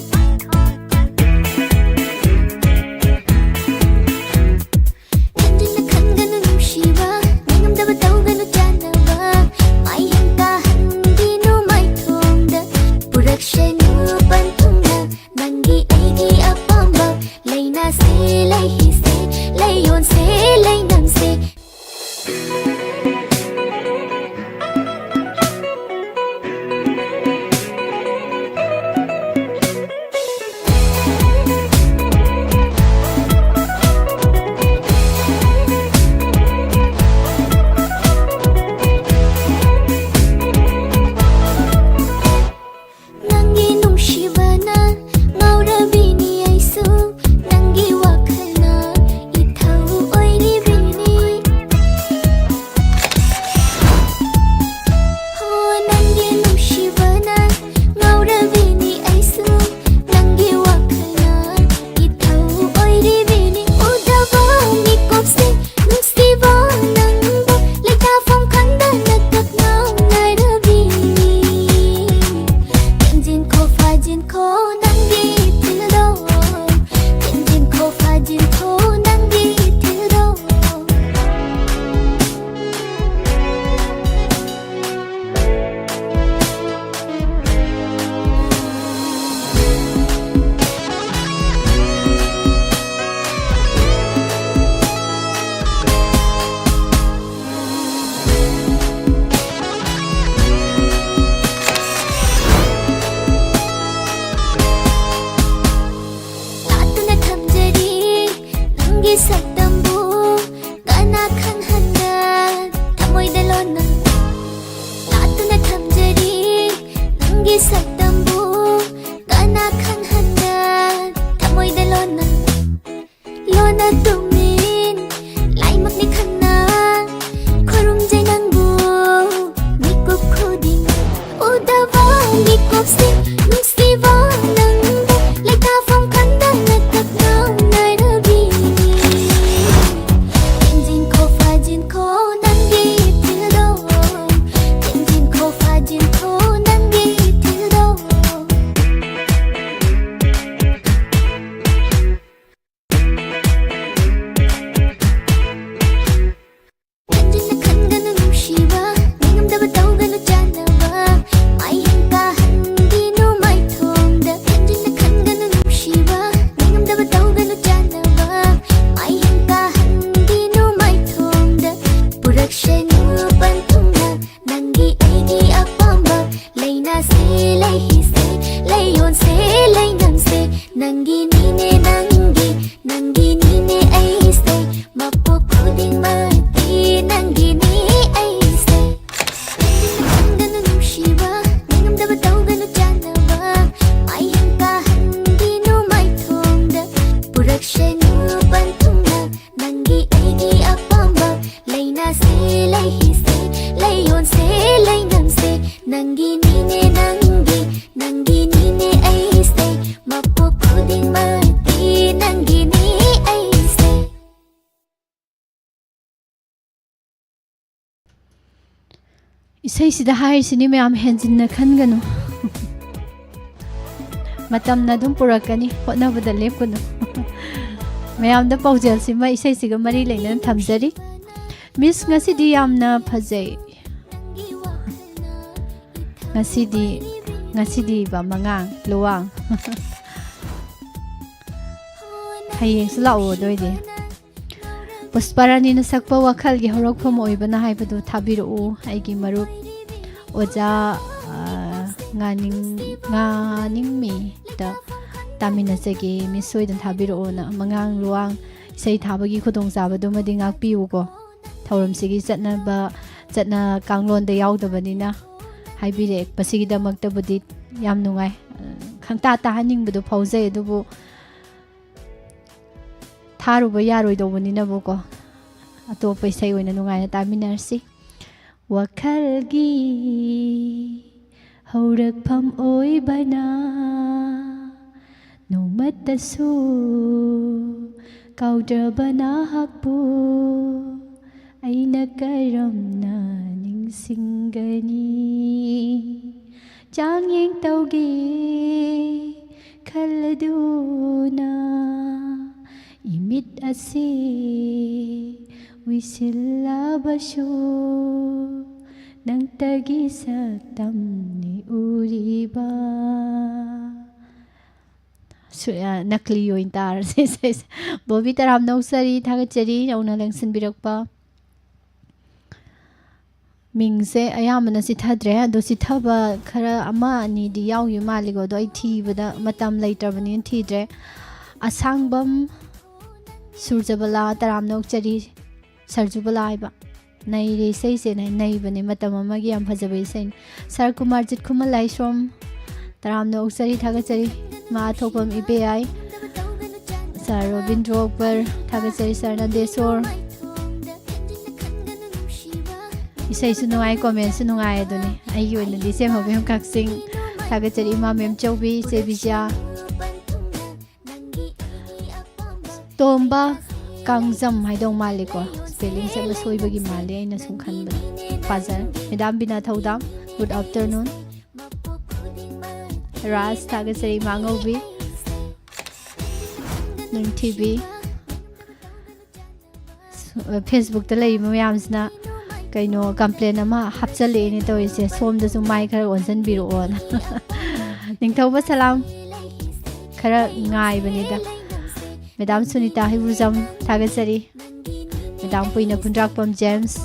ꯑꯩꯒꯤ ꯑꯩꯒꯤ ꯑꯄꯥꯝꯕ ꯂꯩꯅꯥꯁꯦ ꯂꯩꯍꯤꯁꯦ ꯂꯩꯌꯣꯟꯁꯦ ꯂꯩꯅꯝꯁꯦ ꯅꯪꯒꯤꯅꯤꯅꯦ ꯅꯪꯒꯤ ꯅꯪꯒꯤꯅꯤꯅꯦ ꯑꯩꯁꯦ ꯃꯄꯣꯛ ꯈꯨꯗꯤꯡꯃꯛꯇꯤ ꯅꯪꯒꯤꯅꯤ ꯑꯩꯁꯦ꯫ ꯏꯁꯩꯁꯤꯗ ꯍꯥꯏꯔꯤꯁꯤꯅꯤ ꯃꯌꯥꯝ, ꯍꯦꯟꯖꯤꯟꯅ ꯈꯟꯒꯅꯨ꯫ ꯃꯇꯝꯅ ꯑꯗꯨꯝ ꯄꯨꯔꯛꯀꯅꯤ, ꯍꯣꯠꯅꯕꯗ ꯂꯦꯞꯀꯅꯨ꯫ ꯃꯌꯥꯝꯗ ꯄꯥꯎꯖꯦꯜꯁꯤꯃ ꯏꯁꯩꯁꯤꯒ ꯃꯔꯤ ꯂꯩꯅꯅ ꯊꯝꯖꯔꯤ꯫ ꯃꯤꯁ, ꯉꯁꯤꯗꯤ ꯌꯥꯝꯅ ꯐꯖꯩ꯫ ꯉꯁꯤꯗꯤ, ꯉꯁꯤꯗꯤ ꯕ ꯃꯉꯥꯡ ꯂꯨꯋꯥꯡ꯫ ꯍꯌꯦꯡꯁꯨ ꯂꯥꯛꯑꯣ ꯑꯗꯨ ꯑꯣꯏꯗꯤ꯫ ꯄꯨꯁꯄꯥꯔꯥꯅꯤꯅ ꯁꯛꯄ ꯋꯥꯈꯜꯒꯤ ꯍꯧꯔꯛꯐꯝ ꯑꯣꯏꯕꯅ ꯍꯥꯏꯕꯗꯨ ꯊꯥꯕꯤꯔꯛꯎ꯫ ꯑꯩꯒꯤ ꯃꯔꯨꯞ ꯑꯣꯖꯥ, ꯑ, ꯉꯥꯅꯤꯡ-, ꯉꯥꯅꯤꯡꯃꯤꯗ ꯇꯥꯃꯤꯟꯅꯖꯒꯦ꯫ ꯃꯤꯁ ꯁꯣꯏꯗꯅ ꯊꯥꯕꯤꯔꯛꯑꯣꯅ꯫ ꯃꯉꯥꯡ ꯂꯨꯋꯥꯡ ꯏꯁꯩ ꯊꯥꯕꯒꯤ ꯈꯨꯗꯣꯡꯆꯥꯕꯗꯨꯃꯗꯤ ꯉꯥꯛꯄꯤꯌꯨꯀꯣ꯫ ꯊꯧꯔꯝꯁꯤꯒꯤ ꯆꯠꯅꯕ, ꯆꯠꯅ ꯀꯥꯡꯂꯣꯟꯗ ꯌꯥꯎꯗꯕꯅꯤꯅ ꯍꯥꯏꯕꯤꯔꯛꯄꯁꯤꯒꯤꯗꯃꯛꯇꯕꯨꯗꯤ ꯌꯥꯝ ꯅꯨꯡꯉꯥꯏ꯫ ꯈꯪꯇꯥ ꯇꯥꯍꯟꯅꯤꯡꯕꯗꯣ ꯐꯥꯎꯖꯩ, ꯑꯗꯨꯕꯨ ꯊꯥꯔꯨꯕ ꯌꯥꯔꯣꯏꯗꯧꯕꯅꯤꯅꯕꯀꯣ, ꯑꯇꯣꯞꯄ ꯏꯁꯩ ꯑꯣꯏꯅ ꯅꯨꯡꯉꯥꯏꯅ ꯇꯥꯃꯤꯟꯅꯔꯁꯤ꯫ ꯋꯥꯈꯜꯒꯤ ꯍꯧꯔꯛꯐꯝ ꯑꯣꯏꯕꯅ ꯅꯣꯡꯃꯇꯁꯨ ꯀꯥꯎꯗ꯭ꯔꯕ ꯅꯍꯥꯛꯄꯨ ꯑꯩꯅ ꯀꯔꯝꯅ ꯅꯤꯡꯁꯤꯡꯒꯅꯤ? ꯆꯥꯡꯌꯦꯡ ꯇꯧꯒꯦ ꯈꯜꯂꯗꯨꯅ ꯏꯃꯤꯠ ꯑꯁꯤ ꯎꯏꯁꯤꯜꯂꯕꯁꯨ ꯅꯪꯇꯒꯤ ꯁꯛꯇꯝꯅꯤ ꯎꯔꯤꯕ꯫ ꯁꯨ-, ꯑ, ꯅꯀꯂꯤ ꯑꯣꯏꯅ ꯇꯥꯔꯁꯦ ꯏꯁꯩꯁꯦ꯫ ꯕꯣꯕꯤ ꯇꯔꯥꯝꯅ ꯑꯣꯛꯆꯔꯤ, ꯊꯥꯒꯠꯆꯔꯤ ꯅꯧꯅ ꯂꯦꯡꯁꯤꯟꯕꯤꯔꯛꯄ꯫ ꯃꯤꯡꯁꯦ ꯑꯌꯥꯝꯕꯅ ꯆꯤꯊꯗ꯭ꯔꯦ, ꯑꯗꯣ ꯆꯤꯊꯕ ꯈꯔ ꯑꯃ ꯑꯅꯤꯗꯤ ꯌꯥꯎꯈꯤꯕ ꯃꯥꯜꯂꯤꯀꯣ, ꯑꯗꯣ ꯑꯩ ꯊꯤꯕꯗ ꯃꯇꯝ ꯂꯩꯇ꯭ꯔꯕꯅꯤꯅ ꯊꯤꯗ꯭ꯔꯦ꯫ ꯑꯁꯥꯡꯕꯝ ꯁꯨꯔꯖꯕꯂꯥ ꯇꯔꯥꯝꯅ ꯑꯣꯛꯆꯔꯤ, ꯁꯔꯖꯨꯕꯂꯥ ꯍꯥꯏꯕ꯫ ꯅꯩꯔꯦ ꯏꯁꯩꯁꯦ, ꯅꯩ-, ꯅꯩꯕꯅꯦ, ꯃꯇꯝ ꯑꯃꯒꯤ ꯌꯥꯝ ꯐꯖꯕ ꯏꯁꯩꯅꯤ꯫ ꯁꯔ ꯀꯨꯃꯥꯔꯖꯤꯠ ꯈꯨꯃꯟ ꯂꯥꯏꯁ꯭ꯔꯣꯝ ꯇꯔꯥꯝꯅ ꯑꯣꯛꯆꯔꯤ, ꯊꯥꯒꯠꯆꯔꯤ꯫ ꯃꯥ ꯊꯣꯛꯄꯝ ꯏꯕꯦ ꯌꯥꯏ꯫ ꯁꯔ ꯕꯤꯟꯗ꯭ꯔꯣ ꯑꯛꯕꯔ, ꯊꯥꯒꯠꯆꯔꯤ ꯁꯥꯔ ꯅꯟꯗꯦꯁꯣꯔ꯫ ꯏꯁꯩꯁꯨ ꯅꯨꯡꯉꯥꯏ, ꯀꯣꯃꯦꯟꯁꯨ ꯅꯨꯡꯉꯥꯏ ꯑꯗꯨꯅꯤ꯫ ꯑꯩꯒꯤ ꯑꯣꯏꯅꯗꯤ ꯏꯆꯦ ꯃꯕꯦꯝ ꯀꯛꯆꯤꯡ, ꯊꯥꯒꯠꯆꯔꯤ ꯏꯃꯥ ꯃꯦꯝꯆꯧꯕꯤ, ꯏꯆꯦ ꯕꯤꯖ꯭ꯌꯥ꯫ ꯇꯣꯝꯕ ꯀꯥꯡꯖꯝ ꯍꯥꯏꯗꯧ ꯃꯥꯜꯂꯤꯀꯣ, ꯁ꯭ꯄꯦꯂꯤꯡꯁꯦ ꯑꯃ ꯁꯣꯏꯕꯒꯤ ꯃꯥꯜꯂꯤ ꯑꯩꯅ ꯁꯨꯝ ꯈꯟꯕꯗ꯫ ꯄꯥꯖꯔꯦ꯫ ꯃꯦꯗꯥꯝ ꯕꯤꯅꯥ ꯊꯧꯗꯥꯝ, ꯒꯨꯗ ꯑꯥꯐꯇꯔꯅꯨꯟ꯫ ꯔꯥꯖ, ꯊꯥꯒꯠꯆꯔꯤ ꯏꯃꯥ ꯉꯧꯕꯤ꯫ ꯅꯤꯡꯊꯤꯕꯤ꯫ ꯐꯦꯁꯕꯨꯛꯇ ꯂꯩꯔꯤꯕ ꯃꯌꯥꯝꯁꯤꯅ ꯀꯩꯅꯣ ꯀꯝꯄ꯭ꯂꯦꯟ ꯑꯃ ꯍꯥꯞꯆꯜꯂꯛꯑꯦꯅꯦ ꯇꯧꯔꯤꯁꯦ, "ꯁꯣꯝꯗꯁꯨ ꯃꯥꯏ ꯈꯔ ꯑꯣꯟꯁꯤꯟꯕꯤꯔꯛꯑꯣꯅ"꯫ ꯅꯤꯡꯊꯧꯕ ꯁꯂꯥꯝ, ꯈꯔ ꯉꯥꯏꯕꯅꯤꯗ꯫ ꯃꯦꯗꯥꯝ ꯁꯨꯅꯤꯇꯥ ꯍꯩꯕꯨꯖꯝ, ꯊꯥꯒꯠꯆꯔꯤ꯫ ꯃꯦꯗꯥꯝ ꯄꯨꯏꯅ ꯈꯨꯟꯗ꯭ꯔꯥꯛꯄꯝ ꯖꯦꯝꯁ꯫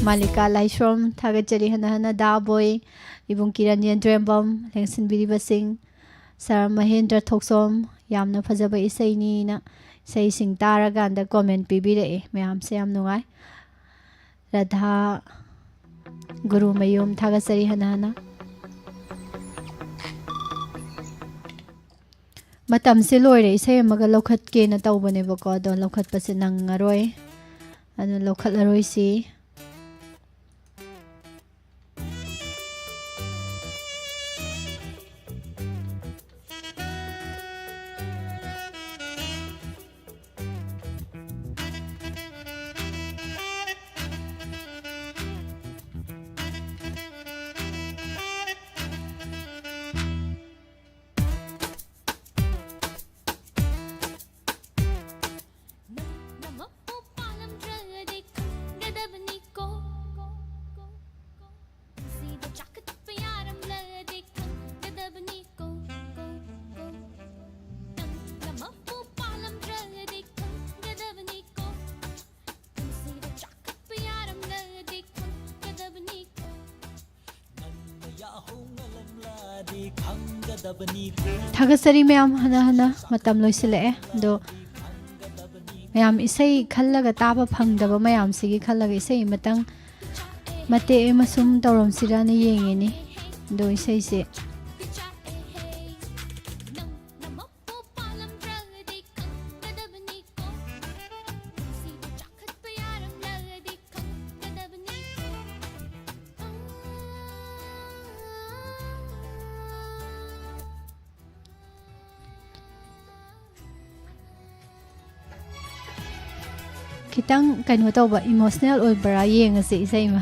ꯃꯥꯂꯤꯀꯥ ꯂꯥꯏꯁ꯭ꯔꯣꯝ, ꯊꯥꯒꯠꯆꯔꯤ ꯍꯟꯅ ꯍꯟꯅ꯫ ꯗꯥ ꯕꯣꯏ, ꯏꯕꯨꯡ ꯀꯤꯔꯟ ꯌꯦꯟꯗ꯭ꯔꯦꯝꯕꯝ, ꯂꯦꯡꯁꯤꯟꯕꯤꯔꯤꯕꯁꯤꯡ꯫ ꯁꯥꯔ ꯃꯍꯦꯟꯗ꯭ꯔ ꯊꯣꯛꯆꯣꯝ, ꯌꯥꯝꯅ ꯐꯖꯕ ꯏꯁꯩꯅꯤꯅ ꯏꯁꯩꯁꯤꯡ ꯇꯥꯔꯀꯥꯟꯗ ꯀꯣꯃꯦꯟ ꯄꯤꯕꯤꯔꯛꯑꯦ꯫ ꯃꯌꯥꯝꯁꯦ ꯌꯥꯝ ꯅꯨꯡꯉꯥꯏ꯫ ꯔꯥꯙꯥ ꯒꯨꯔꯨꯃꯌꯨꯝ, ꯊꯥꯒꯠꯆꯔꯤ ꯍꯟꯅ ꯍꯟꯅ꯫ ꯃꯇꯝꯁꯦ ꯂꯣꯏꯔꯦ, ꯏꯁꯩ ꯑꯃꯒ ꯂꯧꯈꯠꯀꯦꯅ ꯇꯧꯕꯅꯦꯕꯀꯣ, ꯑꯗꯣ ꯂꯧꯈꯠꯄꯁꯦ ꯅꯪꯉꯔꯣꯏ, ꯑꯗꯨꯅ ꯂꯧꯈꯠꯂꯔꯣꯏꯁꯤ꯫ ꯊꯥꯒꯠꯆꯔꯤ ꯃꯌꯥꯝ, ꯍꯟꯅ ꯍꯟꯅ꯫ ꯃꯇꯝ ꯂꯣꯏꯁꯤꯜꯂꯛꯑꯦ, ꯑꯗꯣ ꯃꯌꯥꯝ ꯏꯁꯩ ꯈꯜꯂꯒ ꯇꯥꯕ ꯐꯪꯗꯕ ꯃꯌꯥꯝꯁꯤꯒꯤ ꯈꯜꯂꯒ ꯏꯁꯩ ꯑꯃꯇꯪ ꯃꯇꯦꯛ ꯑꯃ ꯁꯨꯝ ꯇꯧꯔꯝꯁꯤꯔꯅ ꯌꯦꯡꯉꯤꯅꯤ꯫ ꯑꯗꯣ ꯏꯁꯩꯁꯦ ꯈꯤꯇꯪ ꯀꯩꯅꯣ ꯇꯧꯕ, ꯏꯃꯣꯁꯅꯦꯜ ꯑꯣꯏꯕ꯭ꯔꯥ ꯌꯦꯡꯉꯁꯦ, ꯏꯁꯩ ꯑꯃ꯫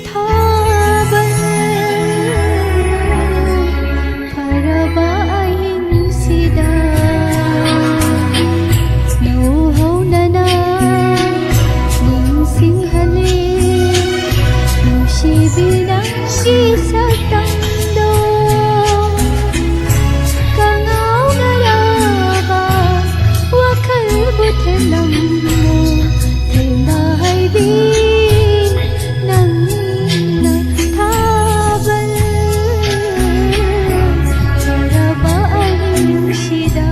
ꯊꯥꯕꯜ ꯐꯔꯕ ꯑꯍꯤꯡꯁꯤꯗ ꯅꯧꯍꯧꯅꯅ ꯅꯤꯡꯁꯤꯡꯍꯜꯂꯤ ꯅꯨꯡꯁꯤꯕꯤ ꯅꯪꯒꯤ ꯁꯛꯇꯝꯗꯣ꯫ ꯀꯉꯥꯎꯅꯔꯕ ꯋꯥꯈꯜꯕꯨ ꯊꯦꯜꯂꯝꯃꯨ, ꯊꯦꯡꯅ ꯍꯩꯕꯤ ꯅꯪꯅ ꯊꯥꯕꯜ ꯐꯔꯕ ꯑꯍꯤꯡꯁꯤꯗ꯫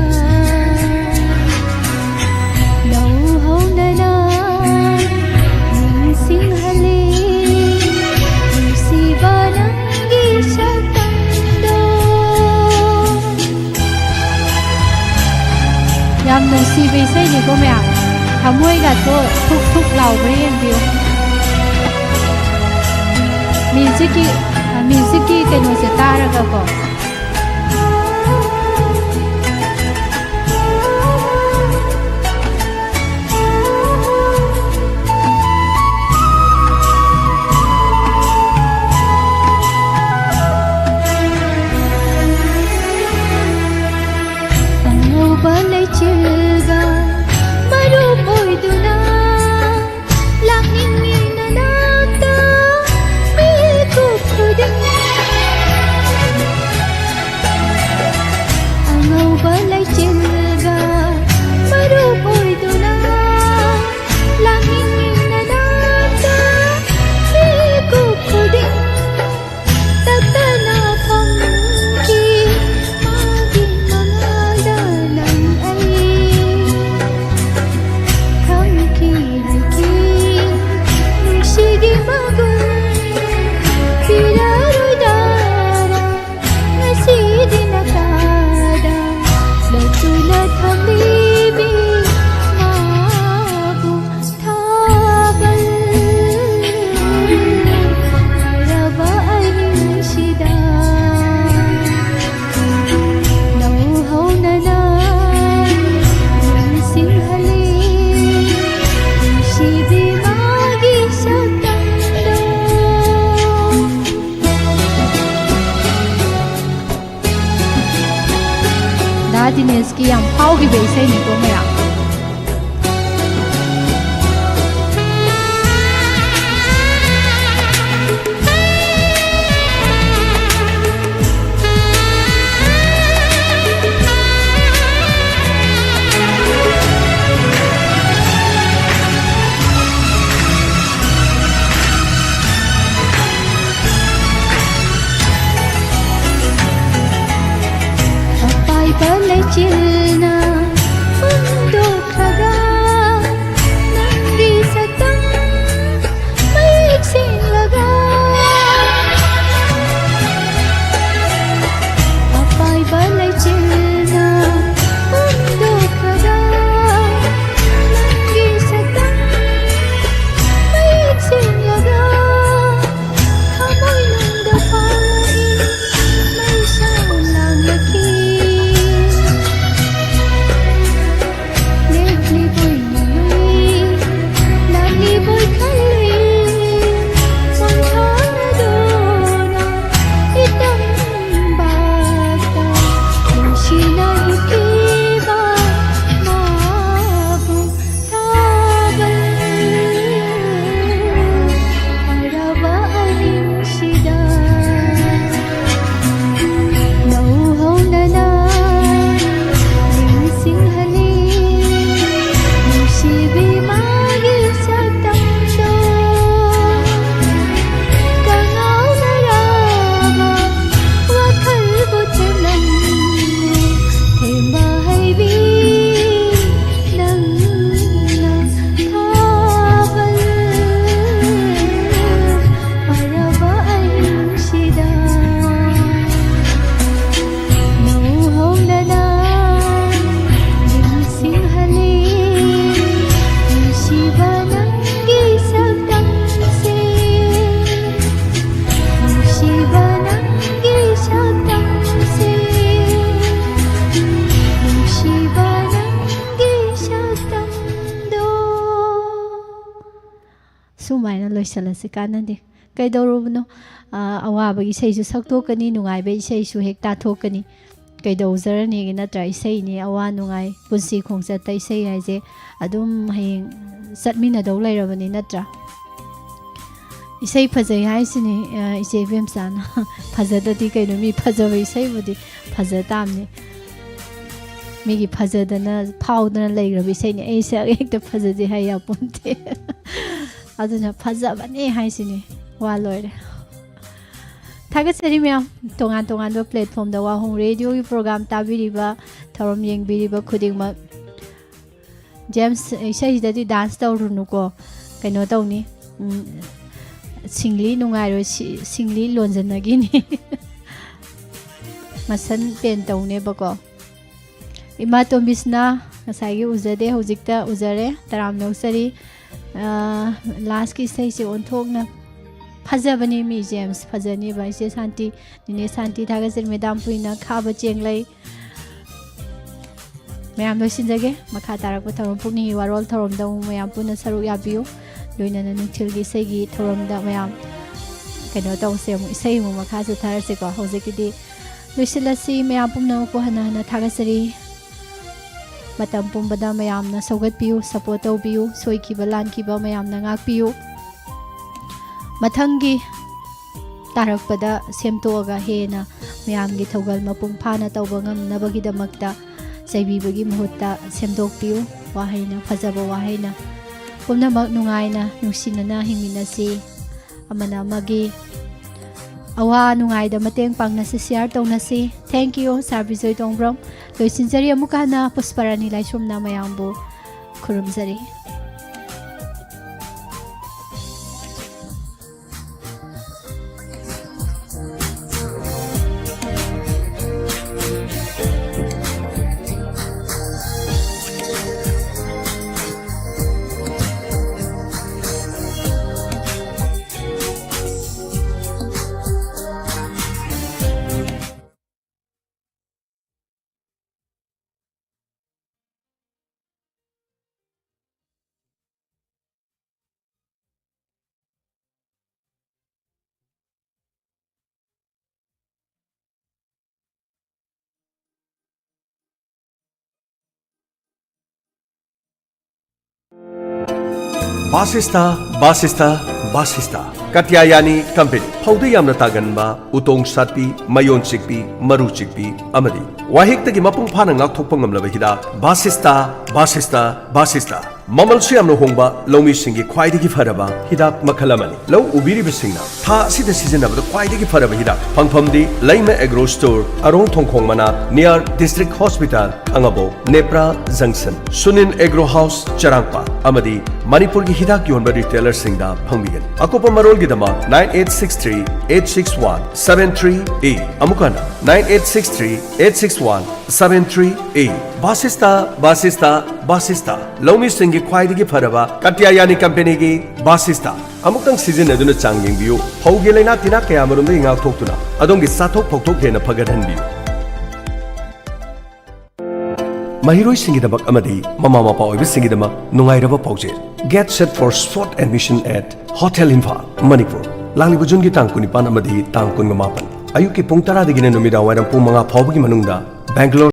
ꯅꯧꯍꯧꯅꯅ ꯅꯤꯡꯁꯤꯡꯍꯜꯂꯤ ꯅꯨꯡꯁꯤꯕ ꯅꯪꯒꯤ ꯁꯛꯇꯝꯗꯣ꯫ ꯌꯥꯝ ꯅꯨꯡꯁꯤꯕ ꯏꯁꯩꯅꯤꯀꯣ ꯃꯌꯥꯝ꯫ ꯊꯃꯣꯏꯒꯗꯣ ꯊꯨꯛ ꯊꯨꯛ ꯂꯥꯎꯕ꯭ꯔꯥ ꯌꯦꯡꯕꯤꯌꯨ꯫ ꯃ꯭ꯌꯨꯖꯤꯛꯀꯤ, ꯃ꯭ꯌꯨꯖꯤꯛꯀꯤ ꯀꯩꯅꯣꯁꯦ ꯇꯥꯔꯒꯀꯣ꯫ ꯑꯉꯧꯕ ꯂꯩꯆꯤꯜꯒ ꯃꯔꯨꯞ ꯑꯣꯏꯗꯨꯅ ꯂꯥꯛꯅꯤꯡꯉꯤ ꯅꯅꯥꯛꯇ ꯃꯤꯀꯨꯞ ꯈꯨꯗꯤꯡ꯫ ꯇꯤꯅꯦꯖꯀꯤ ꯌꯥꯝ ꯐꯥꯎꯈꯤꯕ ꯏꯁꯩꯅꯤꯀꯣ ꯃꯌꯥꯝ꯫ ꯑꯄꯥꯏꯕ ꯂꯩꯆꯤꯜꯅ ꯍꯨꯝꯗꯣꯛꯈ꯭ꯔꯒ ꯅꯪꯒꯤ ꯁꯛꯇꯝ ꯃꯌꯦꯛ ꯁꯦꯡꯂꯒ ꯑꯄꯥꯏꯕ ꯂꯩꯆꯤꯜꯅ ꯍꯨꯝꯗꯣꯛꯈ꯭ꯔꯒ ꯅꯪꯒꯤ ꯁꯛꯇꯝ ꯃꯌꯦꯛ ꯁꯦꯡꯂꯒ ꯊꯃꯣꯏꯅꯨꯡꯗ ꯐꯥꯎꯔꯛꯏ ꯃꯩꯁꯥ ꯂꯥꯡꯂꯛꯈꯤ꯫ ꯂꯦꯞꯂꯤꯕꯣꯏ ꯅꯣꯡꯂꯩ, ꯂꯥꯛꯂꯤꯕꯣꯏ ꯈꯜꯂꯤ, ꯃꯪꯐꯥꯅꯗꯨꯅ ꯏꯇꯝ ꯕꯥꯛꯇ ꯅꯨꯡꯁꯤꯅ ꯍꯤꯞꯄꯤꯕ ꯃꯥꯕꯨ ꯊꯥꯕꯜ ꯐꯔꯕ ꯑꯍꯤꯡꯁꯤꯗ ꯅꯧꯍꯧꯅꯅ ꯅꯤꯡꯁꯤꯡꯍꯜꯂꯤ ꯅꯨꯡꯁꯤꯕꯤ ꯃꯥꯒꯤ ꯁꯛꯇꯝꯗꯣ꯫ ꯀꯉꯥꯎꯅꯔꯕ ꯋꯥꯈꯜꯕꯨ ꯊꯦꯝꯂꯝꯃꯤ ꯊꯦꯝꯕ ꯍꯩꯕꯤ ꯅꯪꯅ ꯊꯥꯕꯜ ꯐꯔꯕ ꯑꯍꯤꯡꯁꯤꯗ ꯅꯧꯍꯧꯅꯅ ꯅꯤꯡꯁꯤꯡꯍꯜꯂꯤ ꯅꯨꯡꯁꯤꯕ ꯅꯪꯒꯤ ꯁꯛꯇꯝꯁꯦ꯫ ꯅꯨꯡꯁꯤꯕ ꯅꯪꯒꯤ ꯁꯛꯇꯝꯁꯦ꯫ ꯅꯨꯡꯁꯤꯕ ꯅꯪꯒꯤ ꯁꯛꯇꯝꯗꯣ꯫ ꯁꯨꯃꯥꯏꯅ ꯂꯣꯏꯁꯤꯜꯂꯁꯤ, ꯀꯥꯟꯅꯗꯦ꯫ ꯀꯩꯗꯧꯔꯨꯕꯅꯣ? ꯑꯥ, ꯑꯋꯥꯕꯒꯤ ꯏꯁꯩꯁꯨ ꯁꯛꯇꯣꯛꯀꯅꯤ, ꯅꯨꯡꯉꯥꯏꯕ ꯏꯁꯩꯁꯨ ꯍꯦꯛ ꯇꯥꯊꯣꯛꯀꯅꯤ꯫ ꯀꯩꯗꯧꯖꯔꯅꯤꯒꯦ ꯅꯠꯇ꯭ꯔꯥ? ꯏꯁꯩꯅꯤ, ꯑꯋꯥ ꯅꯨꯡꯉꯥꯏ, ꯄꯨꯟꯁꯤ ꯈꯣꯡꯆꯠꯇ ꯏꯁꯩ ꯍꯥꯏꯁꯦ ꯑꯗꯨꯝ ꯍꯌꯦꯡ ꯆꯠꯃꯤꯟꯅꯗꯧ ꯂꯩꯔꯕꯅꯤ ꯅꯠꯇ꯭ꯔꯥ? ꯏꯁꯩ ꯐꯖꯩ ꯍꯥꯏꯁꯤꯅꯤ, ꯑ, ꯏꯆꯦ ꯏꯕꯦꯝꯆꯥꯅ꯫ ꯐꯖꯗꯗꯤ ꯀꯩꯅꯣ, ꯃꯤ ꯐꯖꯕ ꯏꯁꯩꯕꯨꯗꯤ ꯐꯖ ꯇꯥꯕꯅꯤ꯫ ꯃꯤꯒꯤ ꯐꯖꯗꯅ ꯐꯥꯎꯗꯅ ꯂꯩꯈ꯭ꯔꯕ ꯏꯁꯩꯅꯤ, ꯑꯩꯁꯦ ꯍꯦꯛꯇ ꯐꯖꯗꯦ ꯍꯥꯏ ꯌꯥꯄꯣꯟꯇꯦ꯫ ꯑꯗꯨꯅ ꯐꯖꯕꯅꯦ ꯍꯥꯏꯁꯤꯅꯤ, ꯋꯥ ꯂꯣꯏꯔꯦ꯫ ꯊꯥꯒꯠꯆꯔꯤ ꯃꯌꯥꯝ, ꯇꯣꯉꯥꯟ ꯇꯣꯉꯥꯟꯕ platformꯗ ꯋꯥꯍꯣꯡ radioꯒꯤ program ꯇꯥꯕꯤꯔꯤꯕ, ꯊꯧꯔꯝ ꯌꯦꯡꯕꯤꯔꯤꯕ ꯈꯨꯗꯤꯡꯃꯛ꯫ ꯖꯦꯝꯁ, ꯏꯁꯩꯁꯤꯗꯗꯤ dance ꯇꯧꯔꯨꯅꯨꯀꯣ, ꯀꯩꯅꯣ ꯇꯧꯅꯤ, ꯎꯝ, ꯁꯤꯡꯂꯤ ꯅꯨꯡꯉꯥꯏꯔꯣꯏ, ꯁꯤ-, ꯁꯤꯡꯂꯤ ꯂꯣꯟꯖꯟꯅꯈꯤꯅꯤ꯫ ꯃꯁꯟ ꯄꯦꯟ ꯇꯧꯅꯦꯕꯀꯣ꯫ ꯏꯃꯥ ꯇꯣꯝꯕꯤꯁꯅꯥ, ꯉꯁꯥꯏꯒꯤ ꯎꯖꯗꯦ, ꯍꯧꯖꯤꯛꯇ ꯎꯖꯔꯦ, ꯇꯔꯥꯝꯅ ꯑꯣꯛꯆꯔꯤ꯫ ꯑꯥ, lastꯀꯤ ꯏꯁꯩꯁꯦ ꯑꯣꯟꯊꯣꯛꯅ ꯐꯖꯕꯅꯤ ꯃꯤ, ꯖꯦꯝꯁ, ꯐꯖꯅꯤꯕ꯫ ꯏꯆꯦ ꯁꯥꯟꯇꯤ, ꯅꯤꯅꯦ ꯁꯥꯟꯇꯤ, ꯊꯥꯒꯠꯆꯔꯤ꯫ ꯃꯦꯗꯥꯝ ꯄꯨꯏꯅ ꯈꯥꯕ ꯆꯦꯡꯂꯩ꯫ ꯃꯌꯥꯝ ꯂꯣꯏꯁꯤꯟꯖꯒꯦ꯫ ꯃꯈꯥ ꯇꯥꯔꯛꯄ ꯊꯧꯔꯝ ꯄꯨꯛꯅꯤꯡꯒꯤ ꯋꯥꯔꯣꯜ ꯊꯧꯔꯝꯗ ꯑꯃꯨꯛ ꯃꯌꯥꯝ ꯄꯨꯟꯅ ꯁꯔꯨꯛ ꯌꯥꯕꯤꯌꯨ꯫ ꯂꯣꯏꯅꯅ ꯅꯨꯡꯊꯤꯜꯒꯤ ꯏꯁꯩꯒꯤ ꯊꯧꯔꯝꯗ ꯃꯌꯥꯝ ꯀꯩꯅꯣ ꯇꯧꯁꯦ, ꯑꯃꯨꯛ ꯏꯁꯩ ꯑꯃꯨꯛ ꯃꯈꯥ ꯆꯠꯊꯔꯁꯦꯀꯣ꯫ ꯍꯧꯖꯤꯛꯀꯤꯗꯤ ꯂꯣꯏꯁꯤꯜꯂꯁꯤ꯫ ꯃꯌꯥꯝ ꯄꯨꯝꯅꯃꯛꯄꯨ ꯍꯟꯅ ꯍꯟꯅ ꯊꯥꯒꯠꯆꯔꯤ꯫ ꯃꯇꯝ ꯄꯨꯝꯕꯗ ꯃꯌꯥꯝꯅ ꯁꯧꯒꯠꯄꯤꯌꯨ, support ꯇꯧꯕꯤꯌꯨ, ꯁꯣꯏꯈꯤꯕ ꯂꯥꯟꯈꯤꯕ ꯃꯌꯥꯝꯅ ꯉꯥꯛꯄꯤꯌꯨ꯫ ꯃꯊꯪꯒꯤ ꯇꯥꯔꯛꯄꯗ ꯁꯦꯝꯗꯣꯛꯑꯒ ꯍꯦꯟꯅ ꯃꯌꯥꯝꯒꯤ ꯊꯧꯒꯜ ꯃꯄꯨꯡ ꯐꯥꯅ ꯇꯧꯕ ꯉꯝꯅꯕꯒꯤꯗꯃꯛꯇ ꯆꯩꯕꯤꯕꯒꯤ ꯃꯍꯨꯠꯇ ꯁꯦꯝꯗꯣꯛꯄꯤꯌꯨ꯫ ꯋꯥꯍꯩꯅ, ꯐꯖꯕ ꯋꯥꯍꯩꯅ꯫ ꯄꯨꯝꯅꯃꯛ ꯅꯨꯡꯉꯥꯏꯅ, ꯅꯨꯡꯁꯤꯅꯅ ꯍꯤꯡꯃꯤꯟꯅꯁꯤ꯫ ꯑꯃꯅ ꯑꯃꯒꯤ ꯑꯋꯥ ꯅꯨꯡꯉꯥꯏꯗ ꯃꯇꯦꯡ ꯄꯥꯡꯅꯁꯤ, share ꯇꯧꯅꯁꯤ꯫ Thank you, ꯁꯥꯔ ꯕꯤꯖꯣꯏ ꯇꯣꯡꯕ꯭ꯔꯝ꯫ ꯂꯣꯏꯁꯤꯟꯖꯔꯤ꯫ ꯑꯃꯨꯛꯀ ꯍꯟꯅ ꯄꯨꯁꯄꯔꯥꯅꯤ ꯂꯥꯏꯁ꯭ꯔꯝꯅ ꯃꯌꯥꯝꯕꯨ ꯈꯨꯔꯨꯝꯖꯔꯤ꯫ ꯕꯥꯁꯤꯁꯇꯥ, ꯕꯥꯁꯤꯁꯇꯥ, ꯕꯥꯁꯤꯁꯇꯥ꯫ ꯀꯥꯇ꯭ꯌꯥꯌꯥꯅꯤ ꯀꯝꯄꯦꯅꯤ꯫ ꯐꯧꯗ ꯌꯥꯝꯅ ꯇꯥꯒꯟꯕ ꯎꯇꯣꯡ ꯁꯥꯠꯄꯤ, ꯃꯌꯣꯟ ꯆꯤꯛꯄꯤ, ꯃꯔꯨ ꯆꯤꯛꯄꯤ ꯑꯃꯗꯤ ꯋꯥꯍꯤꯛꯇꯒꯤ ꯃꯄꯨꯡ ꯐꯥꯅ ꯉꯥꯛꯊꯣꯛꯄ ꯉꯝꯂꯕ ꯍꯤꯗꯥꯛ ꯕꯥꯁꯤꯁꯇꯥ, ꯕꯥꯁꯤꯁꯇꯥ, ꯕꯥꯁꯤꯁꯇꯥ꯫ ꯃꯃꯜꯁꯨ ꯌꯥꯝꯅ ꯍꯣꯡꯕ, ꯂꯧꯃꯤꯁꯤꯡꯒꯤ ꯈ꯭ꯋꯥꯏꯗꯒꯤ ꯐꯔꯕ ꯍꯤꯗꯥꯛ ꯃꯈꯜ ꯑꯃꯅꯤ꯫ ꯂꯧ ꯎꯕꯤꯔꯤꯕꯁꯤꯡꯅ ꯊꯥ ꯑꯁꯤꯗ ꯁꯤꯖꯤꯟꯅꯕꯗ ꯈ꯭ꯋꯥꯏꯗꯒꯤ ꯐꯔꯕ ꯍꯤꯗꯥꯛ ꯐꯪꯐꯝꯗꯤ ꯂꯩꯃ ꯑꯦꯒ꯭ꯔꯣ ꯁ꯭ꯇꯣꯔ, ꯑꯔꯣꯡ ꯊꯣꯡꯈꯣꯡ ꯃꯅꯥꯛ, near District Hospital, Khangabok, Nepra ꯖꯪꯁꯟ, ꯁꯨꯅꯤꯜ ꯑꯦꯒ꯭ꯔꯣ ꯍꯥꯎꯁ, ꯆꯔꯥꯡꯄꯥꯠ ꯑꯃꯗꯤ ꯃꯅꯤꯄꯨꯔꯒꯤ ꯍꯤꯗꯥꯛ ꯌꯣꯟꯕ ꯔꯤꯇꯦꯂꯔꯁꯤꯡꯗ ꯐꯪꯕꯤꯒꯅꯤ꯫ ꯑꯀꯨꯞꯄ ꯃꯔꯣꯜꯒꯤꯗꯃꯛ nine eight six three eight six one seven three eight, ꯑꯃꯨꯛ ꯍꯟꯅ nine eight six three eight six one seven three eight꯫ ꯕꯥꯁꯤꯁꯇꯥ, ꯕꯥꯁꯤꯁꯇꯥ, ꯕꯥꯁꯤꯁꯇꯥ꯫ ꯂꯧꯃꯤꯁꯤꯡꯒꯤ ꯈ꯭ꯋꯥꯏꯗꯒꯤ ꯐꯔꯕ ꯀꯥꯇ꯭ꯌꯥꯌꯥꯅꯤ ꯀꯝꯄꯦꯅꯤꯒꯤ ꯕꯥꯁꯤꯁꯇꯥ꯫ ꯑꯃꯨꯛꯇꯪ ꯁꯤꯖꯤꯟꯅꯗꯨꯅ ꯆꯥꯡ ꯌꯦꯡꯕꯤꯌꯨ꯫ ꯐꯧꯒꯤ ꯂꯥꯏꯅꯥ ꯇꯤꯟꯅꯥ ꯀꯌꯥ ꯃꯔꯨꯝꯗꯒꯤ ꯉꯥꯛꯊꯣꯛꯇꯨꯅ ꯑꯗꯣꯝꯒꯤ ꯆꯥꯊꯣꯛ ꯐꯧꯊꯣꯛ ꯍꯦꯟꯅ ꯐꯒꯠꯍꯟꯕꯤꯌꯨ꯫ ꯃꯍꯩꯔꯣꯏꯁꯤꯡꯒꯤꯗꯃꯛ ꯑꯃꯗꯤ ꯃꯃꯥ ꯃꯄꯥ ꯑꯣꯏꯕꯁꯤꯡꯒꯤꯗꯃꯛ ꯅꯨꯡꯉꯥꯏꯔꯕ ꯄꯥꯎꯖꯦꯜ꯫ Get set for spot admission at Hotel Imphal, Manipur. ꯂꯥꯛꯂꯤꯕ ꯖꯨꯟꯒꯤ ꯇꯥꯡ ꯀꯨꯟꯅꯤꯄꯥꯟ ꯑꯃꯗꯤ ꯇꯥꯡ ꯀꯨꯟꯃꯥꯄꯟ ꯑꯌꯨꯛꯀꯤ ꯄꯨꯡ ꯇꯔꯥꯗꯒꯤꯅ ꯅꯨꯃꯤꯗꯥꯡ ꯋꯥꯏꯔꯝ ꯄꯨꯡ ꯃꯉꯥ ꯐꯥꯎꯕꯒꯤ ꯃꯅꯨꯡꯗ ꯕꯦꯡꯒꯂꯣꯔ